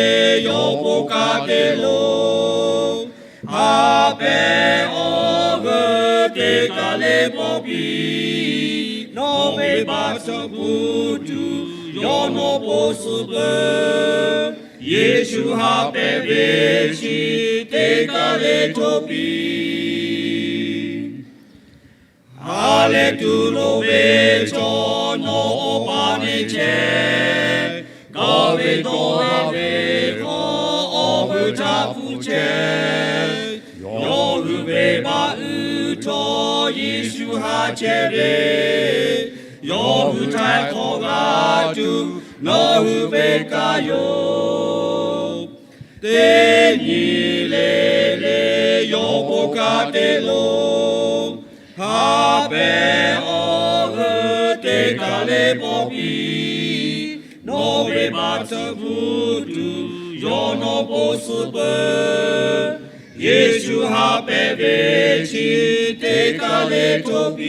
yawˇ bon kaꞈ te lo, haꞈ pehˍ awˬ g'euˆ teˇ kaˬ le pawˆ piˇ. Nawˬ ve baˆ tsuhˇ hpu tuˬ yawˇ nawˬ po suhˍ peuˬ. Yeˍsuˆ haꞈ pehˍ ve chi teˇ kaˬ le hto piˇ. Ha lehˬ tuˬ loˍ ve chaw nawˬ awˬ pa neˇ chehˇ. Kaˇ ve dawˇ haˍ ve hk'aw awˬ g'euˆ htaꞈ hpfuhˇ chehˇ. Yawˇ hui ve baˆ uiˍ htawˇ Yeˍsuˆ haꞈ chehˇ ve, yawˇ hui htaiˍ hk'awꞈ g'a tuˬ nawˬ hui ve kaꞈ yoˬ. Teˇ nyi le le yawˇ bon kaꞈ te lo, haꞈ pehˍ awˬ g'euˆ teˇ kaˬ le pawˆ piˇ. Nawˬ ve baˆ tsuhˇ hpu tuˬ yawˇ nawˬ po suhˍ peuˬ. Yeˍsuˆ haꞈ pehˍ ve chi teˇ kaˬ le hto piˇ.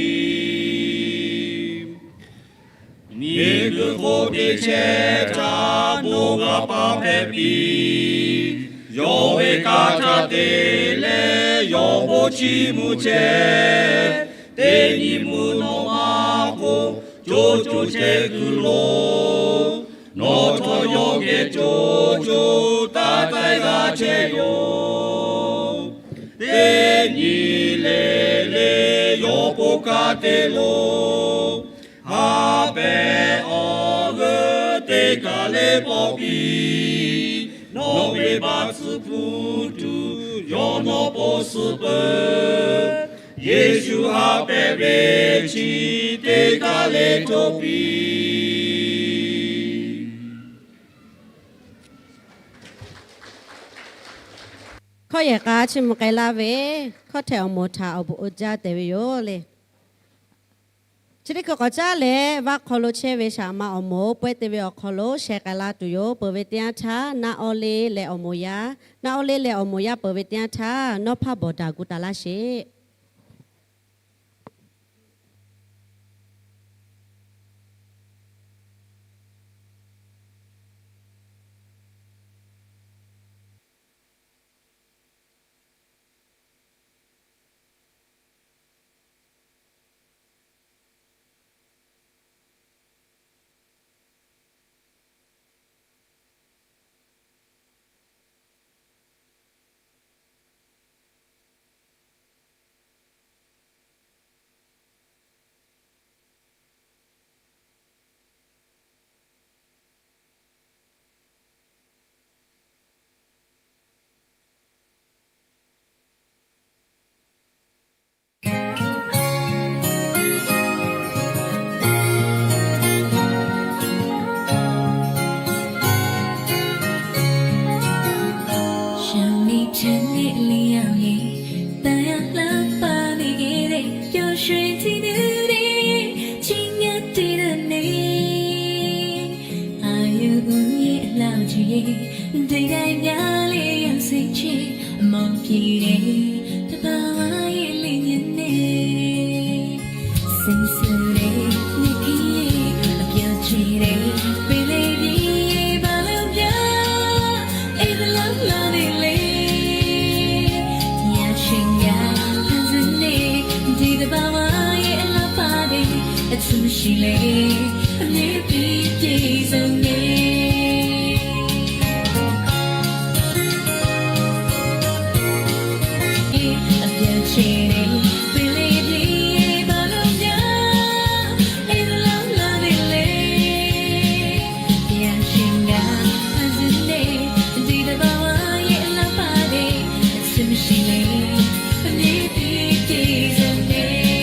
Miˬguiˬ hk'oˆ teˇ chehˇ htaꞈ nawˬ g'a paˍ hpehꞈ piˇ. Yawˇ ve kaˇ htaꞈ te leh yawˇ bon chiˇ mvuh chehˇ. Teˇ nyi mvuhˇ naw ma hk'oˆ co co chehˇ kuiˬ lo, nawˬ htawˇ yawˇ geh co co taˇ taiˍ g'a chehˇ yoˬ. Teˇ nyi le le yawˇ bon kaꞈ te lo, haꞈ pehˍ awˬ g'euˆ teˇ kaˬ le pawˆ piˇ. baˬ tcuhˉ hpu tuˬ yawˇ nawˬ po suhˍ peuˬ. Yeˍsuˆ haꞈ pehnˇ ve chi teˇ kaˬ le htoꞈ piˇ. Hkawˇ yehˬ k'a chiˇ mvuh k'ai laˇ ve, hkawˇ htehꞈ awˬ moˍ htaꞈ awˬ bon uiˍ jaˇ tehꞈ ve yoˬ le. Chi teˇ hkui k'awꞈ caˉ leh, vaˇ hk'aw lo chehˇ ve shaˍ ma awˬ moˍ pawehˇ te ve awˬ hk'aw lo sheh k'ai la tuˬ yoˬ. Peuˬ ve teˇ yanˇ htaˇ, naˆ awˇ le leh awˬ moˍ yaˇ, naˆ awˇ le leh awˬ moˍ yaˇ peuˬ ve teˇ yanˇ htaˇ, nawˇ hpaˇ bawˬ daꞈ gu taˍ laˇ sheˍ. Sha miˬ chehˇ neˆ liꞈ yaˇ ve, taˍ yaˇ laˇ paˍ neˇ geh leh, ပျော်ရွှင် hteˇ nuˇ ve, chi ngaˇ teˇ daˇ neˇ, อายุ uˉ yeˇ အလၢတ် ceˇ, ဒုးဒၣ် yaˇ leh yaˇ ဆ့ချေ, မောင်ပြည် leh သဘာဝ ရဲ့ လ့ညွၼ် နဲ့ စိတ်ဆူတဲ့ နခင်ရဲ့ အပျော်ချေတဲ့ ပင်လယ်ပြင် ရေ ဘာလို့များ အဲ့ဒီလောက် လှနေလဲ။ ညချင်ည ဖန်ဆင်းတဲ့ ဒီသဘာဝရဲ့ အလှပတဲ့ အချစ်မရှိလဲ အမြဲတမ်း ပြည့်စုံနေ။ အပျော်ချေတဲ့ ပင်လယ်ပြင် ရေ ဘာလို့များ အဲ့ဒီလောက် လှနေလဲ။ ညချင်ည ဖန်ဆင်းတဲ့ ဒီသဘာဝရဲ့ အလှပတဲ့ အချစ်မရှိလဲ အမြဲတမ်း ပြည့်စုံနေ။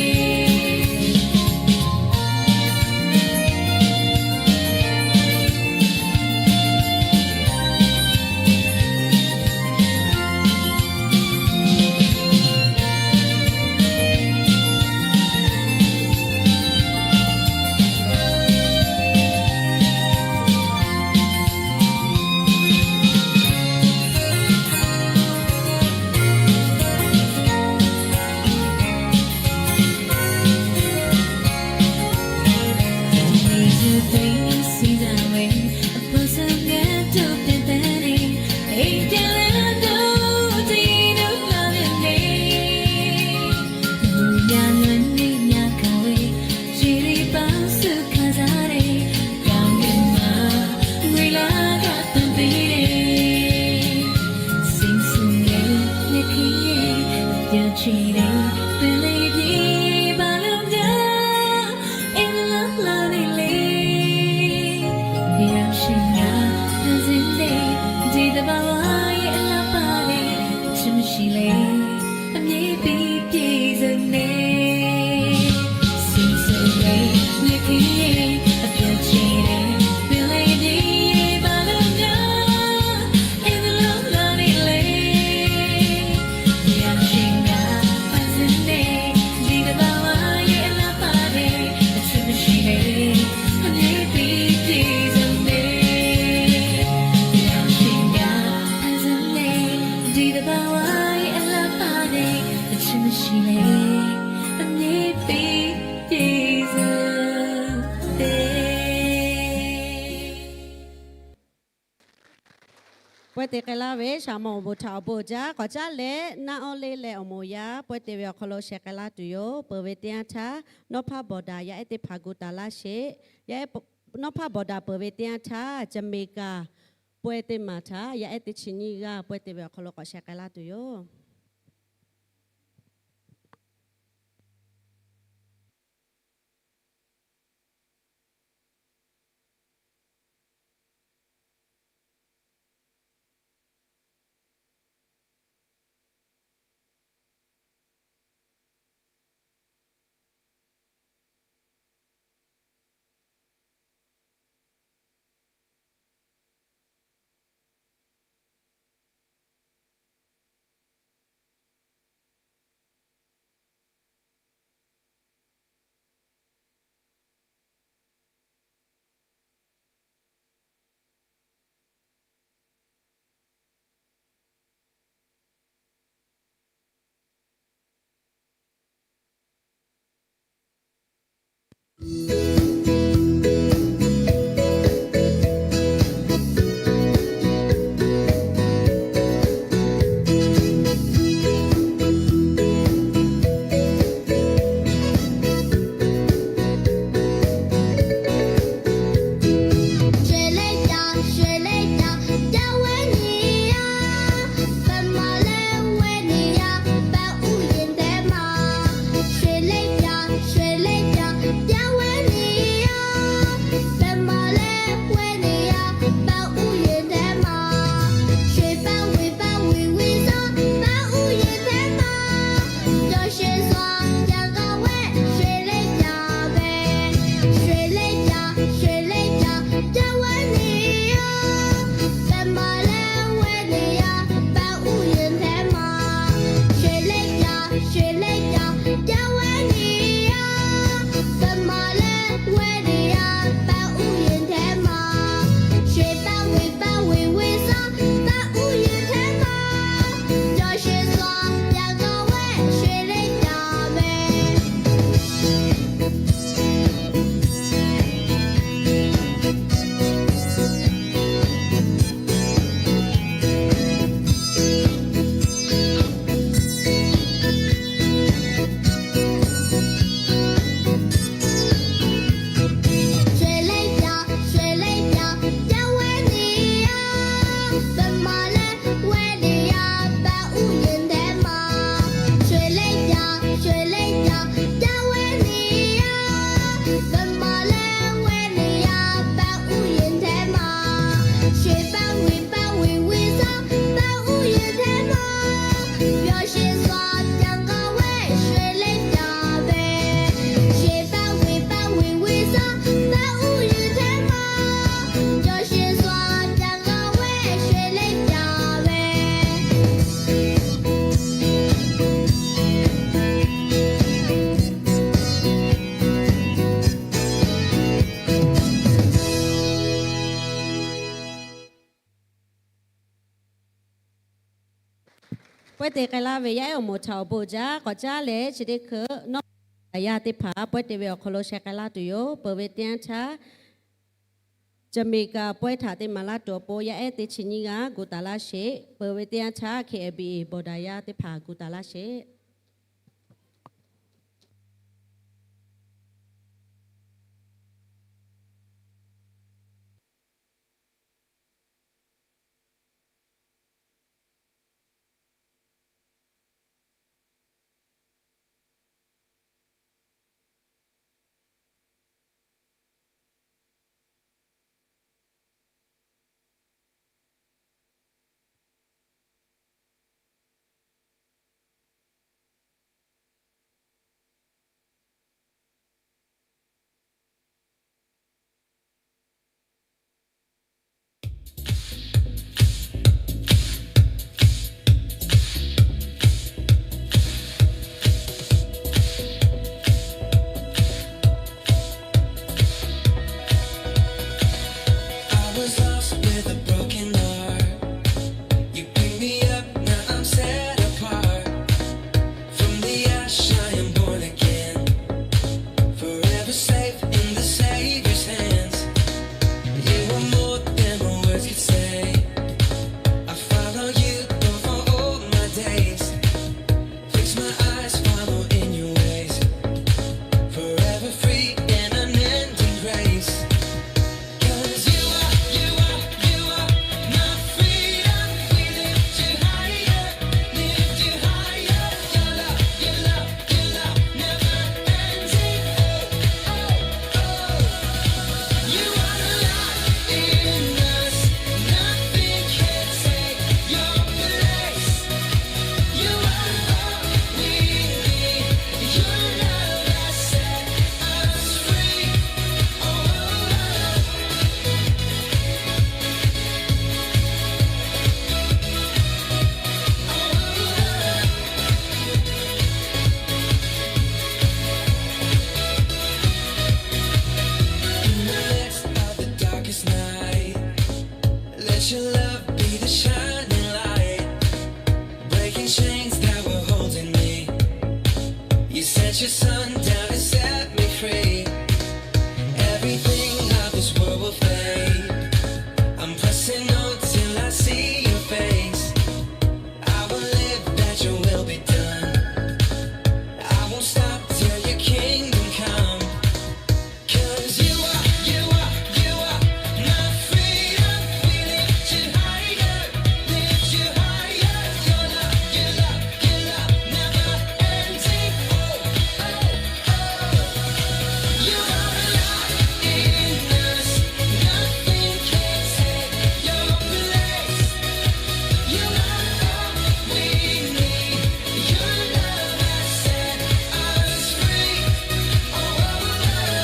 အမြဲတမ်း ပြည့်စုံနေ။ စိတ်ဆူတဲ့ နခင်ရဲ့ အပျော်ချေတဲ့ ပင်လယ်ပြင် ရေ ဘာလို့များ အဲ့ဒီလောက် လှနေလဲ။ ညချင်ည ဖန်ဆင်းတဲ့ ဒီသဘာဝရဲ့ အလှပတဲ့ အချစ်မရှိလဲ အမြဲတမ်း ပြည့်စုံနေ။ ညချင်ည ဖန်ဆင်းတဲ့ ဒီသဘာဝရဲ့ အလှပတဲ့ အချစ်မရှိလဲ အမြဲတမ်း ပြည့်စုံနေ။ Pawehˇ te k'ai laˇ ve shaˍ ma awˬ bon htaꞈ awˬ bon jaˇ. K'awꞈ caˉ leh naˆ awˇ le leh awˬ moˍ yaˇ pawehˇ te ve awˬ hk'aw lo sheh k'ai laˇ tuˬ yoˬ. Peuˬ ve teˇ yanˇ htaˇ, nawˇ hpaˇ bawˬ daꞈ yaˇ ehˉ teˇ hpaˍ gu taˍ laˇ sheˍ. Yaˇ ehˉ, nawˇ hpaˇ bawˬ daꞈ peuˬ ve teˇ yanˇ htaˇ, Jamaica pawehˇ teˇ maˬ htaꞈ yaˇ ehˉ teˇ chi nyiˇ g'aˇ pawehˇ te ve awˬ hk'aw lo k'awꞈ sheh k'ai laˇ tuˬ yoˬ. Pawehˇ te k'ai laˇ ve yaˇ ehˉ awˬ moˍ htaꞈ awˬ bon jaˇ k'awꞈ caˉ leh, chi teˇ hkui nawˉ yaˇ teˇ hpaˍ pawehˇ te ve awˬ hk'aw lo sheh k'ai laˇ tuˬ yoˬ. Peuˬ ve teˇ yanˇ htaˇ, Jamaica pawehˇ htaꞈ te maˍ laˇ tuˬ awˬ pon yaˇ ehˉ teˇ chi nyiˇ g'aˇ gu taˍ laˇ sheˍ. Peuˬ ve teˇ yanˇ htaˇ, K A B A bawˬ daꞈ yaˇ teˇ hpaˍ gu taˍ laˇ sheˍ. I was lost with a broken heart. You picked me up, now I'm set apart. From the ash I am born again. Forever safe in the Savior's hands. You are more than my words could say. I follow you, Lord, for all my days. Fix my eyes, follow in your ways. Forever free in unending grace. 'Cause you are, you are, you are my freedom. We lift you higher, lift you higher. Your love, your love, your love never ending. Oh, oh, oh. You are the light in us. Nothing can take your place. You are all we need. Your love has set us free. Oh, oh, oh. In the midst of the darkest night, let your love be the shining light, breaking chains that were holding me. You sent your sun down to set me free. Everything of this world will fade. I'm pressing on till I see your face. I will live that your will be done. I won't stop till your kingdom come. 'Cause you are, you are, you are my freedom. We lift you higher, lift you higher. Your love, your love, your love never ending. Oh, oh, oh. You are alive in us. Nothing can take your place. You are all we need. Your love has set us free. Oh, oh, oh.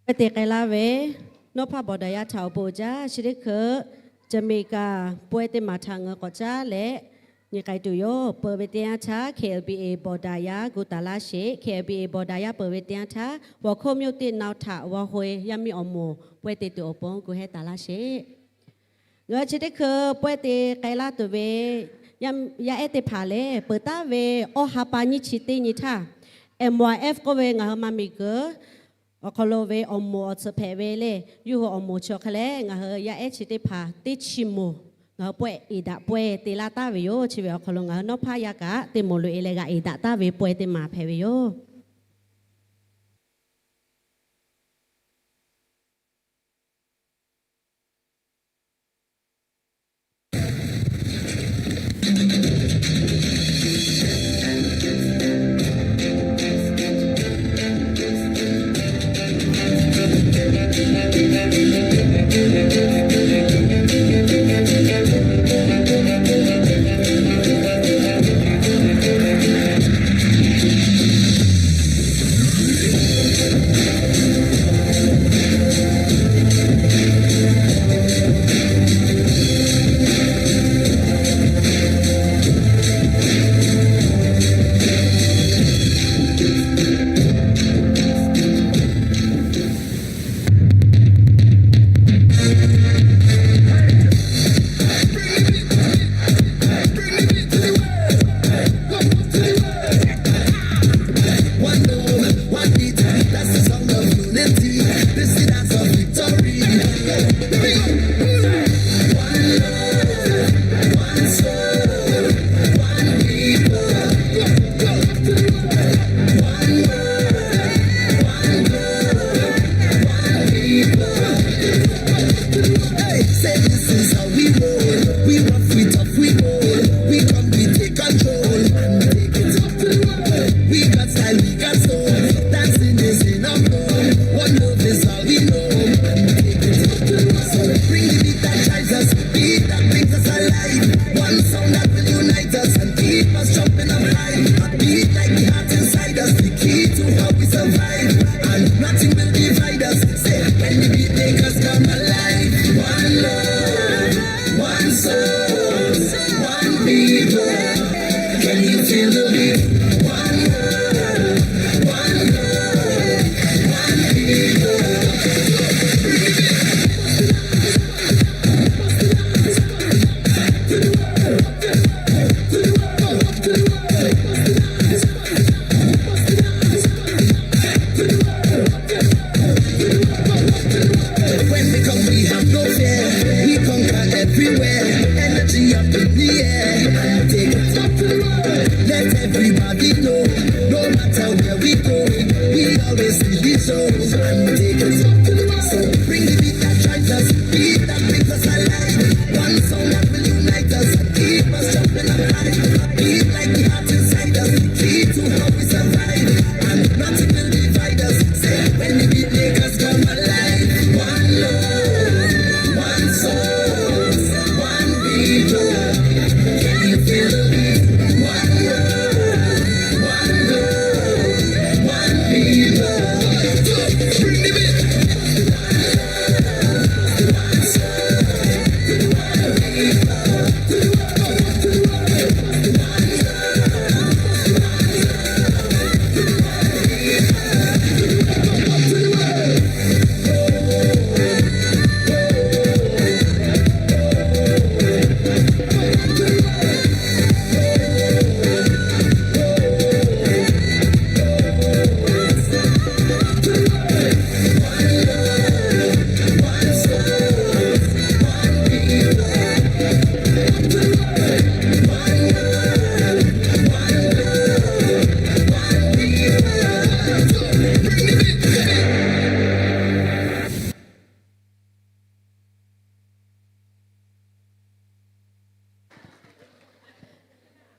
Pawehˇ te k'ai laˇ ve, nawˉ hpaˇ bawˬ daꞈ yaˇ htaꞈ awˬ bon jaˇ. Chi teˇ hkui Jamaica pawehˇ teˇ maˬ htaꞈ ngaˬ hui k'awꞈ caˉ leh, Nyi k'ai tuˬ yoˬ. Peuˬ ve teˇ yanˇ htaˇ K L B A ဘော်ဒါ yaˇ gu taˍ laˇ sheˍ. K L B A ဘော်ဒါ yaˇ peuˬ ve teˇ yanˇ htaˇ หัวข้อ မြို့သစ် နောက်ထပ် ဝါဟွေ yaˇ miˇ awˬ moˍ pawehˇ te tuˬ awˬ pon gu hehˉ taˍ laˇ sheˍ. Ngaˬ hui chi teˇ hkui pawehˇ te k'ai laˇ tuˬ ve yaˇ ehˉ teˇ hpaˍ lehˬ, peuˬ taˉ ve awˇ ha pa nyiˇ chi teˇ nyi htaˇ, M Y F k'oˆ ve ngaˬ hui ma miˬguiˬ awˬ hk'aw lo ve awˬ moˍ awˬ tcuhˍ hpehꞈ ve le, yawˇ hui awˬ moˍ chi awˬ hk'aˇ lehˬ, ngaˬ hui yaˇ ehˉ chi teˇ hpaˍ teˇ chi moˍ ngaˬ hui pawehˇ iˍ daꞈ pawehˇ te laˇ taˍ ve yoˬ. Chi ve awˬ hk'aw lo ngaˬ hui nawˉ hpaˇ yaˇ kaꞈ teˇ moˍ loꞈ e leh g'aꞈ iˍ daꞈ taˍ ve pawehˇ teˇ maˬ hpehꞈ ve yoˬ.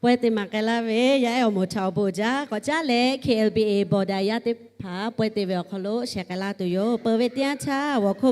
Pawehˇ te maˍ k'ai laˇ ve yaˇ ehˉ awˬ moˍ htaꞈ awˬ bon jaˇ k'awꞈ caˉ leh, K L B A ဘော်ဒါ yaˇ teˇ hpaˍ pawehˇ te ve awˬ hk'aw lo sheh k'ai laˇ tuˬ yoˬ. Peuˬ ve teˇ yanˇ htaˇ หัวข้อ